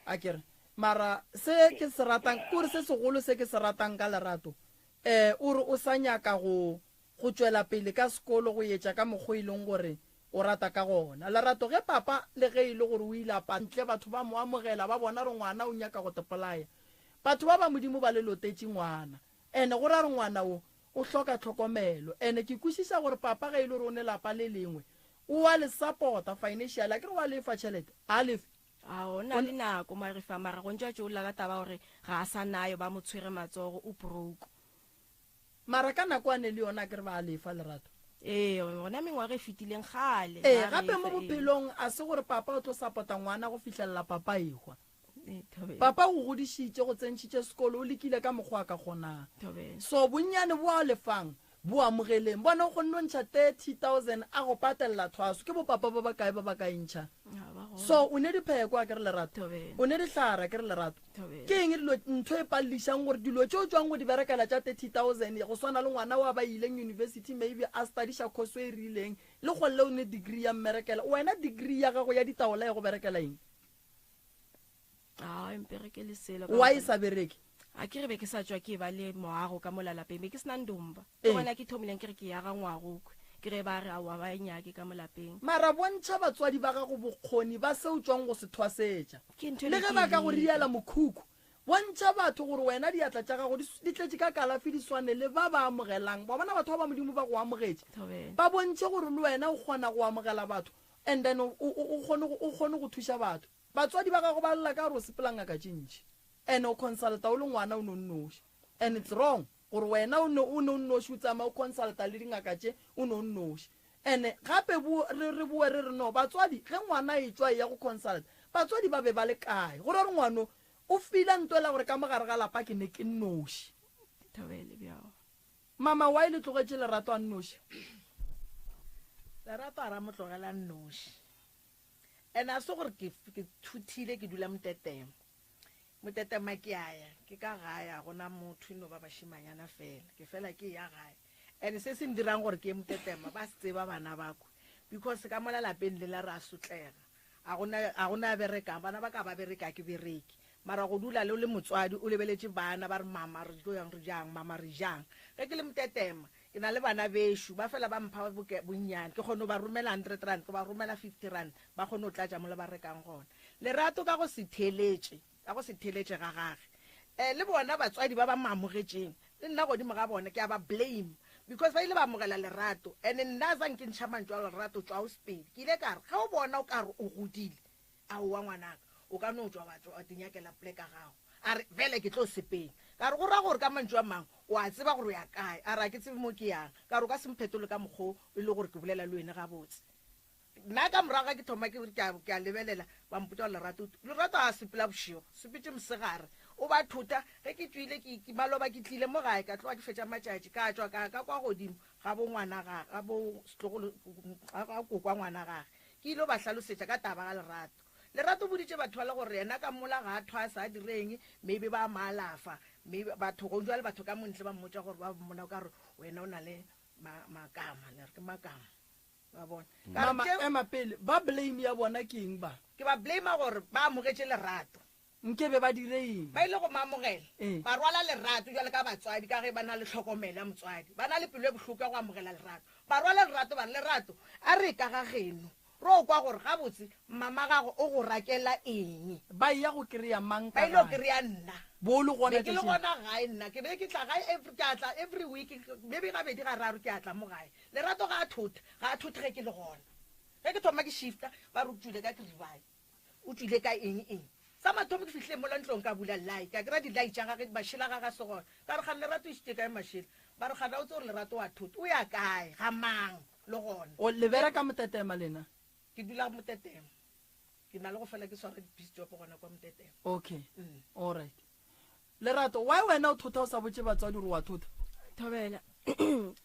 A ke re, mara se ke se ratang, ke gore se segolo se ke se ratang ka Lerato, eh, o re o sa nyaka go, go tšwela pele ka sekolo go etša ka mokgo e leng gore o rata ka gona. Lerato, ge papa le ge e le gore o ile a pa ntle batho ba mo amogela, ba bona gore ngwana o nyaka go tepolaya. Batho ba ba Modimo ba le lotetše ngwana. Ene go ra gore ngwana wo o hloka tlhokomelo. Ene ke kwešiša gore papa ge e le gore o ne lapa le lengwe o a le support-a financially, akere o a lefa tšhelete? A lefe? A o na le nako Marifa mara go ntše a tšo lla ka taba gore ga a sa nayo ba mo tshwere matsogo o broke. Mara ka nako a ne le yona akere ba a lefa Lerato? Ee gona mengwaga e fetileng kgale Ee ba gape mo lefa ee. bophelong a se gore papa o tlo support-a ngwana go fihlelela papa a ehwa. Ee, thobela. Papa o go godišitše, go tsentšhitše sekolo, o lekile ka mokgwa a ka kgonang. Thobela. So bonnyane bo a lefang, bo amogeleng. Bona o kgonne go ntšha 30,000 a go patelela thwaso. Ke bopapa ba bakae ba ba ka e ntšhang? Ga ba gona. So o ne dipheko akere Lerato? Thobela. O ne dihlare akere Lerato? Thobela. Ke eng dilo, ntho e pallišang gore dilo tše o tšwang go di berekela tša 30,000 go swana le ngwana wa ba ileng university maybe a studiša course e rileng, le kgolle o ne degree ya mmerekela, wena degree ya gago ya ditaola e go berekela eng? A mperekele selo ka Why e gobane sa bereke? A ke re be ke sa tšwa ke ba le moago ka mola lapeng, be ke se na ndomba. Ke Ee. gona ke thomileng ke re ke yaga ngwago kwe. Ke re ba re aowa ba e nyake ka mo lapeng. Mara bontšha batswadi ba gago bokgoni ba se o tšwang go se thwasetša. Ke ntho e Le be ge ke e ba ka go leka. riela mokhukhu, bontšha batho gore wena diatla tša gago di, di tletše ka kalafi di swane le ba ba amogelang. Wa bona batho ba ba Modimo ba go amogetše. Thobela. Ba bontšhe gore le wena o kgona go amogela batho and then o, o, o kgone go, o kgone go thuša batho. Batswadi ba gago ba lla ka gore o sepela ngaka tše ntši and o consulta o le ngwana o ne o nnoši and it's wrong gore wena o ne o ne o nnoši o tsamaya o consulta le dingaka tše o ne o nnoši and gape bo re re boe re re no batswadi ge ngwana a etšwa e ya go consulta batswadi ba be ba le kae go ra gore ngwano o feela ntwela gore ka mogare ga lapa ke ne ke nnoši. Thobele bjao. Mama why le tlogetše Lerato a nnoši? Lerato a ra mo tlogela nnoši. And a se gore ke ke thuthile ke dula Motetema. Motetema ke a ya, ke ka gae a gona motho e no ba bašemanyana fela. Ke fela ke ya gae. And se se ndirang gore ke ye Motetema ba se tseba bana ba kwa. Because ka mola lapeng lela re a sotlega. A gona a gona a berekang, bana ba ka ba bereke a ke bereke. Mara go dula le o le motswadi o lebeletše bana ba re mama re tlo yang re jang, mama re jang. Ge ke le Motetema Ke na le bana bešo, ba fela ba mpha boke, bonnyane. Ke kgone go ba romela hundred rand, ke ba romela fifty rand, ba kgone go tlatša mola ba rekang gona. Lerato ka go se theeletše, ka go se theeletše ga gage. Eh, le bona batswadi ba ba mo amogetšeng, le nna godimo ga bona, ke a ba blame because ba ile ba amogela Lerato. And nna za nke ntšha mantšu a Lerato, tšwa o sepele. Ke ile ka re, ge o bona o ka re o godile, Aowa ngwanaka, o ka no tšwa wa tšwa wa tinyakela plek ya gago. A re, Bjale ke tlo sepela. Ka re, Go ra gore ka mantšu a mangwe o a tseba gore o ya kae? A re, Ga ke tsebe mo ke yang. Ka re, O ka se mphetole ka mokgwa o e le gore ke bolela le wene gabotse. Nna ka morago ga ke thoma ke ke a, ke a lebelela, ba mpotša gore Lerato, Lerato a sepela bošego, sepetše mosegare, o ba thota. Ge ke tšwile, ke, ke, maloba ke tlile mo gae, ka tloga ke fetša matšatši, ka tšwa ka ya ka kwa godimo ga bo ngwana ga, ga bo setlogolo, ga, ga kokwa ngwana gage. Ke ile ba hlalosetša ka taba ga Lerato. Lerato o boditše batho bale gore yena ka mola ga a thwasa, a dire eng, maybe ba mo alafa, maybe batho, gong jwale batho ka montle ba mmotša gore ba mmona o ka re wena o na le ma, makama, le re ke makama. Wa bona? Ka re Mama, tše- ema pele. Ba blame ya bona ke eng ba? Ke ba blame gore ba amogetše lerato. Nke be ba dire eng? Ba ile go mo amogela. Ee. Ba rwala lerato bjalo ka batswadi ka ge ba na le tlhokomelo ya motswadi. Ba na le pelo e bohloko ya go amogela lerato. Ba rwala lerato ba re, Lerato, a re ka ga geno re o kwa gore gabotse mama gago o go rakela eng. Ba eya go kry-a mang Ba ka ile go gae? kry-a nna. Bo o le gona Be ke le tšatšing? gona gae nna. Ke be ke tla gae every, ke a tla every week, maybe gabedi gararo ke a tla mo gae. Lerato ga a thothe, ga a thothe ge ke le gona. Ge ke thoma ke shifta, ba re o tšwile ka kiribae, o tšwile ka eng eng. Sa mathomo ke fihlile mola ntlong ka bula llai, ka kry-a dilai tša gage, mašela a gage a se gona. Ka re kgane Lerato o išitše kae mašela? Ba re kgane ga o tsebe gore Lerato o a thotha, o ya kae, ga mang le gona. O, le bereka Motetema lena? Ke dula Motetema. Ke na le go fela ke swara di-piece job gona kwa Motetema. Okay, alright. Lerato, why wena o thotha o sa botše batswadi gore wa thotha? Thobela,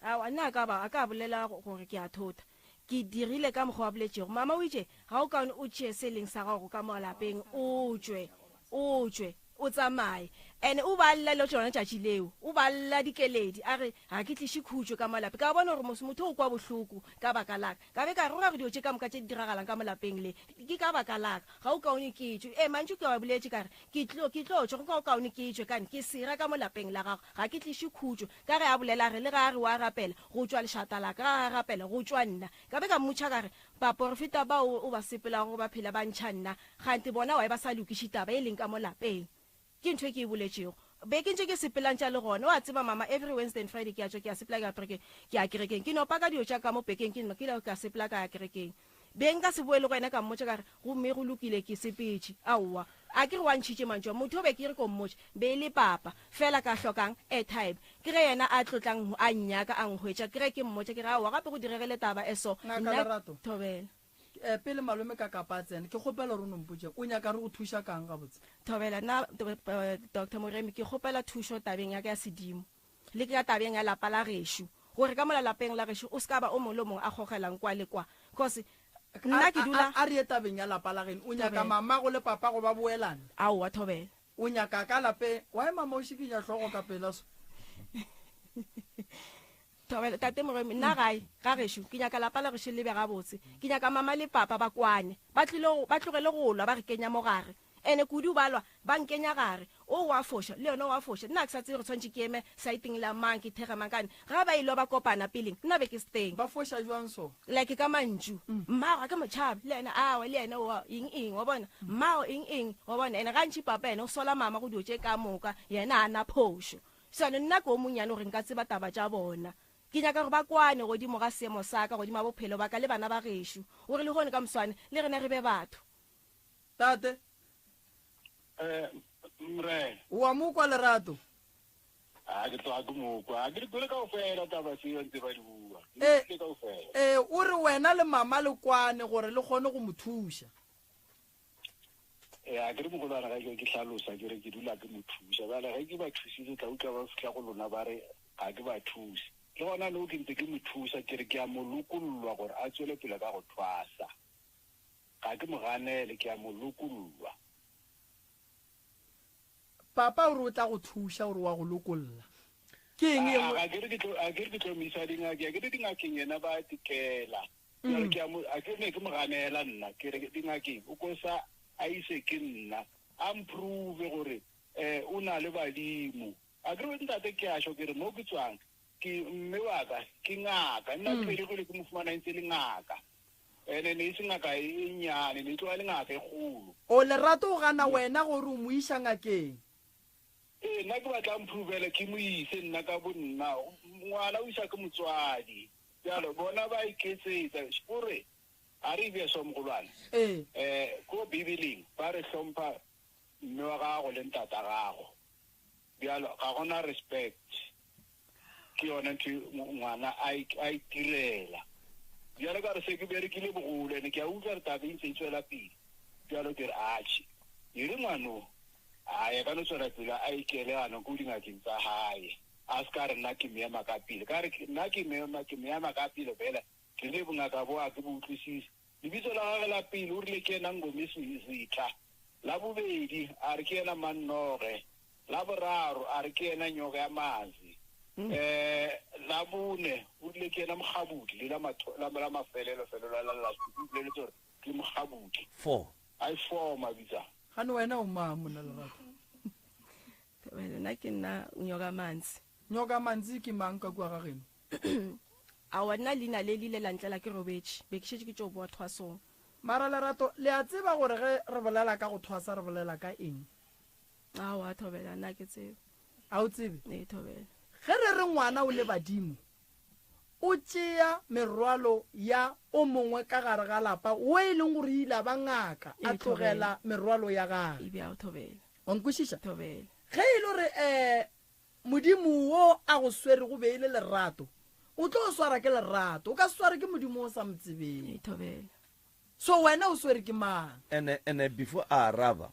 Aowa, nna a ka ba a ka bolela gore ke a thotha. Ke dirile ka mokgwa o a boletšego. Mama o itše, Ga o kaone o tšee se leng sa gago ka mo lapeng o tšwe, o tšwe, o tsamaye. Ene o ba lla le tšona tšatši leo, o ba lla dikeledi, a re, Ga ke tliše khutšo ka mo lapeng. Ka bona gore mos motho o kwa bohloko ka baka la ka. Ka be ka roga gore dilo tše ka moka tše di diragalang ka mo lapeng le, ke ka baka la ka. Ga o kaone ke tšwe. Ee, mantšu ke a boletše ka re, Ke tlo, ke tlo tšwa, go ka o kaone ke tšwe, kane ke sera ka mo lapeng la gago. Ga ke tliše khutšo. Ka ge a bolela a re, le ge a re o a rapela, go tšwa lešata la ka, ga a rapela, go tšwa nna. Ka be ka mmotša ka re, Baporofeta bao o ba sepelago ba phela ba ntšha nna, kganthe bona why ba sa lokiše taba e leng ka mo lapeng? Ke ntho e ke e boletšego. Be ke ntše ke sepela ntša le gona. O a tseba mama, every Wednesday and Friday ke a tšwa ke a sepela ke ya kerekeng, ke ya kerekeng. Ke no paka dilo tša ka mo pekeng ke ke ile ka sepela ka ya kerekeng. Be nka se boele go yena ka mmotša ka re, Gomme go lokile ke sepetše. Aowa. A ke re wa ntšhitše mantšu a. Motho o be ke re ko mmotše, be e le papa. Fela ka hlokang airtime. Ke ge yena a tlo tla a nnyaka a nhwetša. Ke ge ke mmotša ke re aowa gape go diregile taba e so. Ngaka Nna Lerato. Thobela. Eh, pele malome ka kapa a tsena, ke kgopela gore o no mpotše, o nyaka re go thuša kang gabotse? Thobela, Nna Doctor Moremi ke kgopela thušo tabeng ya ka ya sedimo le ka tabeng ya lapa la gešo. Gore ka mola lapeng la gešo o se ka ba o mongwe le o mongwe a gogelang kwa le kwa. Cause nna ke dula. A re ye tabeng ya lapa la geno. O nyaka Thobela. mamago le papago ba boelane? Aowa, Thobela. O nyaka ka lapeng? Why mama o šikinya hlogo ka pela so? Thobela, Tate Moremi, nna gae, ga gešo, ke nyaka lapa la gešo le be gabotse. Ke nyaka mama le papa ba kwane. Ba tlile go, ba tlogele go lwa ba re kenya mo gare. Ene kudu ba lwa, ba nkenya gare. O wa foša, le yena o a foša. Nna ga ke sa tsebe gore tshwanetše ke eme saeteng la mang, ke thekge mang. Kane ga ba elwa ba kopana peleng, nna be ke se teng. Ba foša bjang so? Like ka mantšu. Mmago ga ke mo tšhabe, le yena awa, le yena oa, eng eng, wa bona. Mmago eng eng, wa bona. Ene gantši papa yena o sola mama go dilo tše ka moka, yena ga a na phošo. Bjale nna ke o monnyane gore nka tseba taba tša bona. Ke nyaka gore ba kwane godimo ga seemo sa ka, godimo ga bophelo ba ka le bana ba gešo, gore lehono ka moswane le rena re be batho. Tate. Eh, Morena. O a mo kwa, Lerato? A ke tloga ke mo kwa. Ke di kwele kaofela taba tseo ntse ba di bua. Ke di Eh, kwele kaofela. eh, o re wena le mama le kwane gore le kgone go mo thuša. Eh, a ke re mogolwana ga ke ke hlalosa ke re ke dula ke mo thuša. Bjale ge ke ba thusitse tla utlwa ba fihla go lona ba re ga ke ba thuse. Le gona nou ke ntse ke mo thusa ke re ke a mo lokollwa gore a tswele pele ka go thwasa. Ga ke mo ganele, ke a mo lokollwa. Papa o re o tla go thuša gore wa go lokolla. Ke eng e nngwe? A ke re ke tlo, a ke re ke tlo mo isa dingakeng, a ke re dingakeng yena ba tikela. Bjale ke a mo, a ke ne ke mo ganela nna, ke re dingakeng o ko sa a ise ke nna, a mprove gore um o na le badimo. A ke re ntate ke a sho ke re mo ke tswang, ke mme wa ka ke ngaka, nna ke belegile ke mo fumana e ntse e le ngaka. Ene ne e se ngaka e e nnyane, ne e tloga e le ngaka e kgolo. O Lerato o gana wena gore o mo iša ngakeng. Ee, nna ke batla a mphuruvele ke mo ise nna ka bo nna. Ngwana o isa ke motswadi. Bjalo bona ba iketsetsa. O re, a re bje so mogolwane. Ee. Eh, ko Bibeleng ba re hlompha mme wa gago le ntata gago. Bjalo ga gona respect. Ke yona ntho e ngwana a itirela. Bjalo ka re se ke berekile bogolo ene ke a utlwa re taba e ntse e tswela pele. Bjalo ke re atšhe e re ngwano a ya ka no tswela pele a ikele gana ko dingakeng tsa hae a se ka re nna ke mo ema ka pele. Ka re nna ke mo ema ke mo ema ka pele fela ke rile bongaka bo a ke bo utlwisise. Lebitso la gagwe la pele o rile ke yena Ngome Zitha, la bobedi a re ke yena Mannoge, la boraro a re ke yena Nyoka ya Mazi, um la bone o rile ke yena Mokgabudi le la matho la la mafelelo felelo la la o boleletse gore ke Mokgabudi. Four. Ai four mabitsa. Gane wena o mang monna Lerato? Thobela, nna ke nna Nyoka Manzi. Nyoka Manzi ke mang ka kua ga geno? Aowa, nna leina le le ile la ntlela ke robetše, be ke šetše ke tšo boa thwasong. Mara Lerato, le a tseba gore ge re bolela ka go thwasa re bolela ka eng? Aowa, Thobela, nna ke tsebe. A o tsebe? Ee, Thobela. Ge re re ngwana o le badimo, o tšea merwalo ya o mongwe ka gare ga lapa wo e leng gore ile a ba ngaka, a Ee, tlogela Thobela. merwalo ya gagwe. E bjao, Thobela. Wa nkwešiša? Thobela. Ge e le gore um Modimo wo a go swerego be e le lerato, o tlo swara ke lerato. O ka se sware ke Modimo o sa mo tsebeng. Ee, Thobela. So wena o swere ke mang? Ene, ene before a araba,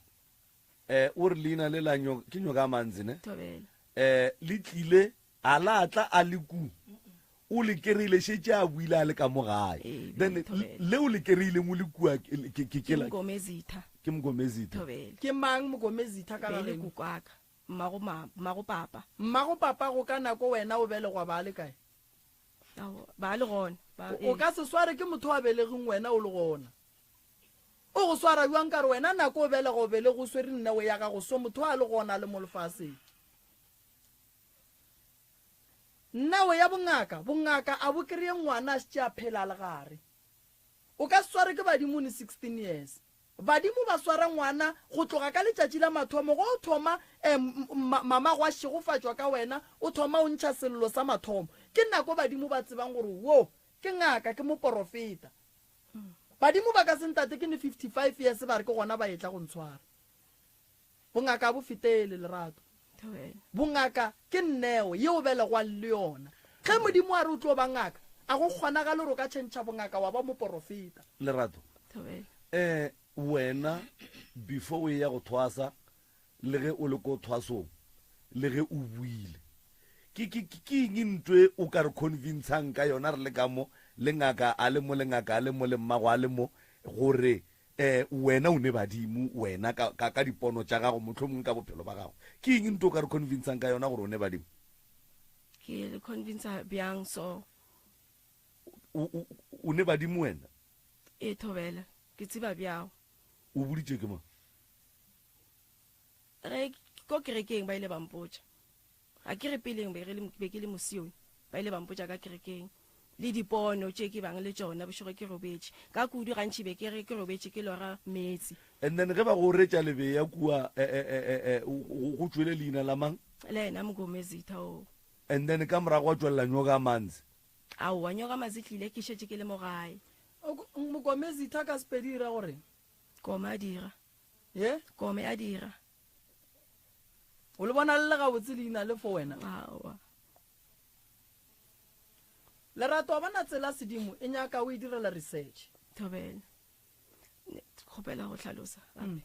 eh, o re leina le la nyo, ke nyoka manzi ne? Thobela. Eh, le tlile, a la tla a le ku. O le kereile šetše a buile a le ka mo gae. Ee, Then Thobela. leo le kereileng o le kua ke, ke, ke, Ke la, Mgomezitha. ke Mgomezitha. Thobela. Ke mang Mgomezitha ka Be e le ga geno? kokwaka. Mmago ma, mmago papa. Mmago papa go ka nako wena o belegwa ba le kae? Ao, ba le gona. Ba, O, o ka se sware ke motho a belegeng wena o le gona. O go swara bjang ka re wena nako o belega o belege o swere nnewo ya gago so motho a le gona a le mo lefaseng. Nnewo ya bongaka, bongaka a bo kry-e ngwana a šetše a phela a le gare. O ka se sware ke badimo o ne 16 years. Badimo ba swara ngwana go tloga ka letšatši la mathomo ge o thoma um mamago a šegofatšwa ka wena o thoma o ntšha sello sa mathomo. Ke nako badimo ba tsebang gore wo ke ngaka ke moporofeta. Badimo ba ka se ntate ke ne 55 years ba re ke gona ba etla go ntshwara. Bongaka ga bo fetele, Lerato. Bongaka ke neo ye o belegwang le yona. Ge Modimo a re o tlo ba ngaka, a go kgonagale gore o ka tšhentšha bongaka wa ba moporofeta. Lerato, eh, wena before o eya go thwasa, le ge o le ko thwasong, le ge o buile, ke, ke, ke eng ntho e o ka re convincang ka yona re le ka mo, le ngaka a le mo, le ngaka a le mo, le mmago a le mo, gore Eh, wena o ne badimo, wena, ka, ka, ka dipono tša gago, mohlomongwe ka bophelo ba gago. Ke eng nto o ka re convincang ka yona gore o ne badimo? Ke le convincer bjang so? O, o, o ne badimo wena? E thobela, ke tseba bjao. O boditše ke mang? Ge ko kerekeng ba ile ba mpotša. Ga ke re peleng be, be ke le mosione, ba ile ba mpotša ka kerekeng le dipono tše ke bang le tšona bošego ke robetše. Ka kudu gantši be ke re ke robetše ke lora meetse. And then ge ba go retša lebeya kua, eh, eh, eh, eh, eh, go tšwele leina la mang? Le yena Mgomezitha oo. And then ka morago gwa tšwelela Nyokamanzi. Aowa, Nyokamanzi tlile ke šetše ke le mo gae. Mgomezitha ka Sepedi e ra gore? Koma a dira. Ye? Kome a dira. O le bona le le gabotse leina le for wena? Aowa. Lerato wa bona tsela sedimo e nyaka o e direla research. Thobela. Kgopela go hlalosa gape. Mm.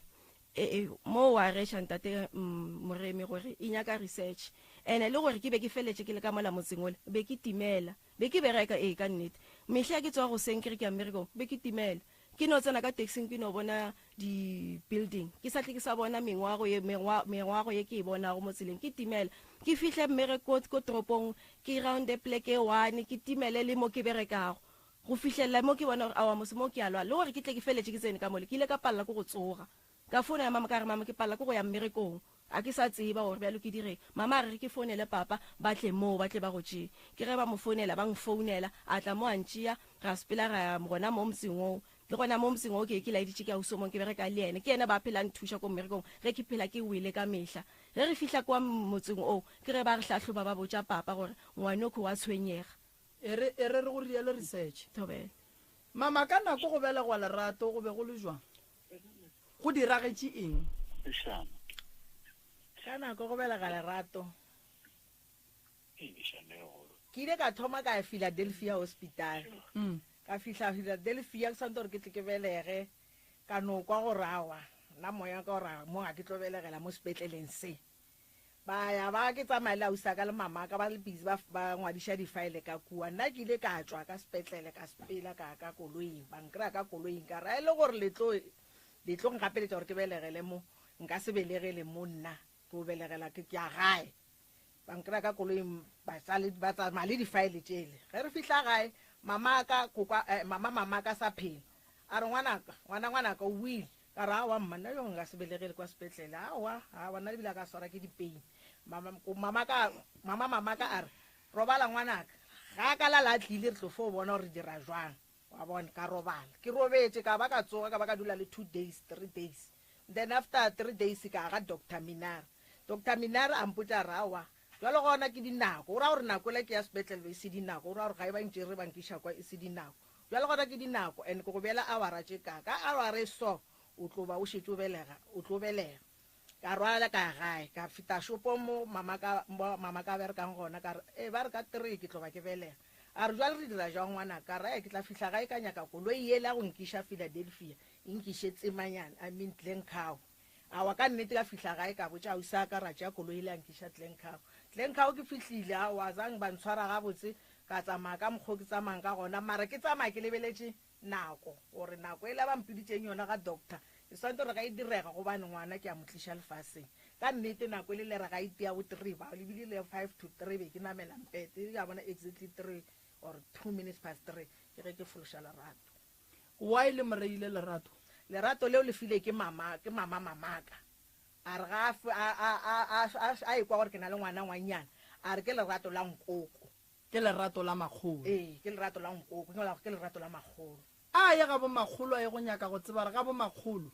E, e, mo wa reša ntate mm, Moremi gore e nyaka research. Ene le gore ke be ke feletše ke le ka mola motseng ole, be ke timela. Be ke bereka ee ka nnete. Mehla ke tswa goseng ke re ke ya mmerekong, be ke timela. Ke no tsena ka taxing ke no bona di building ke sa tle ke sa bona mengwago ye mengwago ye ke e bonago mo tseleng ke timela. Ke fihle mmereko ko toropong ke rounde pleke e one ke timele le mo ke berekago go fihlelela mo ke bona gore aowa mose mo ke a lwala le gore ke tle ke feletše ke tsene ka mole ke ile ka palela ke go tsoga. Ka founela mama ka re mama ke palela ke go ya mmerekong a ke sa tseba gore bjalo ke direng. Mama a re re ke founele papa ba tle moo ba tle ba go tšee. Ke ge ba mo founela ba nfounela a tla mo a ntšea ra sepela ra ya gona mo motseng oo. Le gona mo motseng oo ke be ke laeditše ke ausi o mongwe ke bereka le yena ke yena ba phela a nthuša ko mmerekong ge ke phela ke wele ka mehla. Ge re fihla kwa motseng oo ke ge ba re hlahloba ba botša papa gore ngwanokho wa tshwenyega. E re e re re go rialo research. Thobela. Mama ka nako go belegwa Lerato go be go le jwang? Go diragetše eng? Ka nako go belega Lerato, ke ile ka thoma ka ya Philadelphia Hospital. Ka fihla Philadelphia ke swanetše gore ke tle ke belege, ka no kwa gore aowa, nna moya wa ka o ra mo ga ke tlo belegela mo sepetleleng se. Ba ya ba ke tsamaya le ausi wa ka le mama ka ba le busy ba, ba ngwadiša difaele ka kua. Nna ke ile ka tšwa ka sepetlele ka sepela ka ya ka koloing, ba nkry-a ka koloing ka re a e le gore le tlo, le tlo ngapeletša gore ke belegele mo, nka se belegele mo nna, ke o belegela ke, ke ya gae. Ba nkry-a ka koloing ba tsa le, ba tsamaya le difaele tšele. Ge re fihla gae, mama ka kokwa, eh, mama mama ka sa phela. A re ngwanaka, ngwana ngwanaka o boile. Ka re, Aowa mma, nna yo nka se belegele kwa sepetlele. Aowa, aowa, nna ebile a ka swara ke di-pain. Mama, mama ka, mama mama ka a re, Robala ngwanaka. Ga a ka lala a tlile re tlo fo bona gore re dira jwang. Wa bona, ka robala. Ke robetše, ka ba ka tsoga, ka ba ka dula le two days, three days. Then after three days ka ya ga Doctor Minara. Doctor Minara a mpotša a re, Aowa, bjalo gona ke dinako. O ra gore nako ela ke ya sepetlele be e se dinako. O ra gore ga e ba ntšere ba nkiša kwa e se dinako. Bjale gona ke dinako and ke go beela awara tše ka. Ka awara e so o tlo ba o šetše o belega, o tlo belega. Ka rwala ka ya gae, ka feta shopong mo mama ka, mo mama ka berekang gona, ka re, Ee, ba re ka three ke tlo ba ke belega. A re, Bjale re dira jwang ngwanaka? Ka re, Ee, ke tla fihla gae ka nyaka koloi yela ya go nkiša Philadelphia, e nkiše Tsemanyana, I mean Glencoe. Aowa, ka nnete ka fihla gae ka botša ausi wa ka, ra tšea koloi yela ya nkiša Glencoe. Glencoe ke fihlile, aowa, zang ba ntshwara gabotse, ka tsamaya ka mokgo ke tsamayang ka gona, mara ke tsamaya ke lebeletše nako, gore nako yela ba mpiditšeng yona ga doctor, e swanetše gore ga e direga gobane ngwana ke a mo tliša lefaseng. Ka nnete nako e le lera ga e tia bo three, ba lebile le 2:55 be ke namela mpete, ya bona exactly three or two minutes past three ke ge ke fološa Lerato. Why le mo reile Lerato? Lerato leo le file ke mama, ke mama mamaka. A re ga a, a, a, a, a, a ekwa gore ke na le ngwana ngwannyana, a re ke lerato la nkoko. Ke lerato la makgolo. Ee, ke lerato la nkoko, ke la, ke lerato la makgolo. A ye ga bomakgolo a ye go nyaka go tseba gore ga bomakgolo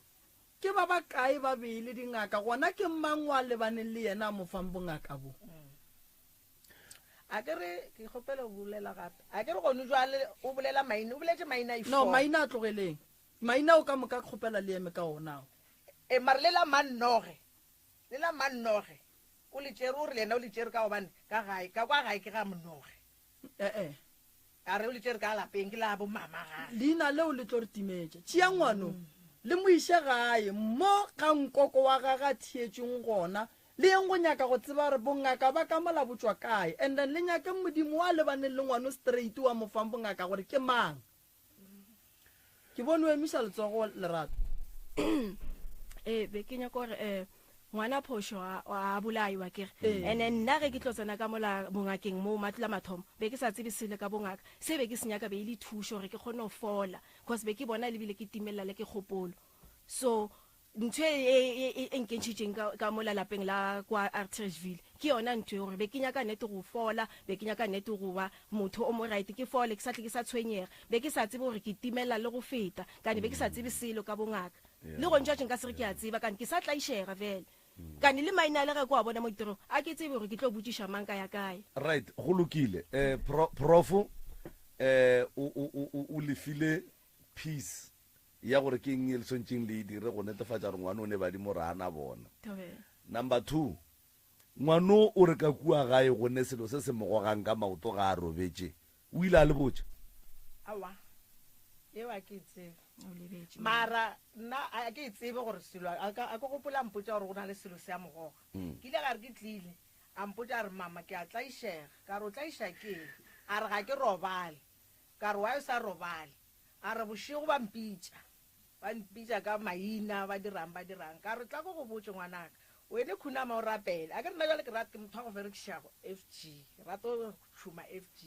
ke ba bakae ba be e le dingaka, gona ke mang wa lebaneng le yena a mo fang bongaka bo. A ke re, ke kgopela go bolela gape. A ke re gone jwale o bolela maina, o boletše maina a No, maina a tlogeleng. Maina ao ka moka ke kgopela le eme ka ona ao. E, mare le la Mannoge, le la Mannoge, o le tšere, o re le yena o le tšere ka gobane ka gae, ka kwa gae ke ga Mnoge. E-e. A re o le tšere ka lapeng, ke la bo mama gae. Leina leo le tlo re timetša. Tšea ngwano, le mo iše gae, mo ga nkoko wa gage a thietšweng gona, Le yeng go nyaka go tseba gore bongaka ba ka mola bo tšwa kae and then le nyake Modimo wa lebaneng le ngwano straight wa mo fang bongaka gore ke mang. Ke bone o emiša letsogo Lerato. Ee, be ke nyaka gore um ngwana phošo a a bolaiwa ke re and then nna ge ke tlo tsena ka mola bongakeng mo matlo la mathomo be ke sa tsebe selo ka bongaka se be ke se nyaka be e le thušo gore ke kgone go fola cause be ke bona lebile ke timelela le ke kgopolo so Ntho e, e, e, e, e nkentšhitšeng ka, ka mola lapeng la kwa Artersville ke yona ntho e gore be ke nyaka nete go fola, be ke nyaka nete go ba motho o mo right, ke fole, ke sa tle ke sa tshwenyega. Be ke sa tsebe gore ke timela le go feta, kane be ke sa tsebe selo ka bongaka. Le gone jwatše nka se re ke a tseba, kane ke sa tlaišega fela. Kane le maina a le ge ke wa bona mo ditirong, a ke tsebe gore ke tlo botšiša mang ka ya kae. Right, go lokile. Eh, pro, profo, eh, o, o, o, o lefile peace ya gore ke eng e le swantšeng le e dire go netefatša gore ngwana o ne badimo re a na bona. Number two, ngwano o re ka kua gae go ne selo se se mo gogang ka maoto ga a robetše. O ile a le botša? Aowa, yeo a ke e tsebe. Mara nna a ke e tsebe gore selo, a ka, a ke gopola a mpotša gore go na le selo se a mo goga. Ke ile ka re ke tlile, a mpotša a re, Mama, ke a tlaišega. Ka re, O tlaiša ke eng? A re, Ga ke robale. Ka re, Why o sa robale? A re, Bošego ba mpitša. Ba mpitša ka maina, ba dirang, ba dirang. Ka re, Tla ko go botše, ngwanaka. Wene khunama o rapele. Akere nna bjale ke rat, ke motho wa go berekišago FG. Ke rata go tšhuma FG.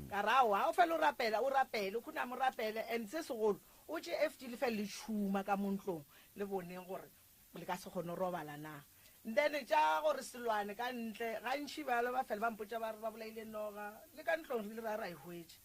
Ka re, Aowa, ga o fele o rapela, o rapele, o khuname o rapele. And se segolo, o tšee FG le fele le tšhuma ka mo ntlong, le boneng gore le ka se kgone go robala na. Then tša gore selwane ka ntle, gantši bjalo ba fele ba mpotša ba re ba bolaile noga. Le ka ntlong re ile ra ya ra e hwetša.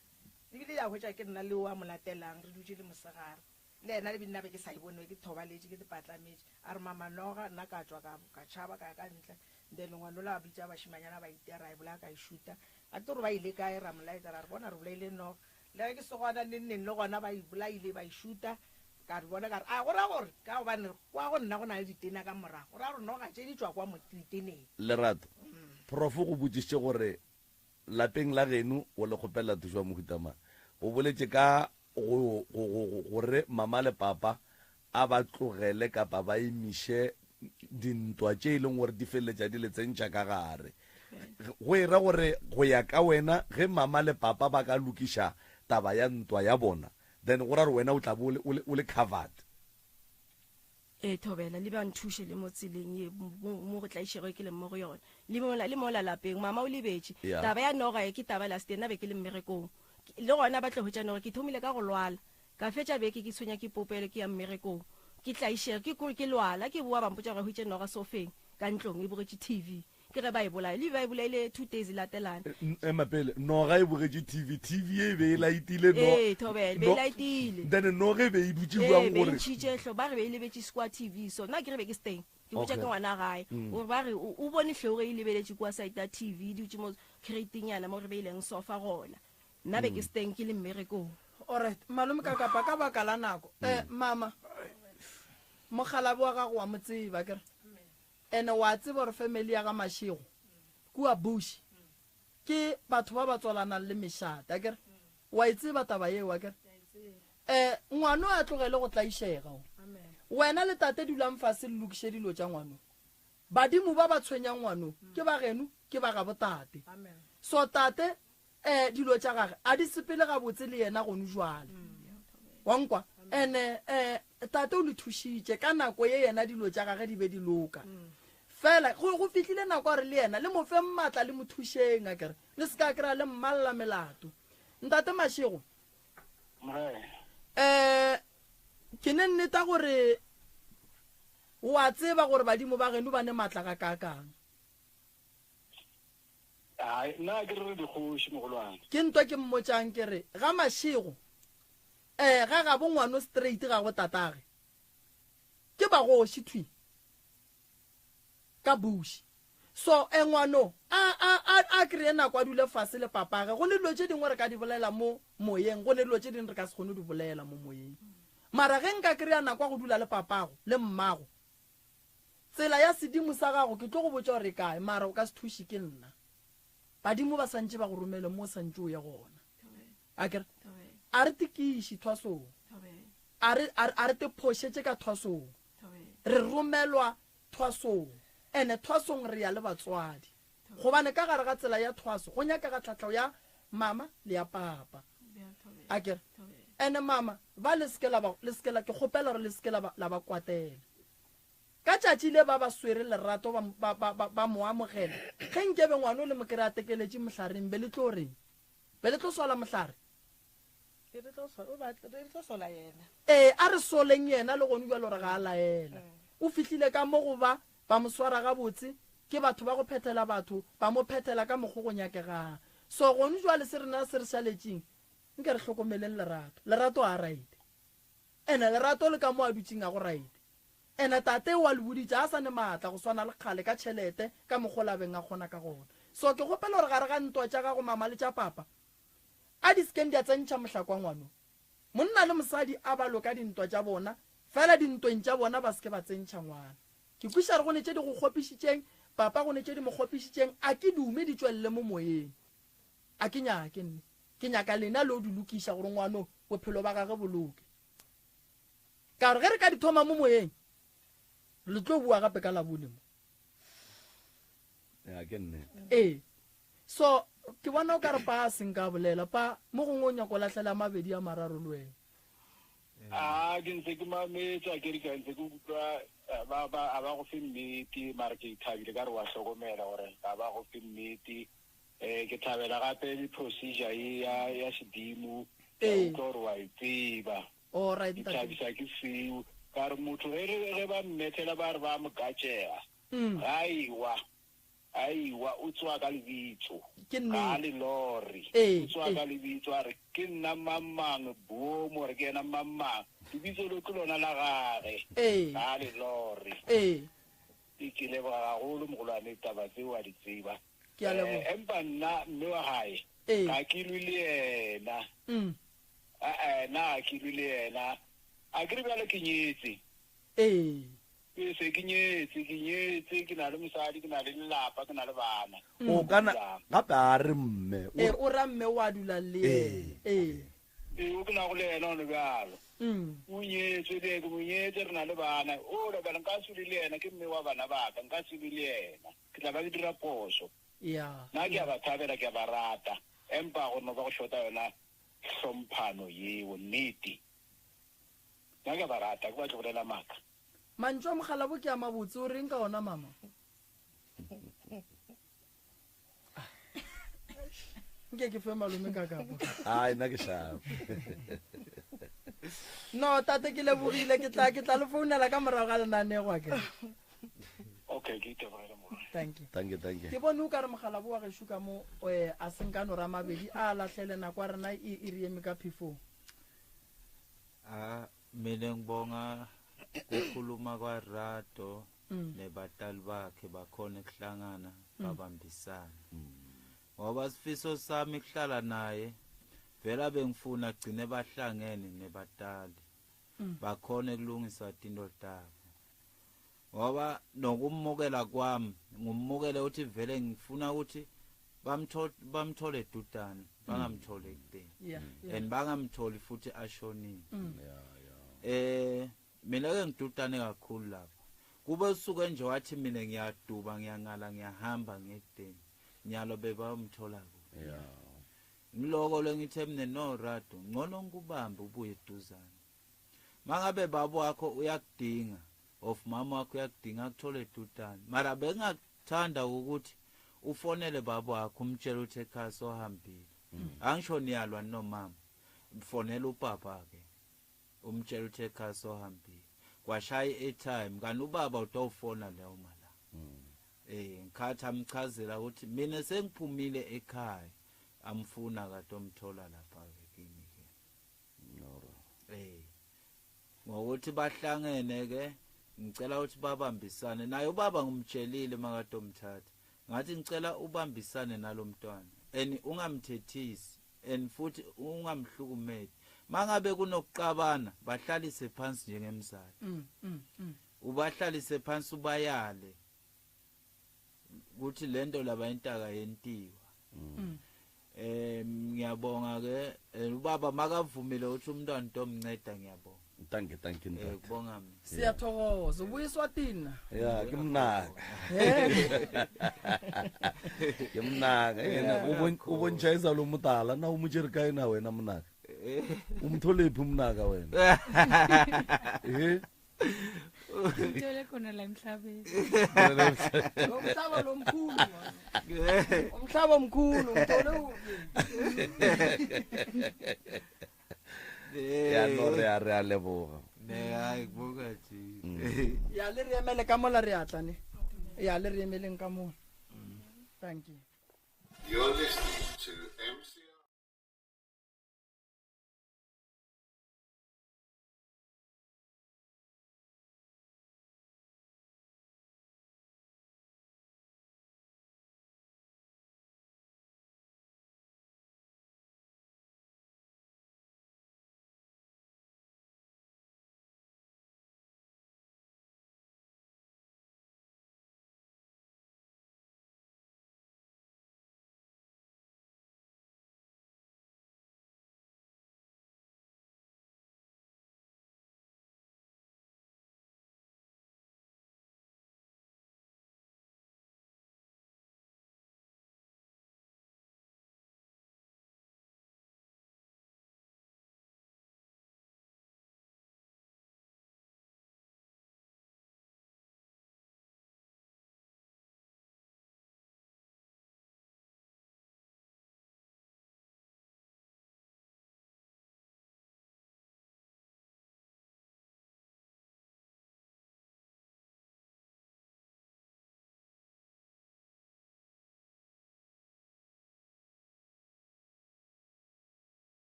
Ebile ya hwetša ke nna le o a mo latelang, re dutše le mosegare. Le yena le be nna be ke sa e bone, be ke thobaletše, ke patlametše. A re, Mama, noga, nna ka tšwa ka, ka tšhaba ka ya ka ntle. Then ngwanola a bitša bašemanyana ba itia, ra e bolaya ka e šuta. A ke re ba ile kae, ra mo laetša ra re, Bona re bolaile noga. Le ge ke se gona neng neng le gona ba e bolaile ba e šuta. Ka re bona ka re, a go ra gore ka gobane kwa go nna go na le ditena ka morago, go ra gore noga tše di tšwa kwa mo diteneng. Lerato, Prof o go botšišitše gore lapeng la geno o le kgopelela thušo ya mohuta mang. O boletše ka. go, go, go, go, gore mama le papa a ba tlogele kapa ba emiše dintwa tše e leng gore di feleletša di le tsentšha ka gare. Go e ra gore go ya ka wena ge mama le papa ba ka lokiša taba ya ntwa ya bona then go ra gore wena o tla be o le, o le covered. Ee, Thobela, le ba nthuše le mo tseleng ye mo, mo go tlaišego e ke leng mo go yona. Le mola, le mola lapeng, mama o lebetše. Yeah. Taba ya noga ye ke taba last year, nna be ke le mmerekong. Ke, le gona ba tlo hwetša noga, ke thomile ka go lwala. Ka fetša beke ke tshwenya ke popelo ke ya mmerekong. Ke tlaišega, ke kore ke lwala, ke boa ba mpotša gore hwetše noga sofeng ka ntlong e bogetše TV. Ke ge ba e bolaya. Le be ba e bolaile 2 days e latelana. Ema pele, noga e bogetše TV, TV e be e laetile no. Ee, Thobela, be e laetile. Then noga e be e dutše jwang Ee, be e gore. ntšhitše hlo, ba re be e lebetše kua TV so nna ke re be ke se teng. Ke botša Okay. ke ngwana gae. Gore ba re o o bone hlogo e lebeletše kua side ya TV e dutše mo crate-nyana mo re beileng sofa gona. Nna be ke se teng ke le mmerekong. Alright, malome ka kapa ka baka la nako. Eh, mama, mokgalabje wa gago wa mo tseba akere? Ene wa tseba gore family ya ga Mashego kua Bush ke batho ba ba tswalanang le mešate akere? Wa e tseba taba yeo akere? Eh, ngwano a tlogele go tlaišega o. Wena le tate dulang fase le lokiše dilo tša ngwano. Badimo ba ba tshwenyang ngwano ke ba geno ke ba gabo tate. So tate eh dilo tša gage a di sepele gabotse le yena gonu jwale. Wa nkwa? Ene eh tate o le thušitše ka nako ye yena dilo tša gage di be di loka. Fela go go fihlile nako ya gore le yena le mo feng matla le mo thušeng akere le se ka kry-a le mmalla melato. Ntate Mashego, eh ke ne nneta gore wa tseba gore badimo ba geno ba ne matla gakaakang. Hai, nna ke re re dikgoši, mogolwane. Ke ntwa ke mmotšang ke re, ga Mashego, eh, ga gabo ngwano straight ga go tatage. Ke bagoši thwi. Ka bush. So, eh, ngwano, a, a, a, a kreye nako a dule fase le papage. Go ne dilo tše dingwe re ka di bolela mo moyeng, go ne dilo tše dingwe re ka se kgone go di bolela mo moyeng. Mara ge nka kreya nako ya go dula le papago le mmago, Tsela ya sedimo sa gago ke tlo go botša gore e kae, mara o ka se thuše ke nna. Badimo ba santše ba go romele mo o santše o ye gona. Akere? A re tikiši thwasong. A re, a re, a re te phošetše ka thwasong. Re romelwa thwasong. Ene thwasong re ya le batswadi. Gobane ka gare ga tsela ya thwaso go nyakega tlhahlo ya mama le ya papa. Akere? Ene mama, ba le se ke la ba, le se ke la, ke kgopela gore le se ke la ba, la ba kwatela. Ka tšatši le ba ba swere lerato ba, ba, ba, ba, ba mo amogela. Ge nkebe ngwana o le mo kry-a tekeletše mohlareng, be le tlo reng? Be le tlo sola mohlare? Be re tlo so-, o ba, re tlo sola yena. Ee, a re soleng yena le gonu bjalo re ga a laela. O fihlile ka mo go ba, ba mo swara gabotse, ke batho ba go phethela batho, ba mo phethela ka mokgo go nyakegang. So gonu jwale se rena se re šaletšeng, nke re hlokomeleng lerato. Lerato a right. Ene lerato le ka mo a dutšeng a go right. Ene tate o a le boditše a sa ne maatla go swana le kgale ka tšhelete ka mokgo labeng a kgona ka gona. So ke kgopela gore gare ga ntwa tša gago mama le tša papa a di sekeng di a tsentšha mohlakwa ngwano. Monna le mosadi a ba loka dintwa tša bona fela dintweng tša bona ba seke ba tsentšha ngwana. Ke kwiša gore go ne tše di go kgopišitšeng papa go ne tše di mo kgopišitšeng a ke dume di tšwelele mo moyeng. A ke nyake nne. Ke nyaka lena le yo di lokiša gore ngwano bophelo ba gage bo loke. Ka gore ge re ka di thoma mo moyeng, le tlo bua gape ka Labone mo. Ya, ke nnete. Ee. So, ke bona o ka re pa a seng ka bolela. Pa, mo gongwe o nyako lahlela mabedi a mararo le wena. A ke ntse ke mametse, a ke re ke ntse ke utlwa eh, ba ba a ba go fe nnete, mara ke thabile ka re wa hlokomela gore ga ba go fe nnete. Eh, ke thabela gape le procedure ye ya ya sedimo, ke a Ee. utlwa gore wa e tseba. All right, Ke ntate. thabisa ke seo. Ka re motho ge re ge ba mmethela ba re ba mo katšega. Ga a ewa, a ewa o tsoa ka lebitso. Ke Ga a nnete. le lore. Ee, O tsoa ee. ka lebitso a re ke nna mang mang boomo gore ke yena mang mang. Lebitso leo ke lona la gage. Ee. Ga a le lore. Ee. Ke ke leboga gagolo mogolwane taba tseo wa di tseba. Ke a leboga. Eh, empa nna mme wa gae Ee. ga ke lwe le yena. A-e, nna ga ke lwe le yena. A ke re bjale ke nyetse. Ee. Ke se ke nyetse, ke nyetse, ke na le mosadi, ke na le lelapa, ke na le bana. O ka na gape a re mme. Ee, o ra mme wa dula le yena. Ee. Ee. Ee, o ke nago le yena gone bjalo. O nyetswe le, ke mo nyetse, re na le bana. Ola bjale nka se lwe le yena, ke mme wa bana ba ka, nka se lwe le yena. Ke tla ba ke dira phošo. Nna ke a ba thabela, ke a ba rata, empa go no ba go shota yona hlomphano yeo, nnete. Nna ke a ba rata, ke batle go bolela maaka. Mantšu a mokgalabo ke a mabotse, o reng ka ona mama? Nke ke fe malome ka kapo. Ai, nna ke sharp. No, tate ke lebogile, ke tla ke tla le founela ka morago ga lenanego a kere. Okay, ke itebogele morwa. Thank you. Thank you, thank you. Ke bone o ka re mokgalabo wa gešo ka mo eh, a senka no ramabedi a lahlele nako ya rena e e re eme ka phefong. Ah, mina ngibonga kukhuluma kwaRato nebatali bakhe bakhona ukuhlangana babambisana. Ngoba sifiso sami kuhlala naye vela bengifuna gcine bahlangene nebatali. Bakhona kulungisa tinto tabo. Ngoba nokumukela kwami ngumukele ukuthi vele ngifuna ukuthi bamthole bamthole dudane bangamtholi ekudeni. And bangamtholi futhi ashonile. Mina ke ngidudane kakhulu lapha. Kube usuke nje wathi mina ngiyaduba ngiyangala ngiyahamba ngekudeni. Nyalo bebamthola kuphi. Ngiloko lengithe mina no Rado ngcono ngikubambe ubuye eduzane. Mangabe baba wakho uyakudinga of mama wakho uyakudinga akuthole edudane. Mara bengakuthanda ukuthi ufonele baba wakho umtshele ukuthi ekhaya sohambile. Angisho niyalwa nomama. Mfonela ubaba ke. Umtshela ukuthi ekhaya sohambile. Kwashaya i-airtime kanti ubaba utawufona leyo mala. Ngikhathi amchazela ukuthi mina sengiphumile ekhaya amfuna kade omthola lapha ke kimi ke. Ngokuthi bahlangene ke ngicela ukuthi babambisane naye ubaba ngimtshelile makade omthatha. Ngathi ngicela ubambisane nalomntwana and ungamthethisi and futhi ungamhlukumezi. Mangabe kunokuqabana bahlalise phansi njengemzali. Ubahlalise phansi ubayale ukuthi lento laba intaka yentiwa. Ngiyabonga ke ubaba makavumile ukuthi umntwana utomnceda ngiyabonga. Thank you, thank you, ntate. Kubonga mina. Siyathokoza. Ubuyiswa tina. Ya, ke mnaka. Ke mnaka. Yena o bontšha lo motala na o mo tšere kae na wena mnaka? O mtholephi mnaka wena? Ngithole khona la emhlabeni. Lo mhlaba lo mkhulu. Umhlaba omkhulu ngithole uphi? Ya no re a re a leboga. Ne hayi kubuka nje. Ya le re emele ka mola re atla ne. Ya le re emeleng ka mola. Thank you. You're listening to MCR.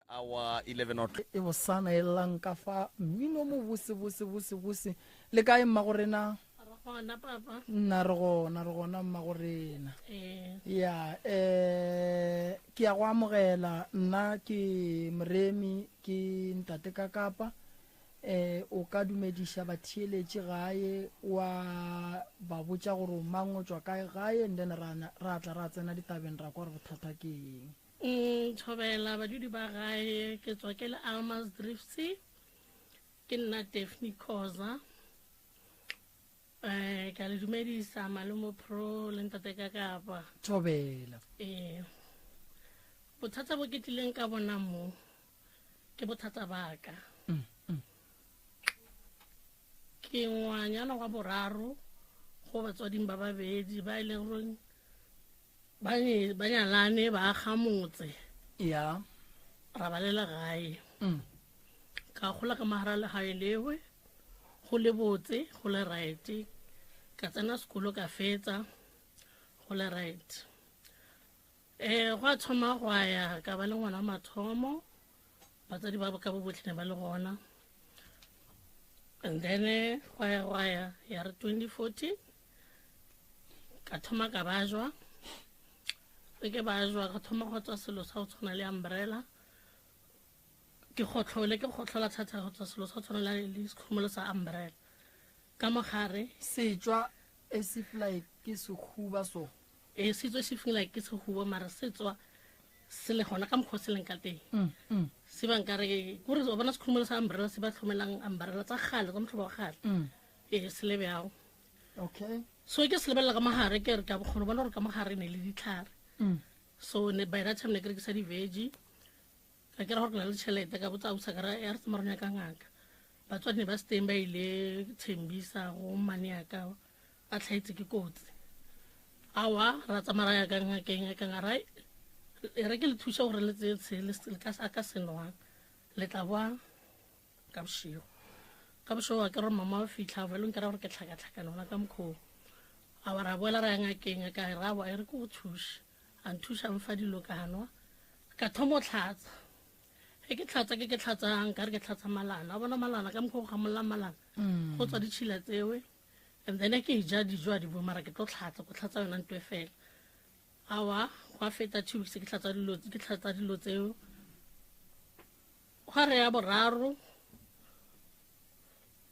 Hour 11 o'clock. E bosana e llang ka fa mmino mo bose bose bose bose. Le kae mmagorena? Re gona papa. Nna re gona, re gona mmagorena. Ee. Ya, eh ke ya go amogela nna ke Moremi ke ntate ka Kapa. Eh o ka dumediša batheeletši gae wa ba botša gore o mang o tšwa kae gae and then ra ra tla ra tsena ditabeng ra kwa gore bothata ke eng. Thobela badudi ba gae, ke tswa ke le Almas Drifts, ke nna Daphne Khoza. Eh, ke a le dumedisa malome Pro le ntate ka kapa. Thobela. Eh, bothata bo ke tlileng ka bona mo ke bothata ba ka. Ke ngwanyana wa boraro go batswading ba babedi ba e leng gore ba ne ba nyalane ba aga motse ya ra ba le legae mm. ka gola ka magara legae lewe go le botse go le right ka tsena sekolo ka fetsa go le right um go a thoma go a ya ka ba le ngwana mathomo batsadi ba ka bo botlhe ne ba le gona and then gwa ya gwa ya ya re 2014 ka thoma ka bajwa re ke bajwa ka thoma go tswa selo sa go tshwana le umbrella ke gotlhole ke gotlhola thata go tswa selo sa go tshwana le sekhurumelo sa umbrella ka mogare setswa as if like ke sehuba so Ee, se tswe se feel like ke sehuba mara se tswa se le gona ka mokgwa o se leng ka teng mm, mm. se ba nkare kore o bona sekhurumelo sa umbrella se ba tlhomelang umbrella tsa gale tsa motlhobo wa gale mm. ee se le bjao okay so ke se lebelela ka mogare ke re ka bokgone bona gore ka mogare ne le ditlhare so ne by that time ne ke rekisa di-veggie Ka kera gore ke na le tšhelete ka botsa ausa ka ra ya re tsamaya re nyaka ngaka. Batswadi ne ba se teng ba ile Thembisa go mmane ya ka a tlhaetse ke kotsi. Awa ra tsamaya ra ya ka ngakeng ngakeng a ra e re ke le thuša gore le tseye se le ka a ka se nwang le tla boa ka bošego. Ka bošego wa ke re mama wa fitlha vele nkera gore ke tlhakatlhakane gona ka mokgoo. Awa ra boela ra ya ngakeng ngaka e ra boa e re ke go thuše. A nthuša mfa dilo ka nwa ka thoma go tlhatsa ge ke tlhatsa ke ke tlhatsang ka re ke tlhatsa malana a bona malana ka mokgwa go gamolla malana mm. go tswa ditšhila tsewe and then ke ja dijo a di bo mara ke tlo tlhatsa ko tlhatsa yona ntwe fela awa go a feta two weeks ke tlhatsa dilo ke tlhatsa dilo tseo gwa re ya boraro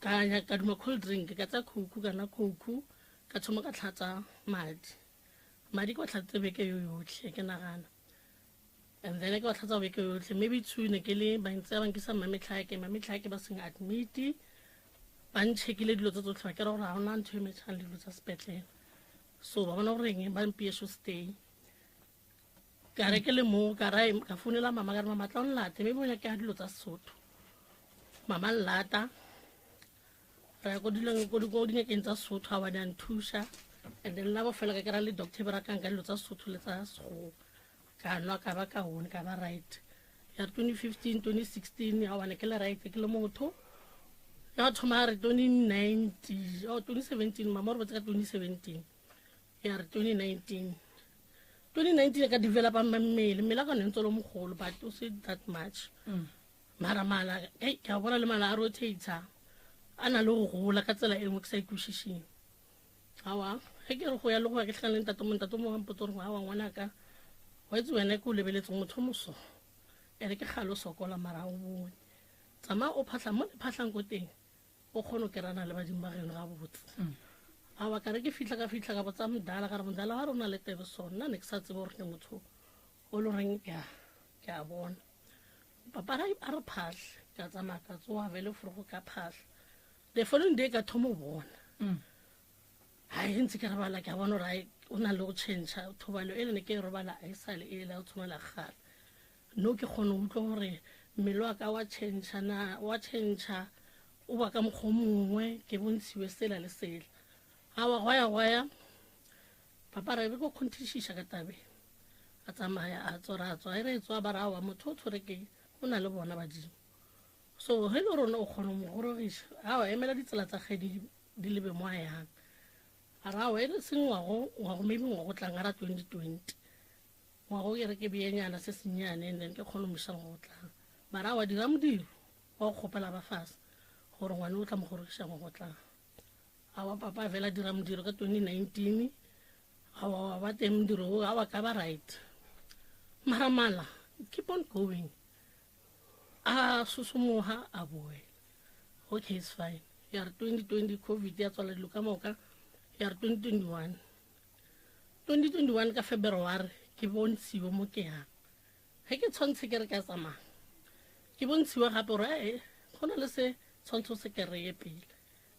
ka ka duma cold drink ka tsa khouku kana khouku ka thoma ka tlhatsa madi Madi ke wa tlhatsitse beke yo yotlhe ke nagana and then ke wa tlhatsa beke yotlhe maybe two ne ke le ba ntse ba nkisa mametlhake mametlhake ba seng admit ba nchekile dilo tse tsotlhe ba kera gore ga gona ntho e metšhang le dilo tsa sepetlele so ba bona gore eng ba mpie so stay ka re ke le mo ka ra ka founela mama ka re mama tla o nlate maybe o nyakega dilo tsa sesotho mama nlata Ra ya ko dilong ko ko dingakeng tsa Sesotho a ba di a nthuša and then la bofelo ka kry-a le doctor e berekang ka dilo tsa Sesotho le tsa Sekgowa ka nwa ka ba kaone ka ba right ya 2015 2016 a bane ke le right ke le motho ya thoma re 2019 oh 2017 mama o re botse ka 2017 ya re 2019 2019 ka developa mmele mmele a ka ne ntse o le mogolo but o se that much mm. Mara mala, hei, ke a bona le mala a rotator a na le go gola ka tsela e nngwe ke sa ikwešišeng. Awa, ge ke re go ya le go ya ke tlhakane le ntate mo ntate mo mpotsa gore awa ngwanaka wa itse wena ke o lebeletse motho moso ene ke kgale o sokola mara o bone tsamaya o phatlha mo le phatlhang ko teng o kgone go kerana le badimo ba geno gabotse mm. awa ka re ke fitlha ka fitlha ka botsa modala ka re modala wa rona le tebe so nna ne ke sa tsebe gore ke motho o le goreng ke a bona Papa a re phahle ka tsamaya ka tsoga vele forogo ka phahla the following day ka thoma o bona mm. hai ntse ke robala ke a bona gore o na le go change thobalo e lene ke e robala a e sale e la go tshwana gale no ke kgone go utlwa gore mmele wa ka wa change na wa change o ba ka mokgwa mongwe ke bontshiwe sela le sela awa gwaya gwaya Papa re re ko kgonthišiša ka tabe. A tsamaya a tswa ra tswa e re tswa ba ra wa motho o tshwere ke o na le bona badimo. So ge le rona o kgona mo gorogiša awa emela ditsela tsa ge di lebe mo a yang. A ra wa e re seng ngwago ngwago maybe ngwago tlang a ra 2020. Ngwago ke re ke beyenyana se sennyane and then ke kgone mo iša ngwago tlang. Mara aowa dira modiro wa go kgopela ba fase gore ngwane o tla mo gorogiša mo go tlang. Aowa papa a fela dira modiro ka 2019 aowa wa ba teng modiro o aowa ka ba right. Mara mala keep on going. A sosomoga a boela. Okay it's fine. Ya re 2020 COVID ya tswala dilo ka moka ya re 2021. 2021 ka February ke bontshiwe mo ke yang. Ge ke tshwantshe ke re ka tsamaya ke bontshiwe gape gore ee go na le se tshwantshe o se kereye pele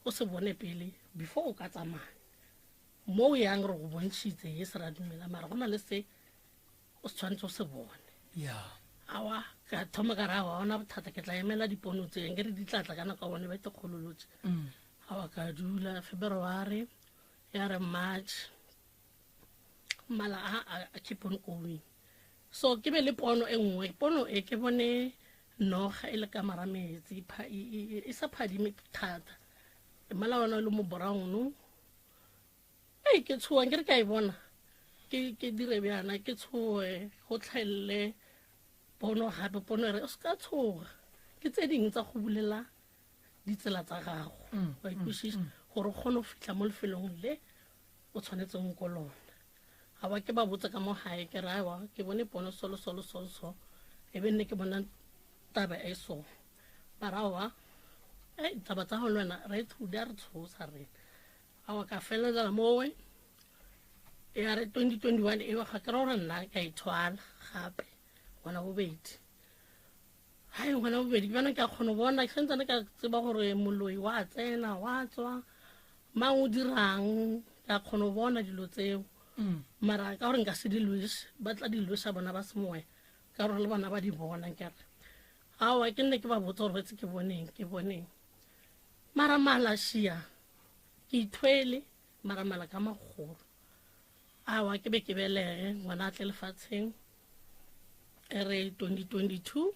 o se bone pele before o ka tsamaya mo o yang re go bontšhitse ye se ra dumela mara go na le se o se tshwanetse o se bone ya awa ka thoma ka re awa ona bothata ke tla emela dipono tse nke re di tlatla ka nako ya bone ba itekgololotse mm. awa ka dula february ya re march mala a a keep on going so ke be le pono e nngwe pono e ke bone noga e le ka mara metsi e, e, e, e sa phadime thata mmala ona e le mo brown ei ke tshoang ke re ka e bona ke ke dire bjana ke tshoe go tlhaelele pono gape pono e re o se ka tshoga ke tse dingwe tsa go bulela ditsela tsa gago mm, wa ikwešiša mm, mm. gore o kgone go fitlha mo lefelong le o tshwanetseng ko lona ga ba ke ba botsa ka mo gae ke re awa ke bone pono solo solo solo so e be nne ke bona taba e so ba ra awa ei taba tsa go le wena re di a re tshosa rena awa ka felelela mowe ya re 2021 ewa ga ke ra gore nna ka ithwala gape ngwana bobedi hai ngwana bobedi ke bana ke a kgona go bona ke santsane ka tseba gore moloi wa tsena wa tswa mang o dirang ke a kgona go bona dilo tseo mm. mara ka gore nka se di lwese ba tla di lwesa bona ba semoya ka gore le bona ba di bona nkere aowa ke nne ke ba botsa gore betse ke boneng ke boneng mara malašia ke ithwele mara mala ka magolo aowa ke be ke belege ngwana a tle lefatsheng e re 2022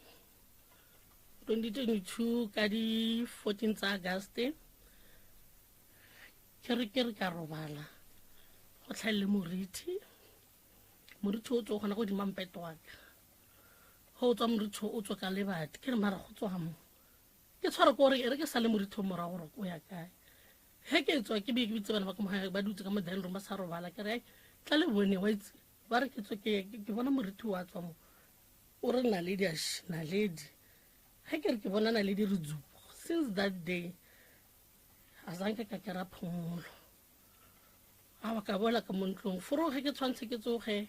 2022 ka di 14 tsa Auguste ke re ke re ka robala go tlhaelele moriti moriti o tswe gona godima mpeto wa ka go tswa moriti o tswe ka lebati ke re mara go tswa mo ke tshware ko gore e re ke sa le moriti o morago gore o ya kae ge ke tswa ke be ke bitse bana ba ka mogae ba dutse ka mo dining room ba sa robala ke re tla le bone wa itse ba re ke tswe ke bona moriti wa tswa mo o re naledi a naledi ge ke re ke bona naledi re dzupo since that day a zanke ka kera phomolo awa ka boela ka mo ntlong foroge ke tshwantshe ke tsoge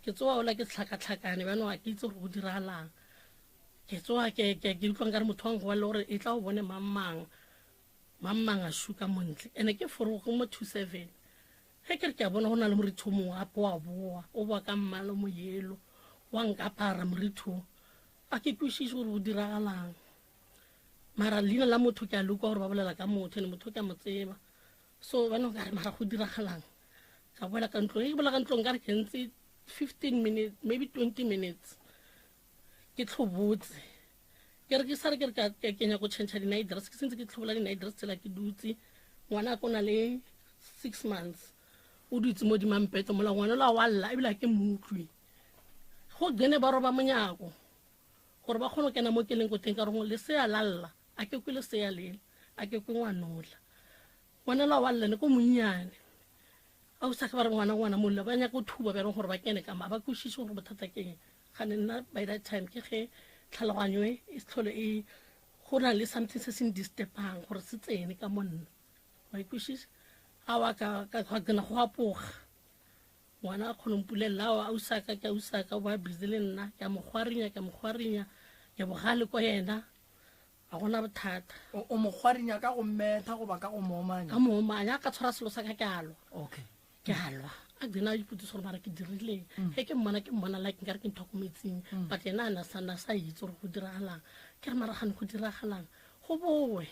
ke tsoa ola ke tlhakatlhakane bano ga ke itse gore go diragalang ke tsoa ke utlwang ka re motho wa nkoa le gore e tla o bone mang mang mang mang a shuka montle ene ke foroge mo 27 Ge ke re ke a bona go na le morithi o mongwe gape wa boa, o boa ka mmala o moyelo, wa nkapara morithi o. A ke kwešiše gore go diragalang. Mara leina la motho ke a le kwa gore ba bolela ka motho, ene motho ke a mo tseba. So ba no ka re mara go diragalang. Ka boela ka ntlong, ge ke boela ka ntlong ka re ke ntse 15 minutes, maybe 20 minutes. Ke tlhobotse. Ke re ke sa re ke re ka ke nyako change di-night dress, ke sentse ke tlhobola di-night dress tsela ke dutse. Ngwana ko na le 6 months. O dutse mo dimampeto mola ngwana la wa lla ebile ke mo utlwe. Go gene ba roba monyako gore ba kgone go kena mo ke leng ko teng ka gore lesea la lla, a ke kwe lesea lela, a ke kwe ngwanola. Ngwana la wa lla ne ko monnyane. A o sa ke ba re ngwana ngwana molla ba nyaka go thuba bjalo gore ba kene ka ma ba kwešiše gore bothata ke eng. Gane nna by that time ke ge tlhaloganyo e e se tlhole e go na le something se se ndisturbang gore se tsene ka mo nna. Wa ikwešiša? Awa ka ka ka gena go apoga. Ngwana a kgone mpulelela awa ausaka ke ausaka o ba busy le nna ke a mo kgwarinya ke a mo kgwarinya ke bogale ko yena ga gona bothata. O mo kgwarinya ka go mmetha goba ka go mo omanya? Ka mo omanya ka tshwara selo sa ka ke a lwa. Okay. Ke a lwa. A gcina a ipotšiša gore mara ke dirileng. Ge ke mmona ke mmona like nkare ke ntho ya ko metsing. But yena a na sa na sa itse gore go diragalang. Ke re mara gane go diragalang. Go boe.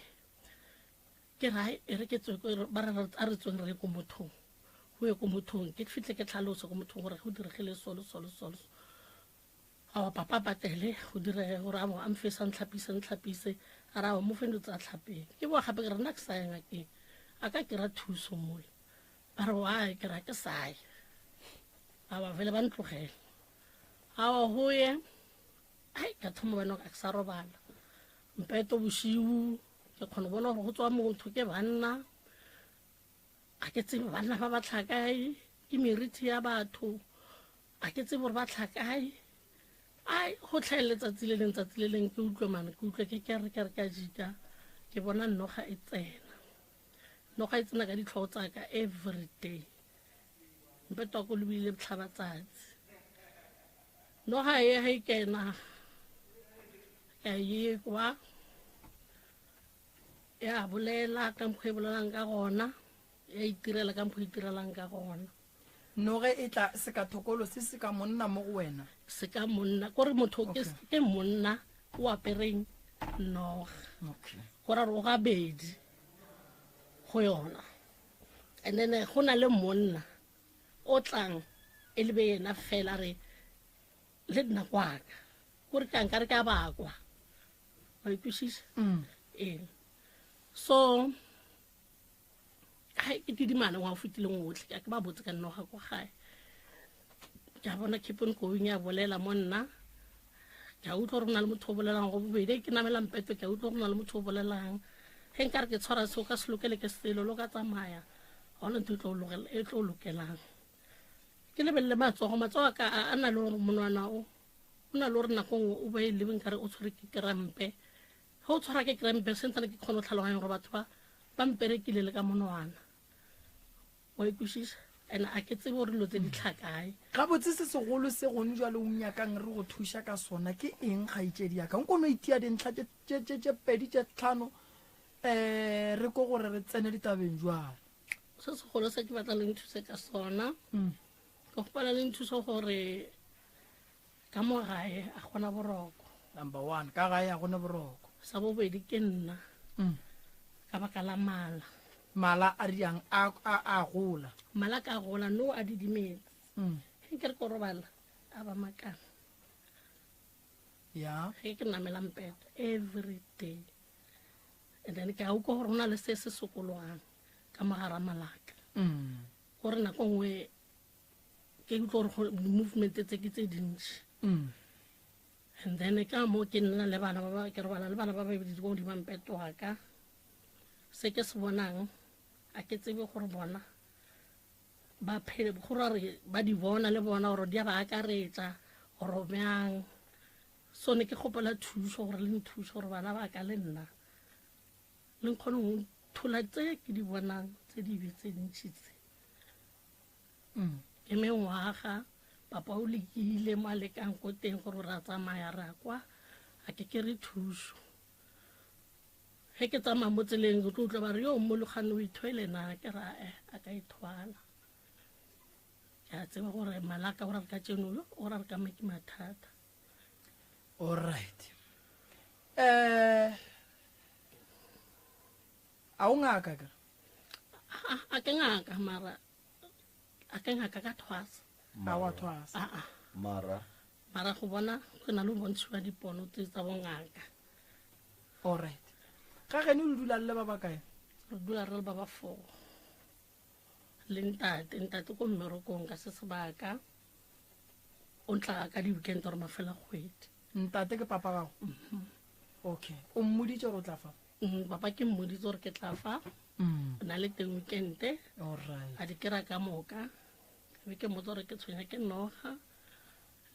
Ke re hai e re ke tswe ba re a re tsweng re ye ko mothong. Go ye ko mothong ke fihle ke tlhalose ko mothong gore go diregile so le so le so le so. Awa papa a patele go dire gore a a mfe sa ntlhapise ntlhapise a re awa mo fe ntse a tlhapeng. Ke boa gape ke re nna ke sa ya ngakeng. A ka kry-a thuso mola. Ba re why ke re ke sa ya. Awa vele ba ntlogela. Awa go ye. Ai, ka thoma bona ka sa robala. Mpeto bošiu, ke kgona go bona gore go tswa motho ke banna. Ga ke tsebe banna ba ba tlhakae, ke meriti ya batho. Ga ke tsebe gore ba tlhakae. Ai, go tlhaele letsatsi le leng, tsatsi le leng ke utlwe mane, ke utlwe ke kere kere ka jika, ke bona noga e tsena. Noga e tsena ka ditlhogo tsa ka every day. Mpeto wa ko lebile botlhabatsatsi. Noga e ga e kena, ka e kwa, ya bolela ka mokgwa e bolelang ka gona, ya itirela ka mokgwa e itirelang ka gona. Noge e tla sekathokolo se se ka monna mo go wena. Se ka monna, kore motho ke, Okay. ke monna o apereng noga. Okay. Go ra gore o gabedi go yona. And then eh, go na le monna o tlang e le be yena fela re le nna kwaka. Kore ka nkare ka bakwa. Wa ikwešiša? Mm. Ee. So ga ke didimane ngwa o fetileng otlhe ke a ke ba botse ka nnoga ko gae ke a bona keep on going ya bolela mo nna ke a utlwa gore go na le motho o bolelang go bobedi ke namela mpeto ke a utlwa gore go na le motho o bolelang ge nka re ke tshwara seo ka se lokele ke selo lo ka tsamaya ga ona ntho e, e tlo lokelang ke lebelele matsogo matsogo a ka a na le gore monwana o o na le gore nako nngwe o be e lebe nkare o tshwere ke kerampe ge o tshwara ke kerampe sentsane ke kgone go tlhaloganya gore batho ba ba mperekile le ka monwana wa ikwešiša and a ke tsebe gore dilo tse di tlhakae gabotse se segolo se gone jalo o nyakang re go thuša ka sona ke eng kgaetšedi ya ka nko no itia dintlha tše pedi tše tlhano um re ko gore re tsene ditabeng jwale se segolo se ke batla le nthuse ka sona mm. ke gopela le nthuso gore Ka mo gae a gona boroko. Number one, ka gae a gona boroko. Sa bobedi ke nna. Mm. Ka baka la mala. Mala a riang a a a gola. Mala ka gola no a didimetse. Mm. Ge ke re ko robala a ba makana. Ya. Ge ke namela mpete every day. And then ke a utlwa gore go na le se se sokologang ka mogara malaka. Mm. Gore nako nngwe ke utlwa gore di-movement tse ke tse dintši mm. and then ka mo ke nna le bana ba ke robala le bana ba babedi ko godimo mpeto wa ka se ke se bonang a ke tsebe gore bona ba phele gore re ba di bona le bona gore di a ba akaretsa gore bjang so ne ke kgopela thuso gore le nthuso gore bana ba ka le nna le nkgone go thola tse ke di bonang tse dibe tse dintši tse Mm. Ke mengwaga, papa o lekile mo a lekang ko teng gore ra tsamaya ra kwa, a ke ke re thuso. Ge ke tsamaya mo tseleng ke tlo utlwa ba re yo mmologane o ithwele na ke ra e a ka ithwala. Ke a tseba gore malaka o ra re ka tšeno yo o ra re ka ke mathata. All right. Eh a o ngaka ka? A ke ngaka mara a ke ngaka ka thwasa a wa thwasa aa mara mara go bona go na le go bontshiwa dipono tse tsa bongaka alright ga gene o dula le ba ba kae re dula re le ba ba four le ntate ntate ko mmerekong ka se sebaka o ntla ka di-weekend gore mafela kgwedi ntate ke papa gago mhm. okay o mmoditse gore o tla fa Mm, papa ke mmoditse gore ke tla fa mm. na le teng weekende Alright. a di kry ka moka be ke mmotsa gore ke tshwenya ke noga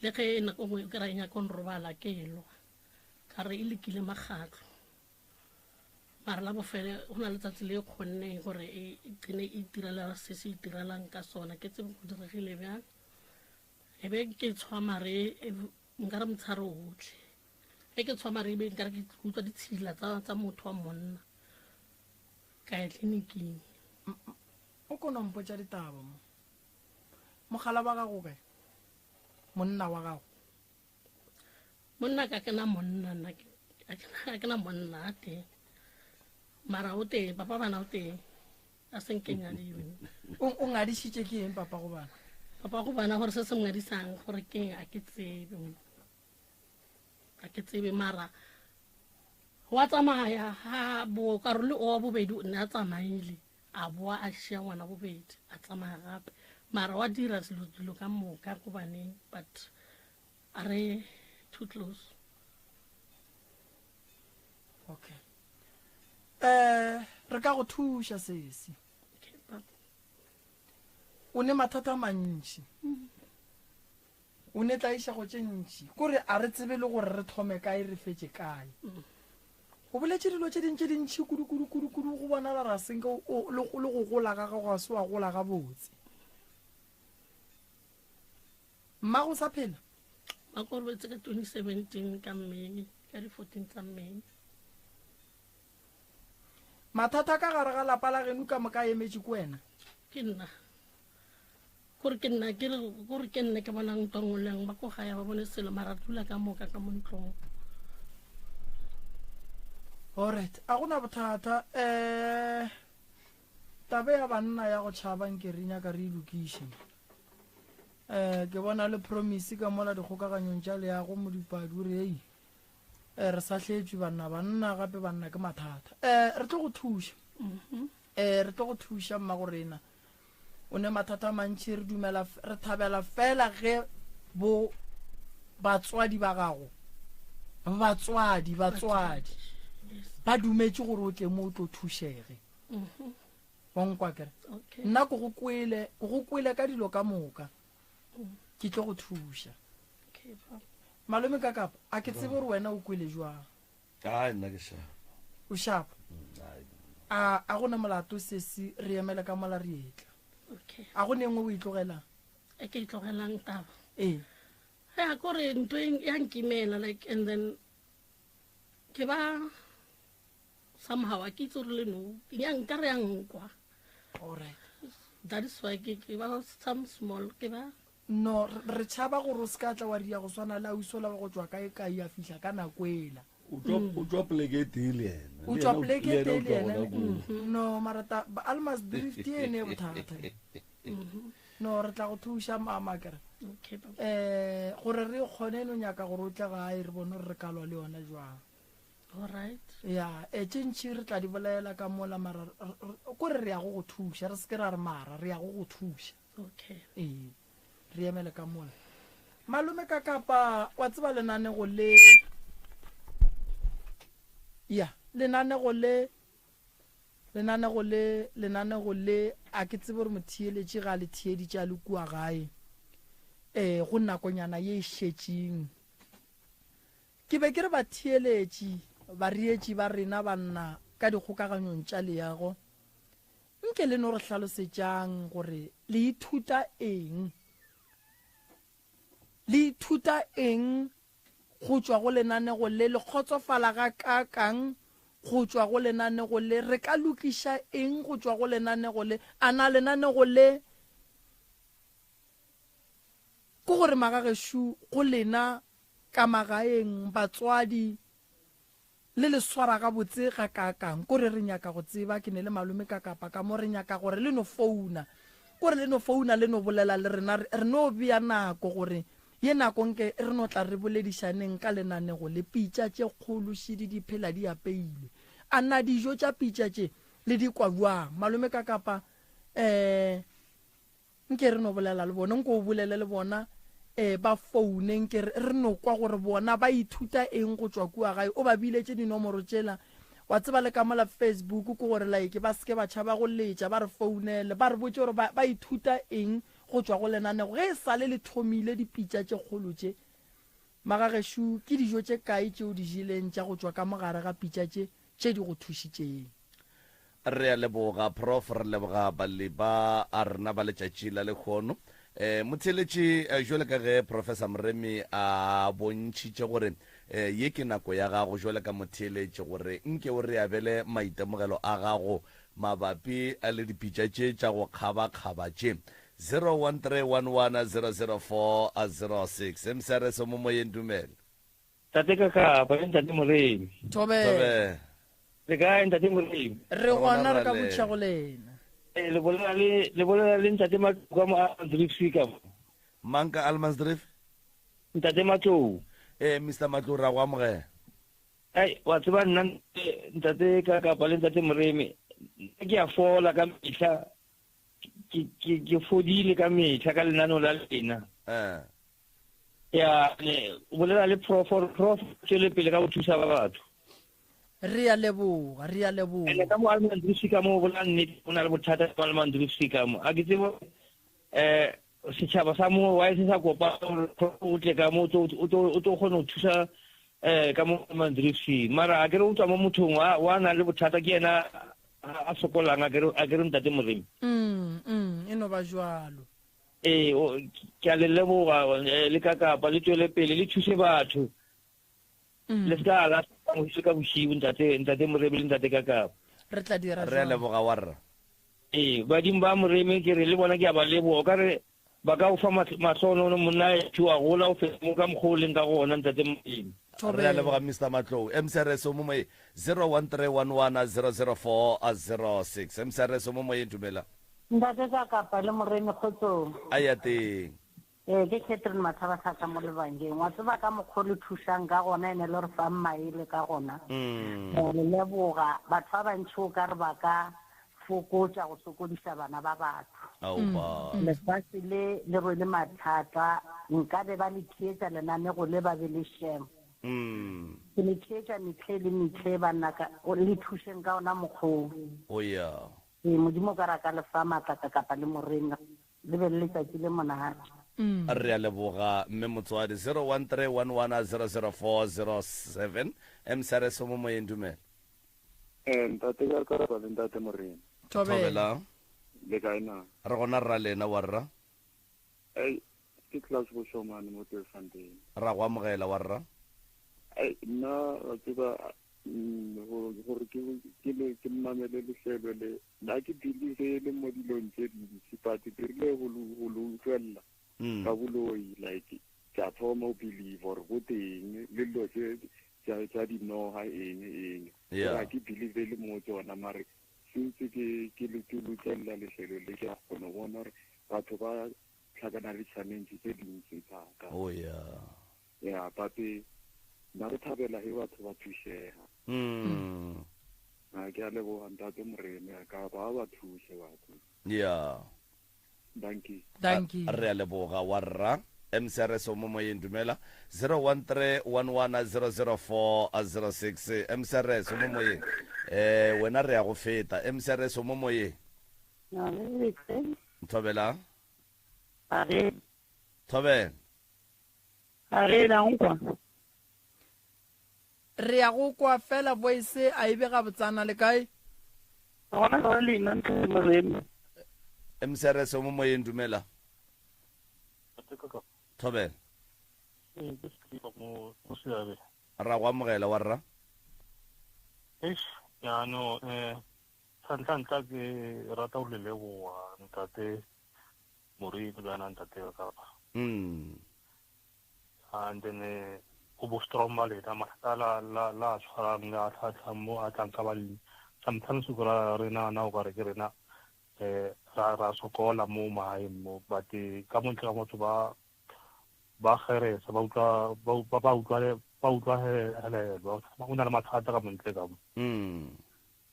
le ge nako nngwe o kry-a e nyaka nrobala ke elwa ka re e lekile makgatlho mara la bofele go na letsatsi le e kgonneng gore e qine e itirela se se itirelang ka sona ke tsebe go diregile bjang e be ke tshwa mare e, nka re motshare otlhe ge ke tshwa mare ebe nkare ke utlwa ditshila tsa tsa motho wa monna ka ya tleliniking o kono mpotša ditaba mo mogala wa gago kae monna wa gago monna ka ke na monna nna a ke na monna a teng mara o teng papa bana o teng a seng ke nyadiwe o ngadišitše ke eng papa go bana papa go bana gore se se ngadisang gore keng a ke tsebe ga ke tsebe mara wa tsamaya ha bo karolo o wa bobedi o ne a tsamaile a boa a šia ngwana bobedi a tsamaya gape mara wa dira dilo dilo ka moka ko baneng but a re too close. Okay. Eh, re ka go thuša sesi. O ne mathata a mantši. O ne tlaišego tše ntši. Kore a re tsebe le gore re thome kae re fetše kae. O boletše dilo tše ding tše dintši kudu kudu kudu kudu go bonala ra senke le go gola ga gago ga se wa gola gabotse. Mmago sa phela? Mmago o robetse ka 2017 ka May, ka di 14 tsa May. Mathata ka gare ga lapa la geno ka moka a emetše ke wena? Ke nna. Kore ke nna ke re kore ke nna ke bonang ntwa nngwe le nngwe ba ko gae ba bone selo mara re dula ka moka ka mo ntlong. Alright, a gona bothata. Eh tabe ya banna ya go tšhaba nke re nyaka re e lokiše. Eh ke bona le promise ka mola dikgokaganyong tša leago modipadi o re ei eh re sahletšwe banna banna gape banna ke mathata. Eh re tlo go thuša. Eh re tlo go thuša mma go rena. O ne mathata a mantši re dumela re thabela fela ge bo batswadi ba gago batswadi batswadi ba dumetše gore o tle mo o tlo thušege. Wa nkwa kere? Nna ko go kwele, ko go kwele ka dilo ka moka. Ke tlo go thuša. Malome ka kapa, a ke tsebe gore wena o kwele jwang. Ai, nna ke sharp. O sharp? Mm, a a gona molato sesi re emele ka mola re etla. Okay. A go nengwe o itlogelang? E ke itlogelang taba. Ee. Ya kore ntho e ya nkimela like and then ke ba somehow a ke itse gore le no ya nka re ya nkwa. Alright. That is why ke ke ba some small ke ba No, re tšhaba gore o se ka tla wa ria go swana le ausi ola wa go tšwa kae kae a fihla ka nako ela. O tšwa o tšwa poleke e tee le yena. O tšwa poleke e tee le yena. No, mara ta Almas drift ene e bothata. No, re tla go thuša mama kere. Okay, papa. Eh, gore re kgone no nyaka gore o tle gae re bone gore re ka lwa le yona jwang. All right. Ya, e tše ntši re tla di bolela ka mola mara kore re ya go go thuša, re se ke ra re mara re ya go go thuša. Okay. Ee, re emele ka mola. Malome ka kapa wa tseba lenanego le ya lenanego le lenanego le lenanego le a ke tsebe gore motheeletši ga le theeditše a le kua gae um go nakonyana ye e šetšeng ke be ke re batheeletši bareetši ba rena banna ka dikgokaganyong tša leago Nke le no re hlalosetšang gore le ithuta eng? Le ithuta eng go tšwa go lenanego le? Le kgotsofala gakaakang go tšwa go lenanego le? Re ka lokiša eng go tšwa go lenanego le? A na lenanego le ke gore magagešo go lena ka magaeng, batswadi, Le le swara gabotse gakaakang? Kore re nyaka go tseba, ke ne le malome ka kapa ka mo, re nyaka gore le no founa. Kore le no founa le no bolela le rena, re, re no bea nako gore ye nako nke re no tla re boledišaneng ka lenanego le. Pitša tše kgolo šidi di phela di apeilwe. A na dijo tša pitša tše le di kwa bjang? Malome ka kapa, eh, Nke re no bolela le bona, nke o bolele le bona, eh, ba foune, nke re, re no kwa gore bona ba ithuta eng go tšwa kua gae. O ba biletše dinomoro tšela, wa tseba le ka mola Facebook, ke gore like ba se ke ba tšhaba go letša, ba re founele, ba re botše gore ba, ba ithuta eng go tšwa go lenanego. Ge e sa le le thomile dipitša tše kgolo tše, magagešo, ke dijo tše kae tše o di jeleng tša go tšwa ka mo gare ga pitša tše, tše di go thušitšeng? Re a leboga Prof, re leboga balli ba a rena ba letšatši la lehono. Eh, motheeletši, eh, jwale ka ge Professor Moremi a bontšhitše gore eh, ye ke nako ya gago jwale ka motheeletši gore nke o re abele maitemogelo a gago mabapi le dipitša tše tša go kgabakgaba tše. 0131100406 MCRS o mo moyeng, dumela. Tate Kakapa le Ntate Moremi. Thobela. Le kae Ntate Moremi? Re gona re ka botšiša go lena. Eh, le bolela le le bolela le Ntate Matlou ka mo Almansdrift ka mo. Mang ka Almansdrift? Ntate Matlou. Eh, Mr Matlou ra go amogela. Ai, wa tseba nna Ntate Kakapa le Ntate Moremi, nna ke a fola ka mehla. Ke ke ke fodile ka mehla ka lenaneo la lena. Eh. Ya, ne, o bolela le prof, gore prof tswele pele ka go thusa ba batho. Re a leboga, re a leboga. Ene ka mo Almandrisi ka mo bola nnete go na le bothata ka Almandrisi ka mo. A ke tsebe eh setšhaba sa mo wa se sa kopa gore o tle ka mo o tlo o tlo kgona go thusa eh ka mo Almandrisi. Mara a ke re o tswa mo mothong wa wa na le bothata ke yena a sokolang a ke re a ke re ntate Moremi. Mm, mm, e no ba jwalo. Ee, ke a le leboga le ka kapa le tšwele pele le thuse batho. Le se ka la ngwedišo ka bošibu ntate ntate Moremi le ntate Kakapa. Re tla dira Re a jwalo. leboga warra. Ee, badimo ba Moremi ke re le bona ke a ba leboga. O ka re ba ka o fa mahlonono monna ešo wa gola o feta mo ka mokgwa o leng ka gona ntate Moremi. Re a Thobela. leboga Mister Matlou. MCRS o mo moyeng 0131100406. MCRS o mo moyeng dumela. Ntate Kakapa le Moremi kgotsong. A ya teng. Ee, ke Catherine Mathabathata mo Lebangeng. Wa tseba ka mokgwa o le thušang ka gona ene le re fang maele ka gona. Re a le leboga. Batho ba bantši o ka re ba ka fokotša go sokodiša bana ba batho. Lefase le le rwele mathata. Nkabe ba le theetša lenanego le ba be le shem. Ke le theetša mehle le mehle banna ka, le thušeng ka ona mokgwa wo. Ee, Modimo o ka re a ka le fa maatla ka kapa le morena. Le be le letšatši le monate. Re a leboga Mme Motswadi. 0131100407 MCRS o mo moyeng dumela. Eh, ntate ka Kapa le ntate Morena. Thobela. Le kae na? Re gona rra lena wa rra. Ei, ke Klaus Boshomane mo Tweefontein. Ra go amogela wa rra. Ei, nna wa tseba gore ke ke le ke mamele lehlelo le nna ke believe le mo dilong tše dintši but ke rile go lo utlwelela mm. ka boloi like ke a thoma o believe gore go teng le dilo tše tša dinoga eng eng ga ke believe le mo tsona mare since ke ke le ke utlwelela lehlelo le ke a kgona go bona gore batho ba tlhakana le challenge tse dintsi thata oh yeah Ya, but nna re thabela he batho ba thušega. Mm. A ke a leboga ntate Moremi a ka ba ba thuse batho. Ya. Dankie. Dankie. Re a leboga wa rra. MCRS o mo moyeng dumela 0131100406 MCRS o mo moyeng eh wena re ya go feta MCRS o mo moyeng Thobela Thobela A re la nkwa? Re ya go kwa fela voice a e be gabotsana le kae? Gona ga lena ntle Moremi. MCRS o mo moyeng dumela. Thobela. Ee, ke Seklipa mo mo Seabe. Ra go amogela wa rra. Eish, jaanong eh sa ntlha ntlha ke rata go le leboga ntate Moremi le wena ntate wa kapa. Mm. And then eh, go bo strong ba lena mathata la la la tshwarang la tlhatlhang mo a tlang ka balemi. Sometimes o kry-a re nagana o kare ke rena eh ra ra sokola mo magaeng mo but eh, ka mo ntle ga motho ba ba geresa ba utlwa ba ba ba utlwa ba utlwa helelwa o na le mathata ka montle ka mo. Mm.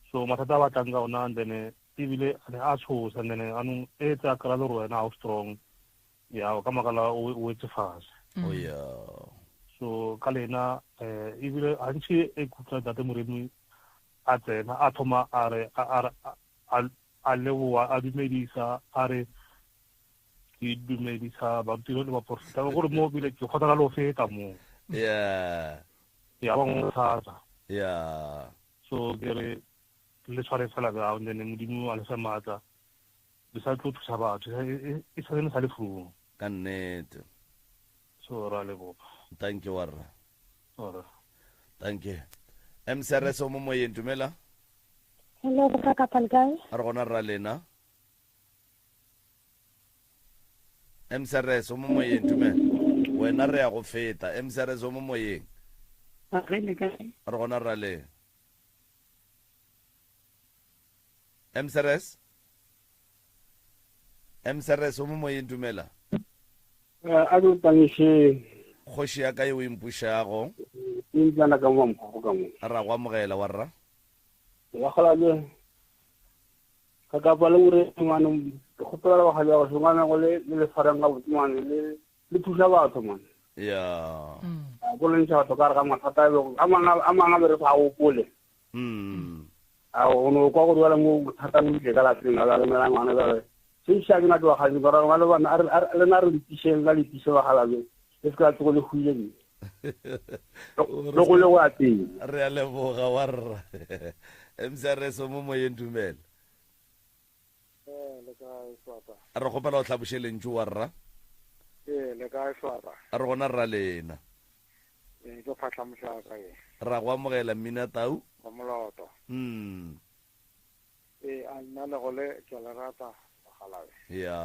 So mathata a ba tlang ka ona and then eh, ebile a ne a tshosa and then eh, anong e tsa kry-a le gore wena ga o strong ya ka makala o wetse fase Oh yeah. so ka lena eh ebile gantši e kutlwa ntate Moremi a tsena a thoma a re a a a leboa a dumedisa a re ke dumedisa barutile le baporofeta gore mo bile ke kgothala le go feta mo Yeah. ya ba ngwe thata Yeah. So ke re le tshware fela bjang then Modimo a le fe maatla le sa tlo thusa batho e sa le sa le fung. Ka nnete. So ra leboga. Thank you warra. Ora. Thank you. MCRS o mo moyeng dumela. Hello, go ka le kae? Re gona rra lena. MCRS o mo moyeng dumela. Wena re ya go feta. MCRS o mo moyeng. Re le kae? Re gona rra lena. MCRS MCRS o mo moyeng dumela. A ke tangišeng. Kgoši ya ka ye o impušago. Ke ntlana ka mo mokgoko ka mo. Ra go amogela wa rra. Bakgalabje ka kapa le gore ngwane ke kgopela le bagadi ba go ngwane go le le le tshwarang ga botse ngwane le le thusa batho man. Ya. Go le ntšha batho ka re ga mathata a bego a mangwe a mangwe a be re sa gopole. Mm. A o no kwa gore bjale mo bothata bo ile ka lapeng la romela ngwana bjale. Se ša ke na ke bagadi ba rona le bana a re a le na re letišeng la letiše bagalabe. Le se ka tsogo le hwile ni. Le go le go ya pele. Re a leboga wa rra. MCRS o mo moyeng dumela. Ee, le kae Swapa? Re kgopela o hlaboše lentšu wa rra. Ee, le kae Swapa? Re gona rra lena. Ee, ke Phatla Mohlaka ye. Ra go amogela Mmina Tau. Wa Moloto. Mm. Ee, a nna le go le ke a le rata bakgalabe. Ya.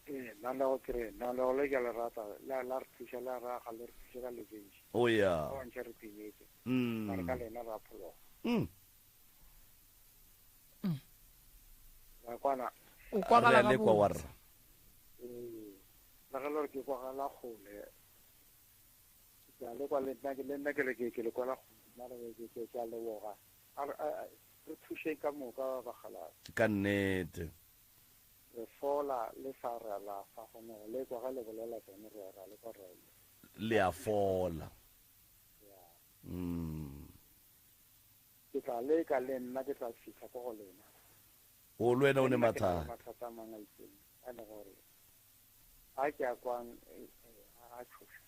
Ee, nna le go ke re nna le go le ke a le rata la la re thuša la raga le re thuša ka letsentši. O ya. Ba bantši re timetse. Mm. Mare ka lena ra phologa. Mm. La kwana. O kwagala Re a lekwa wa gabotse. rra. Ee, le ge le gore ke kwagala kgole. Ke a lekwa le nna ke le nna ke le ke ke le kwala kgole. Mare ke ke ke a leboga. A re a- a- re thušeng ka moka bakgalabje. Ka nnete. Re fola le sa re alafa go no le kwa ge le bolela tsone re ra le kwa re Le a fola. Mm. Ke tla leka le nna ke tla fihla ko go lena. O le wena o ne Le nna ke na le mathata. mathata a mangwe a itseng a le gore a ke a kwang eh, eh, a tshoša.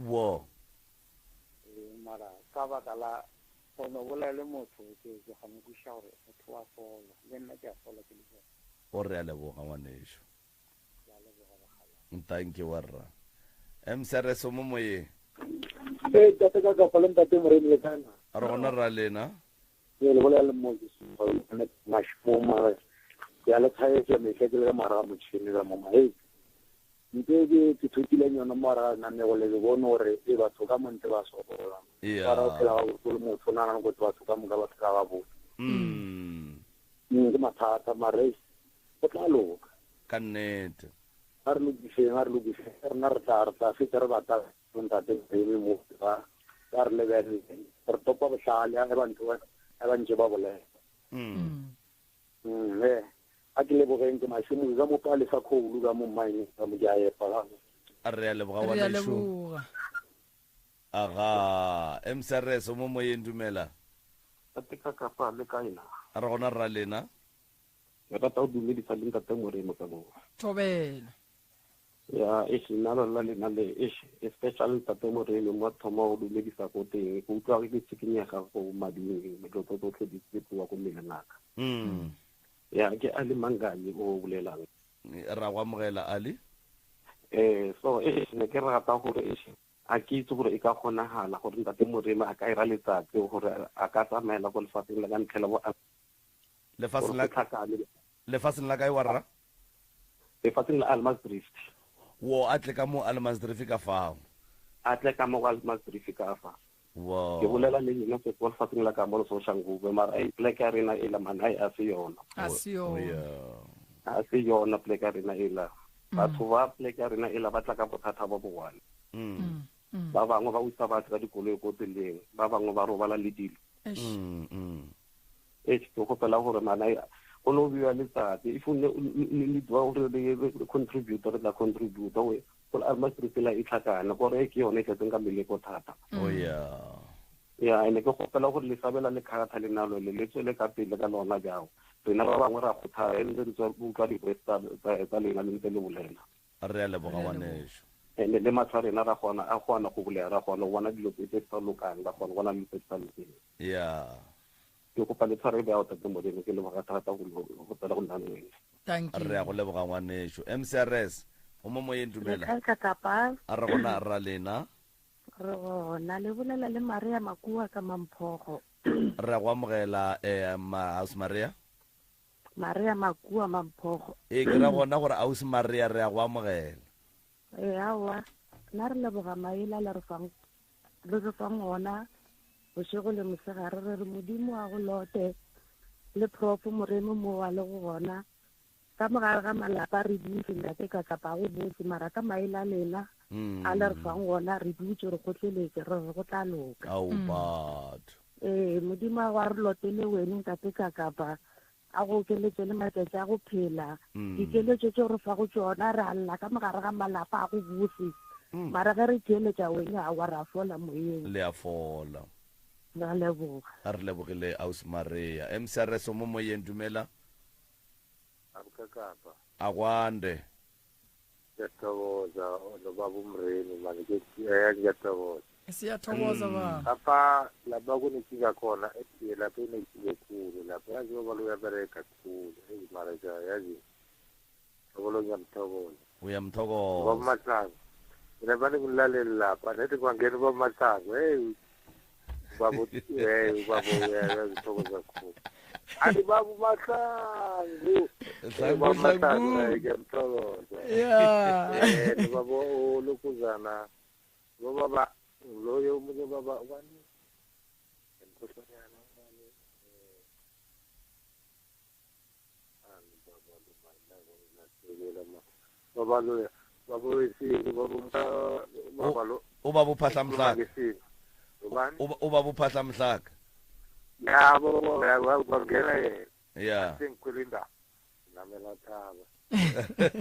Wo. Ee, mara ka baka la go no bolela le motho ke ke kgona go kwešiša gore motho wa fola le nna ke a fola ke le bjalo. O re a leboga ngwanešu. Ke a leboga bakgalabje. Thank you warra. MCRS o mo moyeng. Ee, tate ka kapa le ntate Moremi le kae na? Re gona rra lena. Ee, le bolela le Moses Mashimo mara ke a le thaetša mehla ke le ka mogare ga motšhene ka mo hey nte ke ke thutileng yona mo gare ga lenanego le ke bone gore e batho ka montle ba sokola Yeah. mara o phela gabotse o le motho o nagana gore batho ka moka ba phela gabotse Mm. Mm, ke mathata mara eish, go tla loka Ka nnete. a re lokišeng a re lokišeng rena re tla re tla fetša re bata ntate Moremi mo ba ba re lebelele re topa bohlale a ba ntse ba a ba ntse ba bolela Mm. Mm, eh a ke lebogeng ke mašemo ka mo pale sa khoulu ka mo mine ka mo ke a epa ka mo. A re a leboga Re a ngwanešu. leboga. Aga, MCRS o mo moyeng dumela. Tate ka kapa le kae na? Re gona rra lena. Ke rata go dumedisa le ntate Moremo ka mo. Thobela. Ya, eish nna lona lena le eish especially ntate Moremi mo thoma go dumedisa ko teng ke utlwa ke tshikinyega go mading dilo tso tsotlhe di di tloa ko mmeleng aka. Mm. Ya ke Ali Manganye o bolelang. Ra go amogela Ali. Eh so eish ne ke rata gore eish a ke itse gore e ka kgonagala gore ntate Moremi a ka ira letsatsi gore a ka tsamaela ko lefatsheng la ka ntlhela bo Lefatsheng la Gore go tlhakane. Lefatsheng la kae wa rra? Lefatsheng la Almasdrift. Wo a tle ka mo Almasdrift ka fao. A tle ka mo go Almasdrift ka fa. Wo. Ke bolela le yena se ko lefatsheng la ka mo Soshanguve mara ei plek ya rena e la man ai a se yona. A se yona. A se yona plek ya rena e la. Batho ba plek ya rena e la ba tla ka bothata ba bogwane. Mm. Ba bangwe ba usa batho ka dikoloi ko tseleng, ba bangwe ba robala le dilo. Eish. Mm, mm. Eish, ke kgopela gore mana go no bewa letsatsi if o ne ne gore re re contribute re tla contribute gore gore Almasdrift la e tlhakane gore e ke yone e tletseng ka meleko thata. Oh yeah. Ya ene ke kgopela gore le sabela le character le nalo le le tswele ka pele ka lona jao. Rena ba bangwe ra kgothala e ntse re tswa utlwa di-voice tsa tsa tsa lena le ntse le bolela. Re a leboga ngwanešu. Ene le matlho a rena ra kgona a kgona go bulega ra kgona go bona dilo tse tse di sa lokang ra kgona go bona dilo tse di sa lokeng. Yeah. Ke kopa le tshware bjao tate Modimo ke leboga thata go go tsena go nna le wena. Thank you. Re a go leboga ngwanešu. MCRS o mo moyeng Le dumela. kae ka kapa? A re gona rra lena. Re gona le bolela le Maria Makua ka Mamphogo. Re a go amogela eh ma Ausi Maria. Maria Makua Mamphogo. Ee ke ra gona gore Ausi Maria re a go amogela. Ee aowa nna re leboga maele a le re fang le re fang ona bošego le mosegare re re Modimo a go lote le Prof Moremi mo a le go gona ka mogare ga malapa re dutse ntate ka kapa go botse mara ka maele a lena a le re fang gona re dutse re kgotleletse re re go tla loka. Ao batho. Ee Modimo a go a re lote le wene ntate ka kapa a go okeletše le matšatši a go phela. Dikeletšo tšeo re fago tšona re a lla ka mogare ga malapa a go bose. Mara ge re theeletša wena aowa ra fola moyeng. Le a fola. Re a leboga. A re lebogile Ausi Maria. MCRS o mo moyeng dumela. Abukakapa. Akwande. Ngiyathokoza nobaba uMremi mani ke eh ngiyathokoza. Siyathokoza baba. Lapha lapha kunekinga khona eh lapha kunekinga ekhulu lapha yazi baba lo uyabereka khulu hey mara ja yazi baba lo ngiyamthokoza. Uyamthokoza. Baba Mahlangu. Mina vane ngilalele lapha nethi kwangena ubaba Mahlangu hey ubaba hey ubaba uyazithokoza kakhulu. Athi baba Mahlangu. Hlangu, Baba Mahlangu Hlangu. hey, ngiyamthokoza. Yeah. Eh baba olokuzana lo baba loyo omunye baba ubani? Ngikhohlonyana ubani? Eh baba lo manje ma. Baba lo baba wesiko baba baba lo Ubaba uphahla mhlaka. ngesiko. Ubani? Ubaba uphahla mhlaka. Yabo yabo kwangena yena. Yeah. Sengikhwela indaba. Nami lathaba.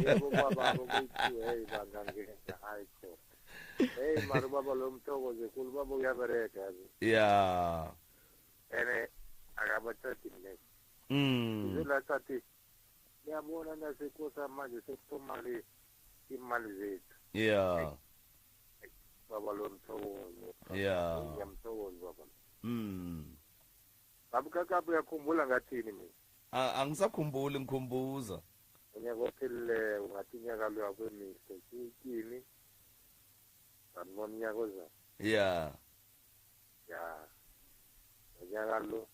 Yebo baba ukuthi hey bangangena hayi khona. Hey mara baba lo mthokoze khulu baba uyabereka yazi. Yeah. Ene akabathathi next. Izolathathi niyabona nasikosa manje sekuthoma le imali zethu. Yeah. Baba lo mthokoze. Yeah. Ngiyamthokoza baba. Baba kakapo uyakhumbula ngathini mina? Angisakhumbuli ngikhumbuza. Unyaka ophelile ungathi unyaka lo akwemihle kuyini? Ngibona unyaka ozayo. Yeah. Ya. Unyaka lo.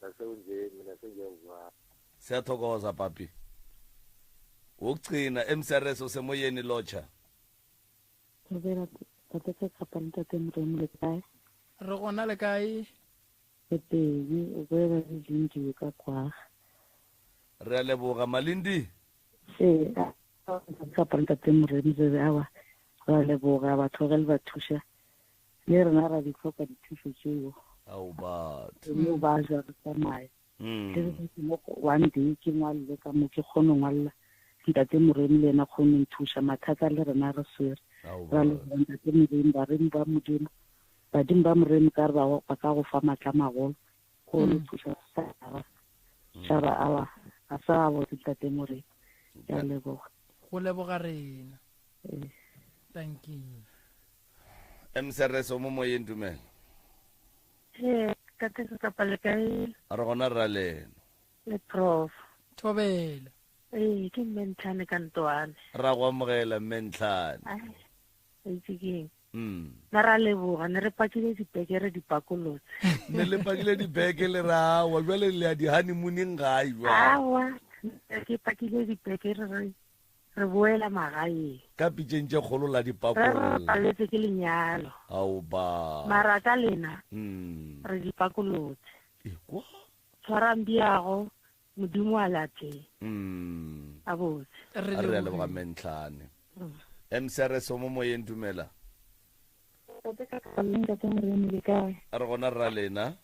Nasekunje mina sengiyavuka. Siyathokoza papi. Wokugcina MCRS usemoyeni locha. Thobela tate ka kapa le tate Moremi le kae? Re gona le kae? Re teng, o boela le Lindiwe ka kwa. Re a leboga Malindi. Ee, kapa le tate Moremi re re awa re a leboga batho ge le ba thuša le rena ra di tlhoka dithuso tseo. Ao batho. Mo ba ja re tsamaya. Ke re ke mo one day ke ngwalle ka mo ke kgone go ngwalla ntate Moremi le ena kgone go nthuša mathata le rena re swere. Ao Ra leboga ntate Moremi baremi ba Modimo badimo ba Moremi ka re ba ka go fa matla a magolo go le thuša setšhaba. Setšhaba awa ga sa botse ntate Moremi. Ke a leboga. Go leboga rena. Thank you. MCRS o mo moyeng dumela. Ee, tate Sekapa le kae? Re gona rra leno. Le prof. Thobela. Ee, ke mme Ntlhane ka Ntwane. Ra go amogela mme Ntlhane. Ai, itse ke eng? Nna ra leboga, ne re pakile dibeke re di pakolotse. Ne le pakile dibeke le re aowa, jwale le ya di-honeymooning gae jwale. Aowa, ne ke pakile dibeke re re re boela magaeng. Ka pitšeng tše kgolo la di Re re pakolla. paletse ke lenyalo. Ao ba. Mara ka lena, re di pakolotse. Ekwa. Tshwarang biago, Modimo a latleng. A botse. Re a leboga mme Ntlhane. MCRS o mo moyeng dumela. Tate ka ka ntate Moremi le kae? Re gona rra lena.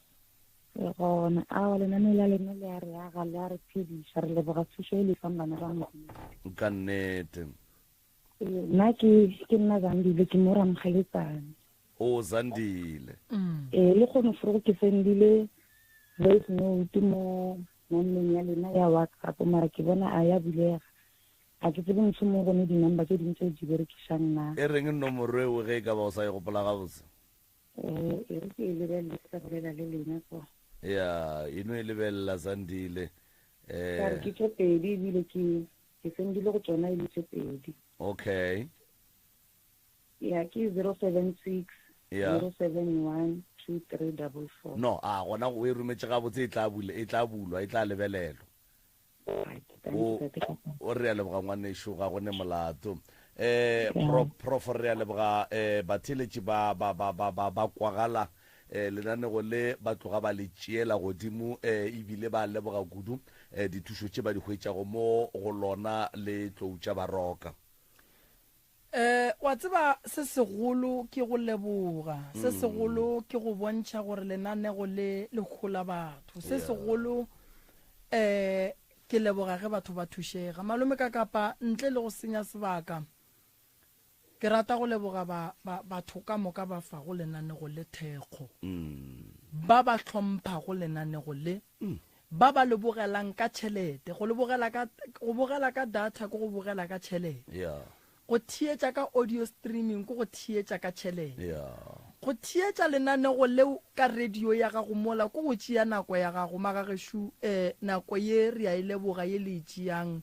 Re gona. Aowa lenaneo la lena le a re aga, le a re phediša. Re leboga thušo e le fang bana ba Modimo. Ka nnete. Ee, nna ke ke nna Zandile, ke mo Ramokgeletsane. O Zandile. Ee, le kgone forogo ke sendile voice note mo nomorong ya lena ya WhatsApp, mara ke bona a ya bulega. Ga ke tsebe mohlomong go ne di-number tse dingwe tse di berekišang na. E reng nomoro eo ge e ka ba o sa e gopola gabotse? E re ke e lebelele ke tla bolela le lena kwa. Ya, e no e lebelela Zandile. Ka re ke tše pedi ebile ke ke sendile go tšona e le tše pedi. Okay. Ya, ke 076 Ya. 071 2344. No, a gona o e rometše gabotse e tla bula, e tla bulwa, e tla lebelelwa. O o re a leboga ngwanešu ga go ne molato. Eh pro, prof re a leboga eh batheeletši ba ba ba ba ba ba kwagala eh lenanego le ba tloga ba le tšeela godimo eh ebile ba leboga kudu eh dithušo tše ba di hwetšago mo go lona le tlou tša baroka. Eh, wa tseba se segolo ke go leboga, se segolo ke go bontšha gore lenanego le le hola batho. Se segolo eh ke leboga ge batho ba thušega. Malome ka kapa ntle le go senya sebaka. Ke rata go leboga ba, ba, batho ka moka ba fago lenanego le thekgo, ba ba hlomphago lenanego le, ba ba le bogelang ka tšhelete. Go le bogela ka, go bogela ka data ke go bogela ka tšhelete. Yeah. Go theetša ka audio streaming ke go theetša ka tšhelete. Yeah. Go theetša lenanego leo ka radio ya gago mola ke go tšea nako ya gago. Magagešo, eh, nako ye re a e leboga ye le e tšeang.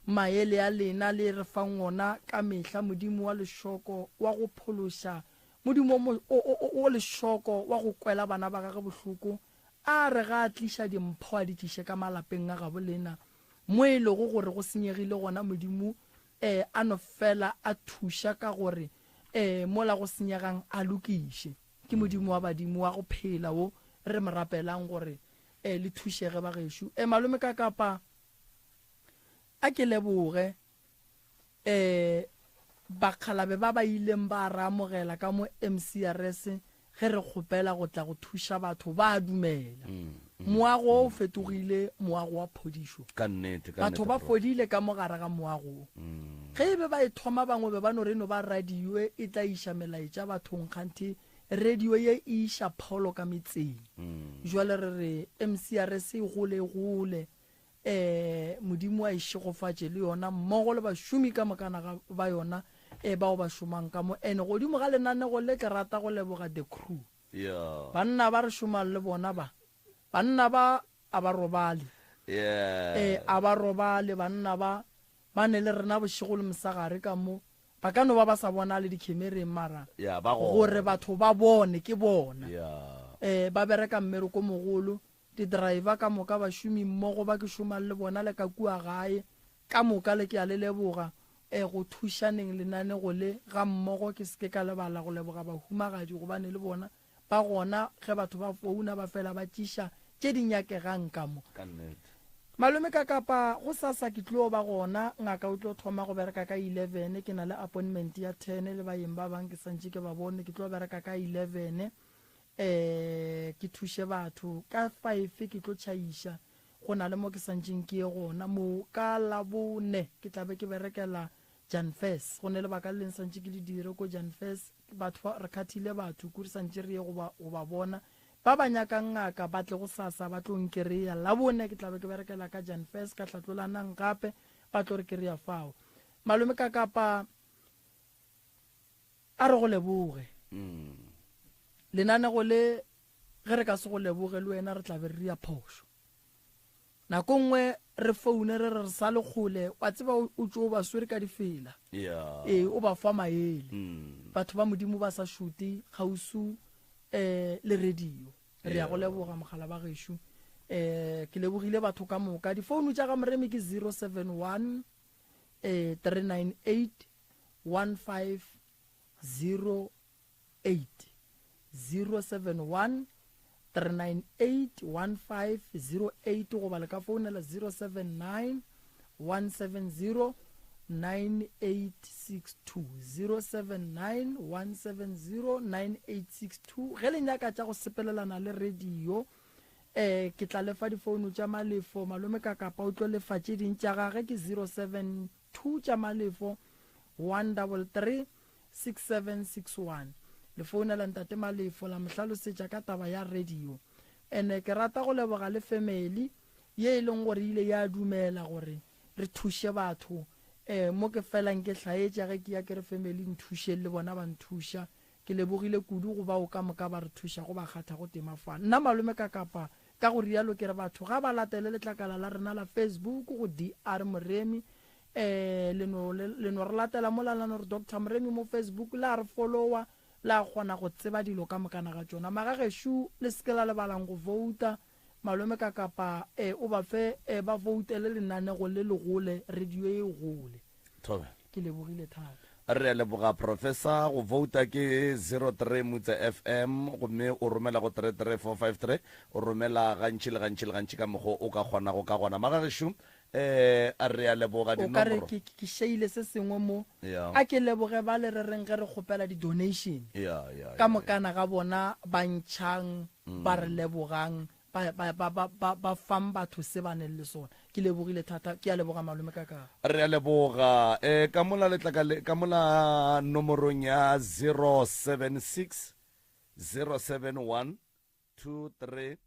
Maele a lena le re fang ona ka mehla, Modimo wa lešoko wa go phološa, Modimo o, o, o, o lešoko wa go kwela bana ba gagwe bohloko, a re ga a tliša dimpho a di tliše ka malapeng a gabo lena, mo e lego gore go senyegile gona, Modimo e a no fela a thuša ka gore e mola go senyegang a lokiše. Ke Modimo wa badimo wa go phela wo re mo rapelang gore e le thušege bagešo. E malome ka kapa. A ke leboge um bakgalabe ba ba ileng ba re amogela ka mo MCRS ge re kgopela go tla go thuša batho, ba a dumela. Moago wo o fetogile moago wa phodišo. Ka nnete, ka Batho nnete, ba Prof. fodile ka mo gare ga moago wo. Ge e be ba e thoma bangwe be ba no re e no ba radio e tla iša melaetša bathong kganthe radio ye e iša pholo ka metseng. Jwale re re MCRS e gole e gole. E, Modimo a e šegofatše le yona, mmogo le bašomi ka mokana ga ba yona, e, bao ba šomang ka mo. And godimo ga lenanego le, ke rata go leboga the crew. Yeah. Banna ba re šomang le bona ba, banna ba a ba robale. Yeah. E, a ba robale banna ba, ba ne le rena bošego le mosegare ka mo. Ba ka no ba ba sa bonale dikhemereng, mara Yeah, ba gona. gore batho ba bone ke bona. Yeah. E, ba bereka mmereko mogolo. Di-driver ka moka, bašomi mmogo ba ke šomang le bona le ka kua gae, ka moka le ke a le leboga e go thušaneng lenanego le ga mmogo. Ke se ke ka lebala go leboga bahumagadi gobane le bona ba gona ge batho ba founa ba fela ba tšiša tše di nyakegang ka mo. Ka nnete. Malome ka Kapa, gosasa ke tlo ba gona, ngaka o tlo thoma go bereka ka 11, ke na le appointment ya 10 le baeng ba bang ke santše ke ba bone, ke tlo bereka ka 11. um ke thuše batho. Ka five ke tlo tšhaiša, go na le mo ke santšeng ke ye gona moo. Ka Labone ke tla be ke berekela Janfes, go ne lebaka le leng santše ke le dire ko Janfes. Batho ba, re khathile batho ku re santše re ye go ba, go ba bona. Ba ba nyakang ngaka ba tle gosasa ba tlo nkereya. Labone ke tla be ke berekela ka Janfes, ka Hlatlolanang gape ba tlo re kereya fao. Malome ka Kapa. A re go leboge. Lenanego le, ge re ka se go leboge le wena re tla be re ria phošo. Nako nngwe re foune re re re sa le kgole, wa tseba o tšo o ba swere ka difela. Ee, o ba fa maele. Batho ba Modimo ba sa šute kgausu eh le radio. Re ya go leboga mogala ba gešo. Eh ke lebogile batho ka moka. Difounu tša ga Moremi ke 071 eh 398 1508 071 398 1508 goba le ka founela 079 170 9862 079 170 9862 ge le nyaka tša go sepelelana le radio eh ke tla lefa difounu tša malefo malome ka kapa o tlo lefa tše ding tša gage ke 07 2 tša Malefo 133 6761. Le founela Ntate Malefo la mo hlalosetša ka taba ya radio. Ene ke rata go leboga le family ye e leng gore ile ya dumela gore re thuše batho. Eh mo ke felang ke hlaetša ge ke ya ke re family nthušeng le bona ba nthuša. Ke lebogile kudu go bao ka moka ba re thušago ba kgathago tema fa. Nna Malome Kakapa, ka go realo ke re batho ga ba latele letlakala la rena la Facebook go DR Moremi. Eh, le no, le, le no re latela mola la no re Doctor Moremi mo Facebook, la re followa, la kgona go tseba dilo ka mokana ga tšona. Magagešo, le se ke la lebalang go vouta. Malome Kakapa, eh, o ba fe, eh, ba voutele lenanego le le gole, radio e gole. Thobela. Ke lebogile thata. Re a leboga Professor. Go vouta ke 03 Mutse FM gomme o romela go 33453. O romela gantši le gantši le gantši ka mokgo o ka kgonago ka gona. Magagešo, eh, re a leboga O ka re dinomoro. ke, ke šeile se sengwe mo. Ya. A ke leboge ba le re reng ge re kgopela di-donation. Ya, ya, Ka ya, mokana ga bona ba ntšhang, ba re lebogang. Ba, ba, ba, ba, ba, ba fang batho se ba neng le sona. Ke lebogile thata. Ke a leboga malome ka ka. Re a leboga. E, ka mola letlakale, ka mola nomorong ya 076 071 23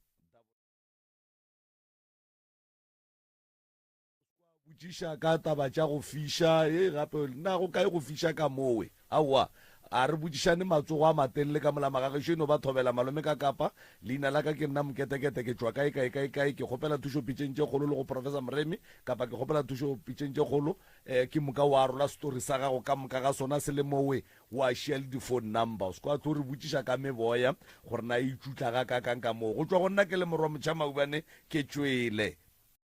botšiša ka taba tša go fiša e gape na go kae go fiša ka mowe aowa a re botšišane matsogo a matelele ka mola magagešo e no ba thobela malome ka kapa leina la ka ke nna moketekete ke tšwa kae kae kae kae ke kgopela thušo pitšeng tše kgolo le go professor moremi kapa ke kgopela thušo pitšeng tše kgolo um ke moka wa rola story sa gago ka moka ga sona se le mowe wa šia le di-phone number o se kwa tlo re botšiša ka meboya gore na e tšutla ga kakang ka moo go tšwa go nna ke le morwa motšha maubane ke tšwele.